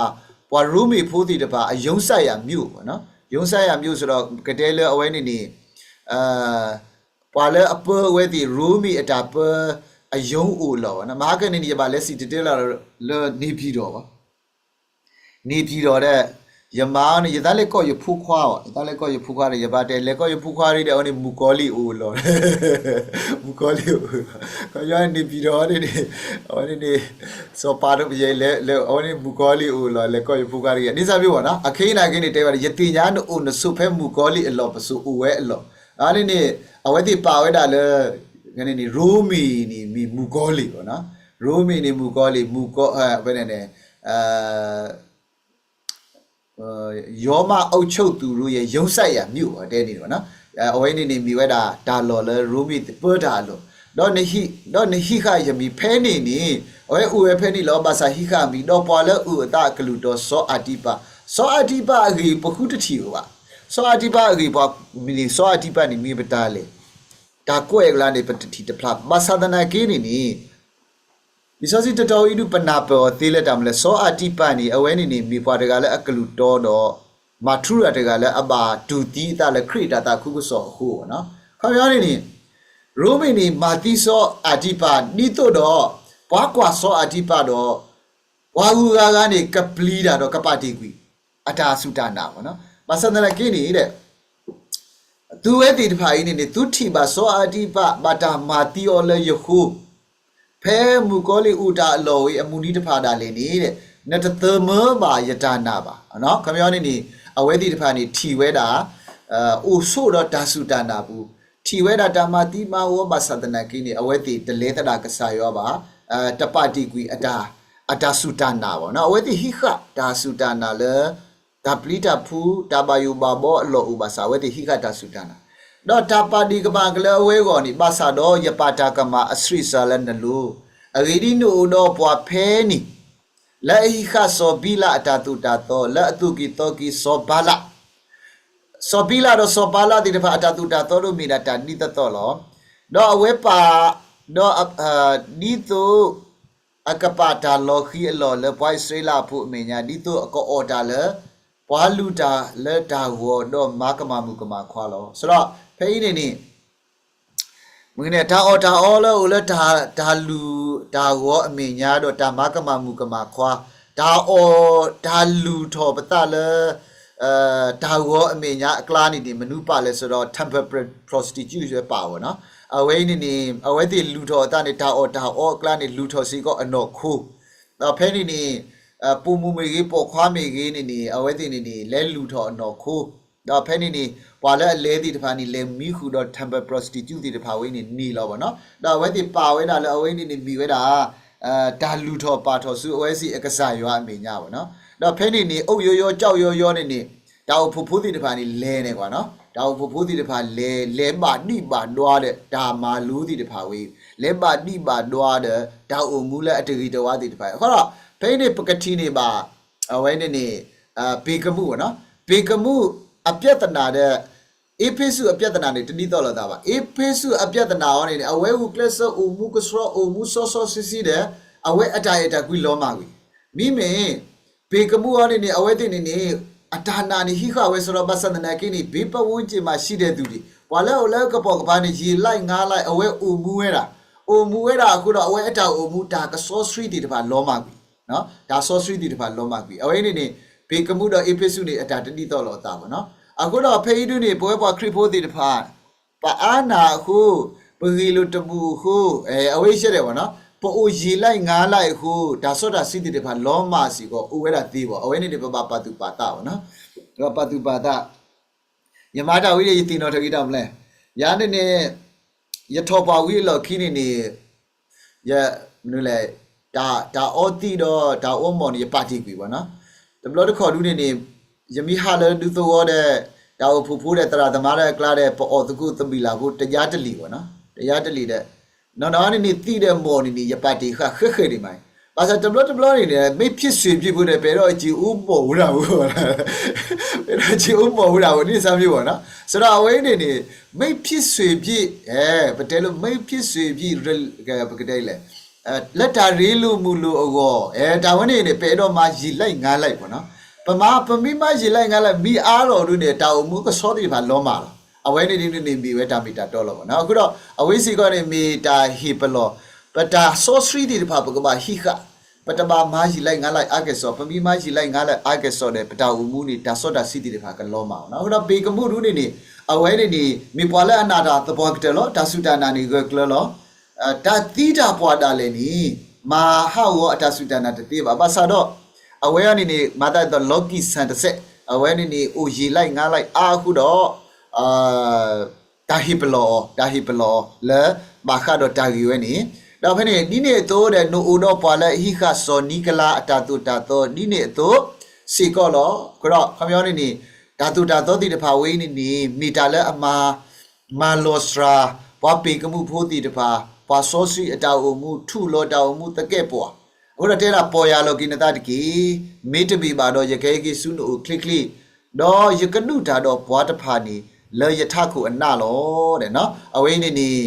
ပှၤရိမ့ၤဖိသ့ၣ်တဖၣ် အယိၤစၢ်ယၤမၠိၣ်ဘၣ်နီၤ. ယိၤစၢ်ယၤမၠိၣ်စ့ၢ်ဒီး ကတဲလၢအဝဲန့ၣ်န့ၣ် ပှၤလၢအပၢအဝဲသ့ၣ် ရိမ့ၤအတၢ်ပၢ အယိၤအိၣ်အလီၢ်ဘၣ်နီၤ. မဟါကန့ၣ်န့ၣ် ယဘၣ်လဲၤစံၣ်တဲၤတဲလီၤလၢ နေပြည်တော် ဘၣ် နေပြည်တော် ဒီး ယမါန့ၣ် ယသးလဲၤကိးယဖိခွါဘၣ်, ယသးလဲၤကိးယဖိခွါဒီး ယဘၣ်တဲ လဲၤကိးယဖိခွါဒီး အဝဲန့ၣ်မုၣ်ကီၤလံၢ်အိၣ်အလီၢ်, မုၣ်ကီၤလံၢ်အိၣ်, ခီပညီန့ၣ် နေပြည်တော် န့ၣ်န့ၣ် အဝဲန့ၣ်န့ၣ် စီၤပၤတပယဲၢ်လဲၤ အဝဲန့ၣ်မုၣ်ကီၤလံၢ်အိၣ်အလီၢ် လဲၤကိးယဖိခွါတဂ့ၤ ဒ်စၢ်မ့ၢ်ဘၣ်နီၤ. အခဲအံၤနာ်က့န့ၣ် တဲဝဲဒၣ် ယသ့ၣ်ညါနအိၣ်နဆိးဖဲမုၣ်ကီၤလံၢ်အလီၢ်ပစိာ် အိၣ်ဝဲအလီၢ်, အဝဲန့ၣ်န့ၣ် အဝဲသ့ၣ်ပာ်ဝဲဒၣ်လၢ န့ၣ်န့ၣ် ရိမ့ၤန့ၣ်မ့ၢ်မုၣ်ကီၤလံၢ်ဘၣ်နီၤ, ရိမ့ၤန့ၣ်မုၣ်ကီၤလံၢ် မုၣ်ကီၤ ဖဲန့ၣ်န့ၣ် ရောမအုပ်ချုပ်သူတို့ရဲ့ ရုံးစိုက်ရာမြို့ တဲန့ၣ်ဘၣ်နီၤ, အဝဲန့ၣ်န့ၣ် မ့ၢ်ဝဲဒၣ်တၢ်လီၢ်လၢရိမ့ၤသ့ၣ်ပၢတၢ်အလီၢ်, ဒီးနဟံးဃာ်ယမံၤဖဲန့ၣ်န့ၣ် အဝဲအိၣ်ဝဲဖဲန့ၣ်လီၤ. ဘၣ်ဆၣ်ဟံးဃာ်မံၤ ဒီးပှၤလၢအုၣ်အသးအကလုၢ်တီစီၤအၤတံပၤ, စီၤအၤတံပၤအဂ့ၢ်ပဃုတထံၣ်ဧိၤဘၣ်, စီၤအၤတံပၤအဂ့ၢ်ပှၤမ့ၢ်န့ၣ် စီၤအၤတံပၤန့ၣ်မ့ၢ်ပတၢ်လဲၣ် တၢ်ကွဲးအကျါန့ၣ် ပတထံၣ်တဖျါ, ဘၣ်ဆၣ်သနာ်က့န့ၣ်န့ၣ် လံာ်စီဆှံတတီၤအံၤဒုး ပနၢ်ပၢၢ်အီၤသ့လၢတၢ်မနုၤလဲၣ်, စီၤအၤတံပၤန့ၣ် အဝဲန့ၣ်န့ၣ် မ့ၢ်ပှၤတဂၤလၢအကလုၢ်တီဒီး မၤထူရၤတဂၤလၢအဘၣ်တူၢ်သံအသးလၢခရံာ်အတၢ်သးခုကစီၣ်အဃိနီၤ. ခီပညီန့ၣ်န့ၣ် ရိမ့ၤန့ၣ် မၤသံစီၤအၤတံပၤ ဒ်သိးဒီး ပှၤကွၢ်စီၤအၤတံပၤဒီး ပှၤဂုၤဂၤဂၤန့ၣ် ကပျံၤတၢ်ဒီးကပာ်တ့ၢ်ကွံာ် အတၢ်စူၢ်တၢ်နာ်နီၤ. ဘၣ်ဆၣ်သနာ်က့န့ၣ် သုဝဲသ့ၣ်တဖၣ်အံၤန့ၣ်န့ၣ် သုထံၣ်ဘၣ်စီၤအၤဒံပၣ် ဘၣ်တၢ်မၤသံအီၤလၢယဃိ, ဖဲမုၣ်ကီၤလံၢ်အိၣ်တၢ်အလီၢ်ဝံၤအမုၢ်နံၤတဖၣ်ဒၣ်လဲာ်န့ၣ်, နတသမၢဘၣ်ယတၢ်နာ်ဘၣ်. ခီပညီန့ၣ်န့ၣ် အဝဲသ့ၣ်တဖၣ်န့ၣ် ထံၣ်ဝဲဒၣ် အိၣ်ဆိးဒီးတၢ်စူၢ်တၢ်နာ်ပူၤ, ထံၣ်ဝဲဒၣ်တၢ်မၤသံမၤဝီဘၣ်ဆၣ်သနာ်က့န့ၣ် အဝဲသ့ၣ်တလဲၤသဒၣ်ကစၢ်ယွၤဘၣ်, တပာ်တ့ၢ်ကွံာ် အတၢ်စူၢ်တၢ်နာ်ဘၣ်. အဝဲသ့ၣ်ဟံးဃာ်တၢ်စူၢ်တၢ်နာ်လၢ တၢ်ပျံၤတၢ်ဖုး တၢ်ဘၣ်ယိၣ်ဘၣ်ဘီအလီၢ်အိၣ်ဘၣ်ဆၣ် အဝဲသ့ၣ်ဟံးဃာ်တၢ်စူၢ်တၢ်နာ်, ဒီးတၢ်ပာ်ဒ့ၣ်ကမၣ်ကလၢအဝဲအဂီၢ်န့ၣ် ဘၣ်ဆၣ်ဒီးယပာ်တၢ်ကမၣ်အဆံးစၢ်လၢနလိၤ, အဂ့ၢ်ဒ်အံၤ နအိၣ်ဒီးပှၤဖဲန့ၣ် လၢအဟံးဃာ်စီၤဘံလးအတၢ်သိၣ်တၢ်သီ လၢအသူၣ်က့ၣ်သီက့ၤစီၤဘၤလး, စီၤဘံလးဒီးစီၤဘၤလးသ့ၣ်တဖၣ် အတၢ်သိၣ်တၢ်သီဒိၣ်မ့ၢ်ဒၣ်တၢ်ဒ်သိးသိးလီၤ. ဒီးအဝဲပာ်, ဒီး ဒ်သိး အကပာ်တၢ်လီၤဃံၤအလီၢ်လၢပှၤအံၣ်စရ့လးဖိအမဲာ်ညါ ဒ်သိးအကအီၣ်တၢ်လၢ ပှၤလုၢ်တၢ်လၢတၢ်ဂီၤ ဒီးမၤကမၣ်မုၣ်ကမၣ်ခွါလီၤ. ဆိုတော့ ဖဲအံၤန့ၣ်န့ၣ် မ့ၢ်န့ၣ် တၢ်အီၣ်တၢ်အီလၢအိၣ်လၢတၢ်လုၢ်တၢ်ဂီၤအမဲာ်ညါ ဒီးတၢ်မၤကမၣ်မုၣ်ကမၣ်ခွါ, တၢ်အီၣ်တၢ်လုၢ်ထီၣ်ပသးလၢ တၢ်ဂီၤအမဲာ်ညါအကျါန့ၣ်န့ၣ် မနုၤပာ်လဲၣ်ဆိုတော့ temple prostitute ပာ်ဝဲနီၤ. အဝဲအံၤန့ၣ်န့ၣ် အဝဲသ့ၣ်လုၢ်ထီၣ်အသးန့ၣ် တၢ်အီၣ်တၢ်အီအကျါန့ၣ် လုၢ်ထီၣ်စ့ၢ်ကီးအနီၢ်ခိ, ဒီးဖဲန့ၣ်န့ၣ် ပိာ်မုၣ်မ့ၢ်ဂ့ၤ ပိာ်ခွါမ့ၢ်ဂ့ၤန့ၣ်န့ၣ် အဝဲသ့ၣ်န့ၣ်န့ၣ် လဲၤလုၢ်ထီၣ်အနီၢ်ခိ, ဒီးဖဲန့ၣ်န့ၣ် ပှၤလၢအလဲၤသ့ၣ်တဖၣ်န့ၣ် လဲၤမံဃုာ်ဒီး temple prostitute သ့ၣ်တဖၣ်ဝဲန့ၣ်န့ၢ်လီၤဘၣ်နီၤ. ဒီးအဝဲသ့ၣ်ပာ်ဝဲဒၣ်လၢအဝဲန့ၣ်န့ၣ်မ့ၢ်ဝဲဒၣ် တၢ်လုၢ်ထီၣ်ပာ်ထီၣ်ဆူအဝဲသ့ၣ်အကစၢ်ယွၤအမဲာ်ညါဘၣ်နီၤ. ဒီးဖဲန့ၣ်န့ၣ် အုၣ်ယီယီကၠီယီယီန့ၣ်န့ၣ် တၢ်အိၣ်ဖှိၣ်ဖိသ့ၣ်တဖၣ်န့ၣ် လဲၤန့ၢ်ကွၢ်နီၤ. တၢ်အိၣ်ဖှိၣ်ဖိသ့ၣ်တဖၣ်လဲၤ လဲၤဘၣ်ဒံးဘၣ်ဒွါဒီး တၢ်မၤလိသ့ၣ်တဖၣ်ဝဲ, လဲၤဘၣ်ဒံးဘၣ်ဒွါဒီး တၢ်အိၣ်မူလၢအတဂ့ၤတဝါသ့ၣ်တဖၣ်. အဃိဒီး ဖဲအံၤန့ၣ် ပကထံၣ်န့ၢ်ဘၣ် အဝဲန့ၣ်န့ၣ် ပ့ၤကမူၣ်နီၤ. ပ့ၤကမူၣ်အပြဿနာဒီး အ့းဖ့းစူးအပြဿနာန့ၣ် တဒ်သိးလိာ်သးဘၣ်. အ့းဖ့းစူးအပြဿနာအီၤန့ၣ်န့ၣ် အဝဲဂုာ်ကျဲးစၢးအိၣ်မူကဆှီ အိၣ်မူစီစီဆှံဆှံဒီး အဝဲအတၢ်အဲၣ်တၢ်ကွံလီၤမၢ်ကွံာ်. မ့မ့ၢ် ပ့ၤကမူၣ်အီၤန့ၣ်န့ၣ် အဝဲသ့ၣ်န့ၣ်န့ၣ် အတၢ်နာ်န့ၣ်ဟံးဃာ်ဝဲစ့ၢ်ကီး ဘၣ်ဆၣ်သနာ်က့န့ၣ် ဘ့းပဝူၣ်က့ၤမး ဆံးဒဲးသူၣ်ဒံး ပှၤလၢအအိၣ်လၢကပိာ်ကပၤန့ၣ် ယံာ်လံငါလံ အဝဲအိၣ်မူဝဲဒၣ်, အိၣ်မူဝဲဒၣ်အဃိဒီး အဝဲအတၢ်အိၣ်မူ တၢ်ကစီဆှံသ့ၣ်တဖၣ်လီၤမၢ်ကွံာ်, တၢ်စီဆှံသ့ၣ်တဖၣ်လီၤမၢ်ကွံာ်. အဝဲအံၤန့ၣ်န့ၣ် ပ့ၤကမူၣ်ဒီးအ့းဖ့းစူးန့ၣ် အတၢ်တဒ်သိးလိာ်အသးဘၣ်နီၤ. အဃိဒီးဖဲအံၤဒုန့ၣ် ပဝဲပှၤခရံာ်ဖိသ့ၣ်တဖၣ် ပအါနၢ်အဃိ, ပဂ့ၢ်လိာ်တမုာ်အဃိ, အဝဲအံၤဆဲဒဲးဘၣ်နီၤ, ပအိၣ်ယံာ်လံငါလံအဃိ တၢ်စီတၢ်ဆှံသ့ၣ်တဖၣ်လီၤမၢ်စ့ၢ်ကီး အိၣ်ဝဲဒၣ်သ့ဘၣ်. အဝဲန့ၣ်န့ၣ် ပဘၣ်ပာ်သူၣ်ပာ်သးဘၣ်နီၤ, ပဘၣ်ပာ်သူၣ်ပာ်သး. ယမၤတၢ်ဝံၤဒီး ယသ့ၣ်နီၣ်ထီၣ်က့ၤတၢ်မနုၤလဲၣ်. ယၤန့ၣ်န့ၣ် ယထီၣ်ပှၢ်ဝံၤအလီၢ်ခံန့ၣ်န့ၣ် ယ မနုၤလဲၣ်, တၢ်အီသံးဒီးတၢ်အီမီၢ်န့ၣ် ယပာ်တ့ၢ်ကွံာ်ဘၣ်နီၤ. တဘျီတခီၣ်ဒုန့ၣ်န့ၣ် ယမ့ၢ်ဟးလၢဒူသဝီဒီး တၢ်အိၣ်ဖှိၣ်ဖိဒီးသရၣ်သမါဒီးအကျါဒီး ပအီၣ်သကိးသဘံၣ်လၢ်ဖိ တယါတလံာ်ဘၣ်နီၤ, တယါတလံာ်ဒီး နီၢ်နီၢ်န့ၣ်န့ၣ် သံးဒီးမီၢ်န့ၣ်န့ၣ် ယပာ်တ့ၢ်ဃာ်ဃဲဃဲဒံးမး. ဘၣ်ဆၣ်တဘျီတဘျီန့ၣ်န့ၣ် မ့ၢ်ဖြစ်ဆွေဖြစ်ဖိဒီး ပအဲၣ်ဒိးစံးအူမီၢ်ဝဲဒၣ်ဝဲ, ပအဲၣ်ဒိးစံးအူမီၢ်ဝဲဒၣ်ဝဲ ဒ်န့ၣ်စၢ်မ့ၢ်ဘၣ်နီၤ. ဆိုတော့ အဝဲန့ၣ်န့ၣ် မ့ၢ်ဖြစ်ဆွေဖြစ်, ပတဲလၢ မ့ၢ်ဖြစ်ဆွေဖြစ်, ပကတဲလဲၣ် လၢတၢ်ရ့လိာ်မုာ်လိာ်အဂီၢ်, တၢ်ဝဲန့ၣ်န့ၣ် ပအဲၣ်ဒိးမၤယံာ်လံငါလံဘၣ်နီၤ. ပမၤ ပမ့ၢ်မၤယံာ်လံငါလံ မ့ၢ်အါလီၤဒုန့ၣ် တၢ်အိၣ်မူကဆှီသ့ၣ်တဖၣ်လီၤမၢ်လီၤ. အဝဲန့ၣ်ဒုန့ၣ်မ့ၢ်ဝဲတၢ်မ့ၢ်တၢ်တီလီၤဘၣ်နီၤ. အဃိဒီး အဝဲစ့ၢ်ကီးန့ၣ် မ့ၢ်တၢ်ဟ့ၣ်ပလီၢ်, ပတၢ်စီဆှံသ့ၣ်တဖၣ် ပကဘၣ်ဟံးဃာ်, ပတဘၣ်မၤယံာ်လံငါလံအါကဲၣ်ဆိး, ပမ့ၢ်မၤယံာ်လံငါလံအါကဲၣ်ဆိးဒီး ပတၢ်အိၣ်မူန့ၣ် တၢ်စီတၢ်ဆှံသ့ၣ်တဖၣ်ကလီၤမၢ်လီၤ. အဃိဒီး ပ့ၤကမူၣ်ဒုန့ၣ်န့ၣ် အဝဲန့ၣ်န့ၣ် မ့ၢ်ပှၤလၢအနာ်တၢ်သပှၢ်ကတၢၢ်လီၤ. တၢ်စူၢ်တၢ်နာ်န့ၣ်ဂၢၢ်ကျၢၤလီၤ. တၢ်သံတၢ်ပှၢ်ဒၣ်လဲာ်န့ၣ် မၤဟးဂီၤအတၢ်စူၢ်တၢ်နာ်တသ့ဘၣ်. ဘၣ်ဆၣ်ဒီး အဝဲအံၤန့ၣ်န့ၣ် မၤသးဒ်သိးလီၤကံၢ်ဆၣ်တစဲး, အဝဲန့ၣ်န့ၣ် အိၣ်ယံာ်လံငါလံအါအဃိဒီး တၢ်ဟ့ၣ်ပလီၢ်အီၤ, တၢ်ဟ့ၣ်ပလီၢ်အီၤလၢ ဘၣ်ဃးဒီးတၢ်ဂ့ၢ်ဝဲန့ၣ်, ဒီးဖဲန့ၣ် ဒ်န့ၣ်အသိးဒီး နအိၣ်ဒီးပှၤလၢအဟံးဃာ်စီၤနံကလါအတၢ်သိၣ်တၢ်သီ ဒ်န့ၣ်အသိးစ့ၢ်ကီးလီၤ. အဃိဒီး ခီပညီန့ၣ်န့ၣ် တၢ်သိၣ်တၢ်သီသ့ၣ်တဖၣ်ဝဲအံၤန့ၣ်န့ၣ် မ့ၢ်တၢ်လၢအမၤ မၤလီၤစှၤ ပှၤပ့ၤကမူၣ်ဖိသ့ၣ်တဖၣ် ပှၤစီဆှံအတၢ်အိၣ်မူ ထူၣ်လီၤတၢ်အိၣ်မူသကဲးပဝး, အဃိဒီးတဲဒၣ် ပီၢ်ယၢ်လီၤက့ၤနသးတက့ၢ်. မ့တမ့ၢ်ဘၣ်ဒီး ယကဟဲက့ၤဆူနအိၣ်ချ့ချ့, ဒီးယကဒုးတၢ်ဒီးပှၤတဖၣ်န့ၣ် လၢယထးခိၣ်အနးလီၤ. အဝဲအံၤန့ၣ်န့ၣ်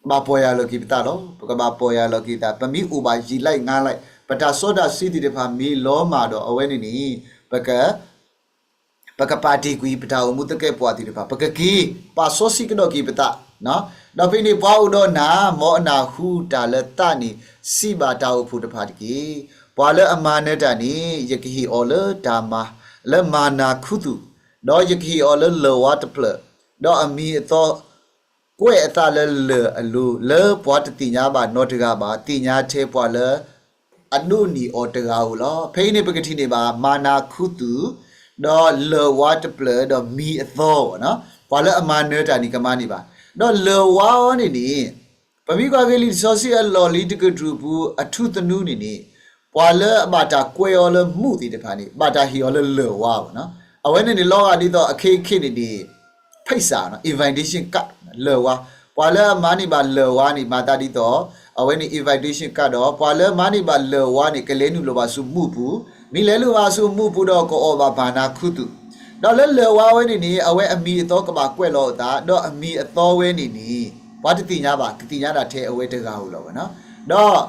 ဘၣ်ပီၢ်ယၢ်လီၤက့ၤပသးလီၤ. ပကဘၣ်ပီၢ်ယၢ်လီၤက့ၤသး, ပမ့ၢ်အိၣ်ဘၣ်ယံာ်လံငါလံ, ပတၢ်စီတၢ်ဆှံသ့ၣ်တဖၣ်မ့ၢ်လီၤမၢ်ဒီး အဝဲန့ၣ်န့ၣ် ပက ပကပာ်တ့ၢ်ကွံာ်ပတၢ်အိၣ်မူသကဲးပဝးသ့ၣ်တဖၣ်, ပကက့ၤ ပာ်စီဆှံကဒီးက့ၤပသး, ဒီးဖဲန့ၣ် ပှၤအိၣ်ဒီးနၢ် မ်အနၢ်ဟူတၢ်လၢသးန့ၣ် စံးဘၣ်တၢ်အိၣ်ဖှိၣ်တဖၣ်တက့ၢ်. ပှၤလၢအမၤနၢၤတၢ်န့ၣ် ယကဟ့ၣ်အီၤလၢတၢ်မၤ လၢမၤနၤခူသူၣ်, ဒီးယကဟ့ၣ်အီၤလၢလၢၢ်ဝါတဖျၢၣ် ဒီးအမံၤအသီကွဲးအသးလၢလၢၢ်အလိၤ လၢပှၤတသ့ၣ်ညါဘၣ်နီတဂၤဘၣ်, သ့ၣ်ညါထဲပှၤလၢအဒိးန့ၢ်အီၤတဂၤဧိၤလီၤ. ဖဲအံၤန့ၣ် ပကထံၣ်န့ၢ်ဘၣ် မၤနၤခူသူၣ်, ဒီးလၢၢ်ဝါတဖျၢၣ်, ဒီးမံၤအသီဘၣ်နီၤ, ပှၤလၢအမၤနၢၤတၢ်န့ၣ် ကမၤန့ၢ်ဘၣ်. ဒီးလၢၢ်ဝါအီၤန့ၣ်န့ၣ် ပမ့ၢ်ကွၢ်က့ၤလံာ်စီဆှံအလီၢ်လံၤတကတြူၢ်ပူၤ အထူသနူန့ၣ်န့ၣ်, ပှၤလၢအဘၣ်တၢ်ကွဲးအီၤလၢမူးသ့ၣ်တဖၣ်န့ၣ် ဘၣ်တၢ်ဟ့ၣ်အီၤလၢလၢၢ်ဝါဘၣ်နီၤ. အဝဲန့ၣ်န့ၣ် လီၤဂာ်ဒ်သိးအခ့အခ့န့ၣ်န့ၣ် ဖိတ်စာနီၤ, invitation card လၢၢ်ဝါ, ပှၤလၢအမၤန့ၢ်ဘၣ်လၢၢ်ဝါန့ၣ် မၤသးဒ်သိး အဝဲန့ၣ် invitation card ဒီး ပှၤလၢမၤန့ၢ်ဘၣ်လၢၢ်ဝါန့ၣ် ကလဲၤနုာ်လီၤဘၣ်ဆူမူးပူၤ, မ့ၢ်လဲၤနုာ်ဘၣ်ဆူမူးပူၤဒီး ကအီၣ်ဘၣ်မၤနၤခူသူၣ်, ဒီးလၢလၢၢ်ဝါဝဲန့ၣ်န့ၣ် အဝဲအမံၤအသီကဘၣ်ကွဲးလီၤအသး, ဒီးအမံၤအသီဝဲန့ၣ်န့ၣ် ပှၤတသ့ၣ်ညါဘၣ်, ကသ့ၣ်ညါဒၣ်ထဲအဝဲတဂၤဧိၤလီၤဘၣ်နီၤ. ဒီး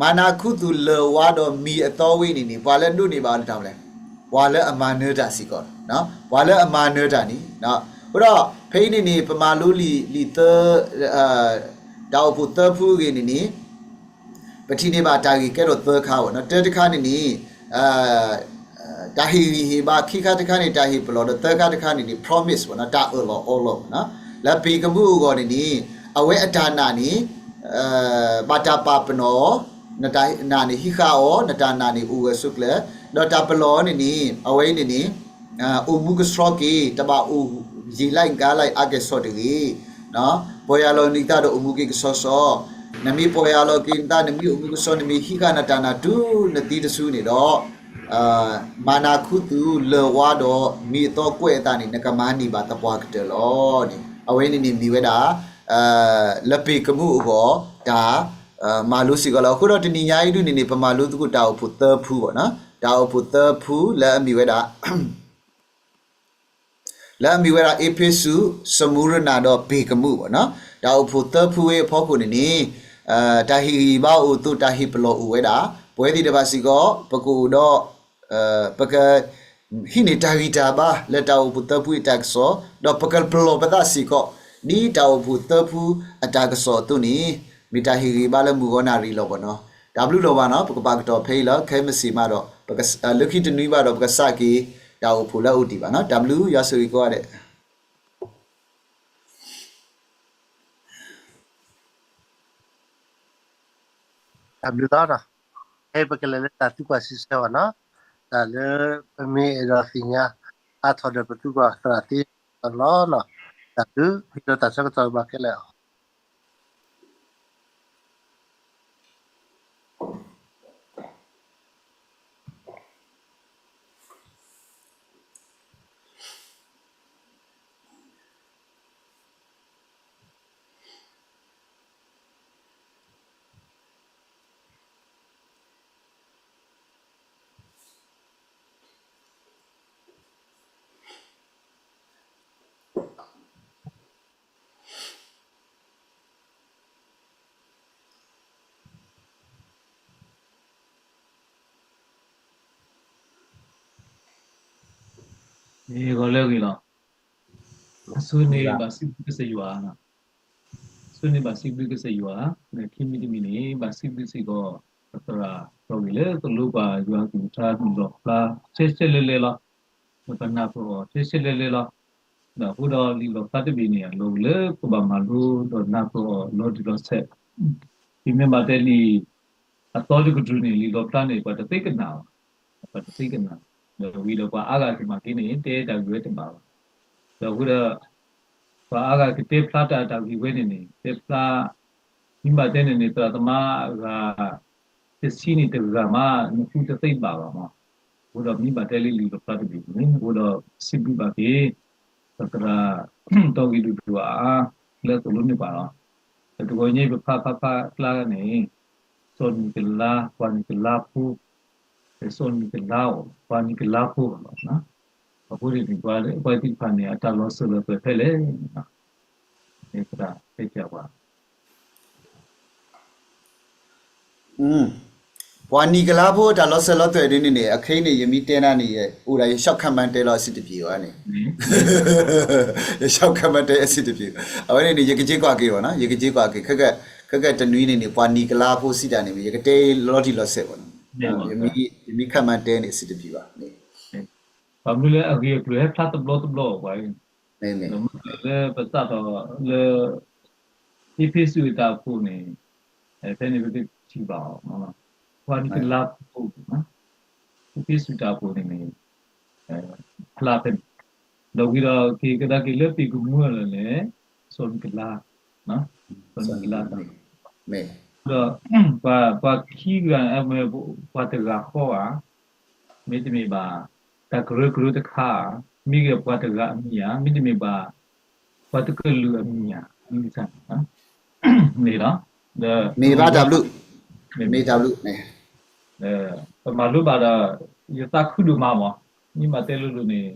မၤနၤခူသူၣ်လၢၢ်ဝါဒီးမံၤအသီဝဲန့ၣ်န့ၣ် ပှၤလၢဒိးန့ၢ်ဘၣ်အီၤလၢတၢ်မနုၤလဲၣ်, ပှၤလၢအမၤနၢၤတၢ်စ့ၢ်ကီး, ပှၤလၢအမၤနၢၤတၢ်န့ၣ်, အဃိဒီး ဖဲအံၤန့ၣ်န့ၣ် ပမၤလိလံာ်လံာ်သၢ တၢ်အိၣ်ဖှိၣ်သၢဖုအဂ့ၢ်န့ၣ်န့ၣ် ပထံၣ်န့ၢ်ဘၣ်တၢ်ဂ့ၢ်ကဲထီၣ်သၢခါဘၣ်နီၤ. တၢတခါန့ၣ်န့ၣ် တၢ်ဟ့ၣ်ဂံၢ်ဟ့ၣ်ဘါ, ခံခါတခါန့ၣ် တၢ်ဟ့ၣ်ပလီၢ်, ဒီးသၢခါတခါန့ၣ်န့ၣ် promise ဘၣ်နီၤ, တၢ်အၢၣ်လီၤအီလီၤဘၣ်နီၤ. လၢပ့ၤကမူၣ်အဂီၢ်န့ၣ်န့ၣ် အဝဲအတၢ်နာ်န့ၣ် ဘၣ်တၢ်ပာ်ပနီၣ်အီၤ, နတၢ်နာ်န့ၣ်ဟံးဃာ်အီၤ, နတၢ်နာ်န့ၣ်အိၣ်ဂၢၢ်ဆိးကျၢၤ, ဒီးတၢ်ပလီၢ်န့ၣ်န့ၣ် အဝဲအံၤန့ၣ်န့ၣ် အိၣ်မူကဆှီက့ၤ, တဘၣ်အိၣ်ယံာ်လၢအကါလၢအါကဲၣ်ဆိးတဂ့ၤ, ပီၢ်ယၢ်လီၤနသးဒီးအိၣ်မူက့ၤကဆှီဆှီ, နမ့ၢ်ပီၢ်ယၢ်လီၤက့ၤနသး နမ့ၢ်အိၣ်မူကဆှီ နမ့ၢ်ဟံးဃာ်နတၢ်နာ်တုၤနသံတစုန့ၣ်ဒီး မၤနၤခူသူၣ်လၢၢ်ဝါဒီးမံၤအသီကွဲးအသးန့ၣ် နကမၤန့ၢ်ဘၣ်သပှၢ်ကတၢၢ်လီၤန့ၣ် အဝဲန့ၣ်န့ၣ်မ့ၢ်ဝဲဒၣ် လၢပ့ၤကမူၣ်အဂီၢ် တၢ်မၤလိစ့ၢ်ကီးလီၤ. အဃိဒီးတနံၤညါအံၤဒုန့ၣ်န့ၣ် ပမၤလိသကိးတၢ်အိၣ်ဖှိၣ်သၢဖုဘၣ်နီၤ, တၢ်အိၣ်ဖှိၣ်သၢဖုလၢအမ့ၢ်ဝဲဒၣ် လၢအမ့ၢ်ဝဲဒၣ်အ့းဖ့းစူး, စမူရနၤဒီးပ့ၤကမူၣ်ဘၣ်နီၤ. တၢ်အိၣ်ဖှိၣ်သၢဖုဝဲအဖီခိၣ်န့ၣ်န့ၣ် တၢ်ဟ့ၣ်ဂံၢ်ဘါအိၣ်အသိး တၢ်ဟ့ၣ်ပလီၢ်အိၣ်ဝဲဒၣ်, ပဝဲသ့ၣ်တဖၣ်စ့ၢ်ကီး ပကအိၣ်ဒီး ပက ဟံးန့ၢ်တၢ်ဂံၢ်တၢ်ဘါလၢတၢ်အိၣ်ဖှိၣ်သၢဖုအတၢ်ကစီၣ်, ဒီးပကပလီၢ်ပသးစ့ၢ်ကီး ဒ်တၢ်အိၣ်ဖှိၣ်သၢဖုအတၢ်ကစီၣ်အသိးန့ၣ် မ့ၢ်တၢ်ဟ့ၣ်ဂံၢ်ဘါလၢမုၢ်ဂီၤနၣ်ရံၣ်လီၤဘၣ်နီၤ. တၢ်ဘျုးလီၤဘၣ်နီၤ, ပကပာ်ကတီၢ်ဖဲအံၤလီၤ. ခဲမုၢ်ဆ့ၣ်မးဒီး လၢခံတနွံဘၣ်ဒီး ပကစးက့ၤတၢ်အိၣ်ဖှိၣ်လၢအအိၣ်တ့ၢ်ဘၣ်နီၤ. တၢ်ဘျုးယွၤဆိၣ်ဂ့ၤကိးဂၤဒဲး. တၢ်ဘျုးလီၤ. ဖဲပကလဲၤလၢတၢ်သံကွၢ်စံးဆၢအီၤနီၤ, တၢ်လၢပမ့ၢ်အဲၣ်ဒိးသ့ၣ်ညါအါထီၣ်ဒီး ပသံကွၢ်သရၣ်သ့အီၤလီၤနီၤ. တၢ်ဘျုး ဟံးဒီးတၢ်ဆၢကတီၢ်ဘၣ်ခဲလၢာ်. ဂီၤလၢအဂ့ၤလီၤ. အဆိန့ၣ်ဘၣ်စံးဘျုးကစၢ်ယွၤ, အဆိန့ၣ်ဘၣ်စံးဘျုးကစၢ်ယွၤ, ခံမံၤတမံၤန့ၣ် ဘၣ်စံးဘျုးစ့ၢ်ကီး ပသရၣ်ဒီဂ့ၤလၢကလိပှၤယွၤကလုၢ်ကထါလီၣ်ဖျါ ဆဲဆဲလဲၤလဲၤလီၤ. ဒီးပနၢ်ပၢၢ်အီၤ ဆဲဆဲလဲၤလဲၤလီၤ. ဒီးအဃိဒီးလံာ်လီၣ်ဖျါတဘ့ၣ်န့ၣ် အလီၢ်လၢပဘၣ်မၤလိဒီးနၢ်ပၢၢ်အီၤလီၤတံၢ်လီၤဆဲး, ဒ်မ့ၢ်ဘၣ်တဲလံာ် အသီတကတြူၢ်န့ၣ် လံာ်လီၣ်ဖျါန့ၣ် ပှၤတသ့ကနၣ်ဘၣ်, ပှၤတသ့ကနၣ်, ဒီးဝံၤဒီးပှၤအါဂၤကမၤက့ၤန့ၣ် တဲတၢ်ဂ့ၢ်ဝဲတဘၣ်ဘၣ်. ဒီးအဃိဒီး ပှၤအါဂၤကတဲဖျါတၢ်တၢ်ဂ့ၢ်ဝဲန့ၣ်န့ၣ် တဲဖျါ, မ့ၢ်ဘၣ်တဲန့ၣ်န့ၣ် သရၣ်သမါအဂၤ တဆံန့ၣ်တဂၤမး နဃုတသ့ဘၣ်ဘၣ်မး. အဃိဒီးမ့ၢ်ဘၣ်တဲလံလံာ်လီၣ်ဖျါတဘ့ၣ်န့ၣ် အဃိဒီးစံးဘျုးဘၣ်က့ၤ ပသရၣ်ဒီဂ့ၤဒိၣ်ဒိၣ်အါအါ လၢသိၣ်လိန့ၢ်ပှၤလီၤ. ဒီးတဂီၤညါအံၤပဖးဖးဖးအကျါန့ၣ် စီၤနံၤကလါ, ပှၤနံၤကလါဖိ, စီၤနံၤကလါအီၤ, ပှၤနံၤကလါဖိလီၤ. အဃိန့ၣ်န့ၣ် ပှၤသ့ၣ်တဖၣ်န့ၣ် အတၢ်လီၤစၢၤလီၤသွဲၣ်ဖဲလဲၣ်န့ၣ် သရၣ်တဲပှၤ ပှၤနံၤကလါဖိတၢ်လီၤစၢၤလီၤသွဲၣ်ဒ်န့ၣ်န့ၣ် အခဲအံၤန့ၣ် ယမ့ၢ်တဲနၤန့ၣ် အိၣ်ဒၣ်ယ short comment တဲလီၤအဆံးတပျ့ၤဘၣ်န့ၣ်, ယ short comment တဲအဆံးတပျ့ၤ. အဝဲန့ၣ်န့ၣ် ယကက့ၤကွၢ်က့ၤအီၤနီၤ, ယကက့ၤကွၢ်က့ၤ, ခဲကဲတနွံန့ၣ်န့ၣ် ပှၤနံၤကလါဖိစံးတၢ်န့ၣ် ယကတဲလီၤတံၢ်လီၤဆဲးဘၣ်နီၤ, ယမ့ၢ် comment တဲန့ၣ်အဆံးတပျ့ၤဘၣ်န့ၣ်. ဘၣ်မနုၤလၢအဂ့ၢ်အကျိၤဟဲဖျါတဘျီတဘျီပှၤအံၤ, ဒီးမ့ၢ်လၢပစးထီၣ်လၢ အ့းဖ့းစူးအတၢ်အိၣ်ဖှိၣ်န့ၣ် ဖဲန့ၣ်ပကထံၣ်ဘၣ်အီၤ, ပှၤနကလၤဖိ, အ့းဖ့းစူးတၢ်အိၣ်ဖှိၣ်န့ၣ်န့ၣ် ဖျါဖဲန့ၣ်, ဒီးဝံၤဒီးက့ၤကဒါက့ၤလၢပ့ၤကမူလၢလဲၣ်, စီၤနံၤကလါ, စီၤနံၤကလါ, ဒီးပှၤခံဂၤ, ပှၤတဂၤဃီဧါ, မ့တမ့ၢ်ဘၣ် တၢ်ကရၢကရိတခါဧါ, မ့ၢ်ဂ့ၤပှၤတဂၤအမံၤဧါ, မ့တမ့ၢ်ဘၣ် ပှၤတကလုာ်အမံၤဧါ, မ့ၢ်န့ၣ်လီၤ, ဒီးမ့ၢ်ဘၣ်တၢ်ဘျုး, မ့ၢ်တၢ်ဘျုး, ပမၤလိဘၣ်ဒီး ယသးခုဒိၣ်မးမး, မ့ၢ်မၤတဲလိၤလိၤန့ၣ်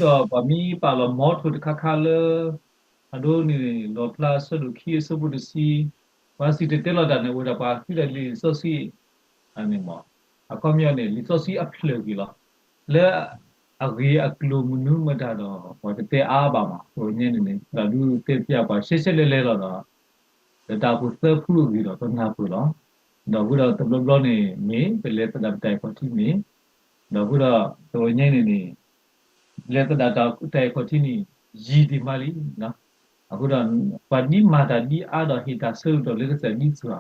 ဒ်သိးပှၤမ့ၢ်ပာ်လီၤမီထိၣ်တခါခါလၢ အဒိန့ၣ် လီၣ်ဖျါအဆၢဒိၣ်ခံအဆၢဖိတဆံ, ပှၤစံၣ်တဲၤတဲလီၤတၢ်န့ၣ် အိၣ်ဝဲဒၣ်ပှၤဃုဒၣ်လံာ်စီဆှံ, အခီပညီန့ၣ် လံာ်စီဆှံအဖျၢၣ်ဂ့ၤလီၤ, လၢအဂ့ၤအကျိၤမနုၤမတၤဒီး ပှၤတတဲအါဘၣ်မး, အဃိညါန့ၣ်န့ၣ် သရၣ်ဒုးတဲဖျါပှၤရှဲရှဲလဲလဲလီၤဒီး ဒီးတၢ်အိၣ်ဖှိၣ်သၢဖုအဂ့ၢ်ဒီးပနၢ်ပၢၢ်လီၤ, ဒီးအဃိဒီးတဘျီဘျီန့ၣ် မ့ၢ်ပလဲၤသဒၣ်ပတၢ်အဲၣ်ခီၣ်ထံးန့ၣ်, ဒီးအဃိဒီး တဝဲညါန့ၣ်န့ၣ် လဲၤသဒၣ်တၢ်အဲၣ်ခီၣ်ထံးန့ၣ် ယံာ်ဒံးမးလံ, အဃိဒီး ပှၤဒ်မၤတၢ်ဒ်အါဒီးဟ့ၣ်တၢ်ဆၢကတီၢ်လၢကစၢ်ဒ်သိးအီၤ,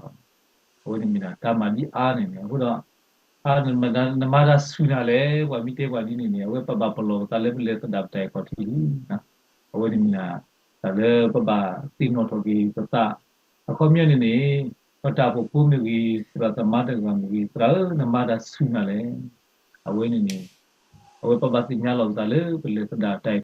အဝဲန့ၣ်မ့ၢ်ဒၣ်တၢ်မၤဒ်အါန့ၣ်န့ၣ်, အဃိဒီး နမၤတၢ်ဆူၣ်နၤလဲၣ်, ပှၤမ့ၢ်တဲပှၤဒ်န့ၣ်န့ၣ် အဝဲပဘၣ်ပလီၢ်ပသးလၢပလဲၤသဒၣ်ပတၢ်အဲၣ်ခီၣ်ထံးလံ, အဝဲန့ၣ်မ့ၢ်ဒၣ် တၢ်လၢပဘၣ်သ့ၣ်နီၣ်ထီၣ်က့ၤပသး, အခီပညီန့ၣ်န့ၣ် ပတၢ်အိၣ်ဖှိၣ်ဖိမ့ၢ်ဂ့ၤ, သရၣ်သမါတဂၤမ့ၢ်ဂ့ၤ, သရၣ်ဧၢ နမၤတၢ်ဆူၣ်နၤလဲၣ်, အဝဲန့ၣ်န့ၣ် အဝဲပဘၣ်သ့ၣ်ညါလီၤပသးလၢပလဲၤသဒၣ်တၢ်အဲၣ်